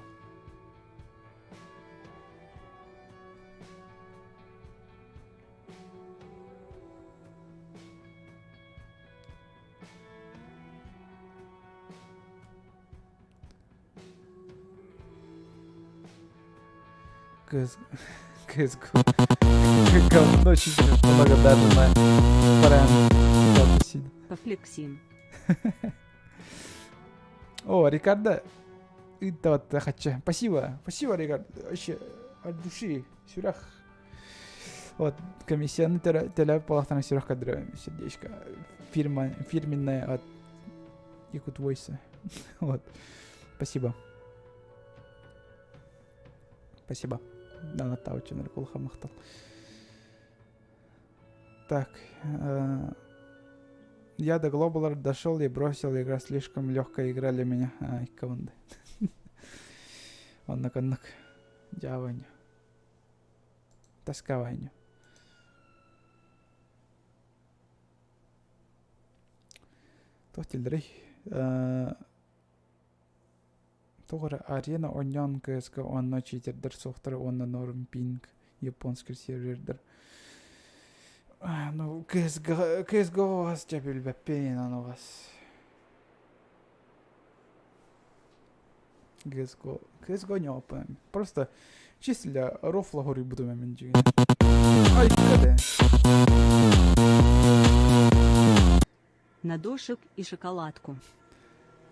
КС... КСГО. Говно читер, благодарная. Правильно. Пофлексим. О, Рикардо. Это хочу. Спасибо. Спасибо, Рикардо. Вообще, от души. Сүрэх. Вот, комиссияны төлөп буолахтана сүрэх көрдөрөм сердечко. Фирма, фирменная от Якут Войса. Вот. Спасибо. Спасибо. Да, Натаучин махтал. Так. Э, я до Глобалар дошел и бросил. Игра слишком легкая игра для меня. Ай, каванды. Оннук оннук. Дьаабанньа. Тоскование. Туох дииллэрий? Туох эрэ арена оонньоон КСК уонна читердэр суохтара уонна норм пинг японский сервердэр. Ну, КСГ КСГО вас дьэ билбэппин ону вас. CSGO CSGO не Просто чисто для рофла хоруйбутум мин дьиҥинэн. Ай, кэдэ. На дошик и шоколадку.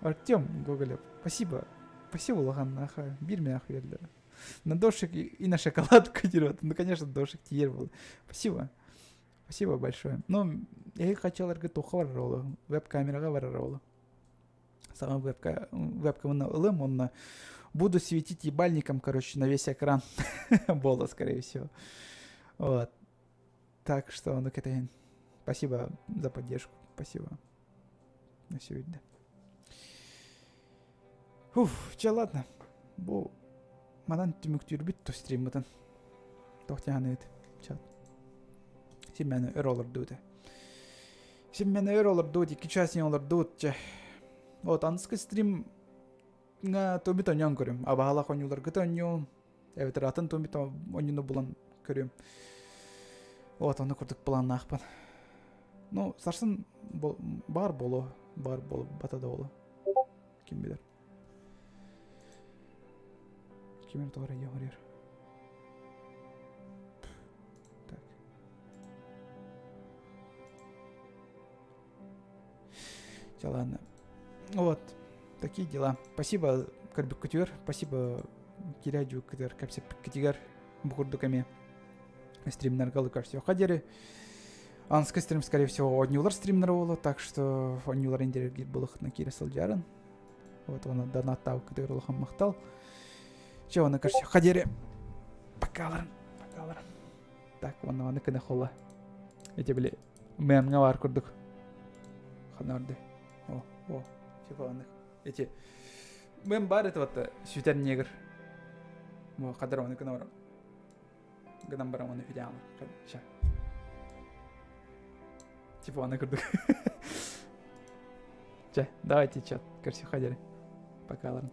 Артем Гоголев, спасибо. Спасибо, улахан Биир мэх бердилэр. На дошик и на шоколадку дерет. Ну, конечно, дошик тиер был. Спасибо. Спасибо большое. Ну, я хотел туха барар веб-камераға барар Сама вебка, вебка ылым, он буду светить ебальником, короче, на весь экран. Бола, скорее всего. Вот. Так что, ну, это... Спасибо за поддержку. Спасибо. На сегодня. Уф, че, ладно. Бу манан түмүктүүрбүт то стриммытын. Туох тиһаныыт. Чат. Син мэни өр олордуу этэ. Син мэни өр олордуу, икки час олордуу чэ. Вот анскы стрим тумит оньон көрүм. Абаһалах оньууларгыт оньуум. Эбэтэр атын тумит оньуну булан көрүм. Вот ону курдук планнаахпын. Ну, сарсын бар болу, бар болу, бата да болу. Ким билэр. Ким эрэ тоҕо эрэ йоҕуруйар. Так. Все, ладно. Вот, такие дела. Спасибо, Карбикутюр, спасибо Кирядю, Капсепкитигар, бу курдук эмиэ стримнарга лыкар хадери. Анскы стрим, скорее всего, однюлар стримнер буолуо, так что однюлар интэригир булых на киирэ сылдьарын. Вот он донаттаабыт кытыгыр улахан махтал. Чэ, оны көрсө хадери. Пока Пока Так, уонна маны кына холла. Эти били мэмҥэ баар курдук. Ханарды. О, о, типа оннук. Эти мэм бар это вот сүтэр негр. Мо кадар оны кына барам. Гынан барам оны хүдэ Ща. Типа оны курдук. Чэ, давайте чат. Көрсүөххэ диэри. Пока, ладно.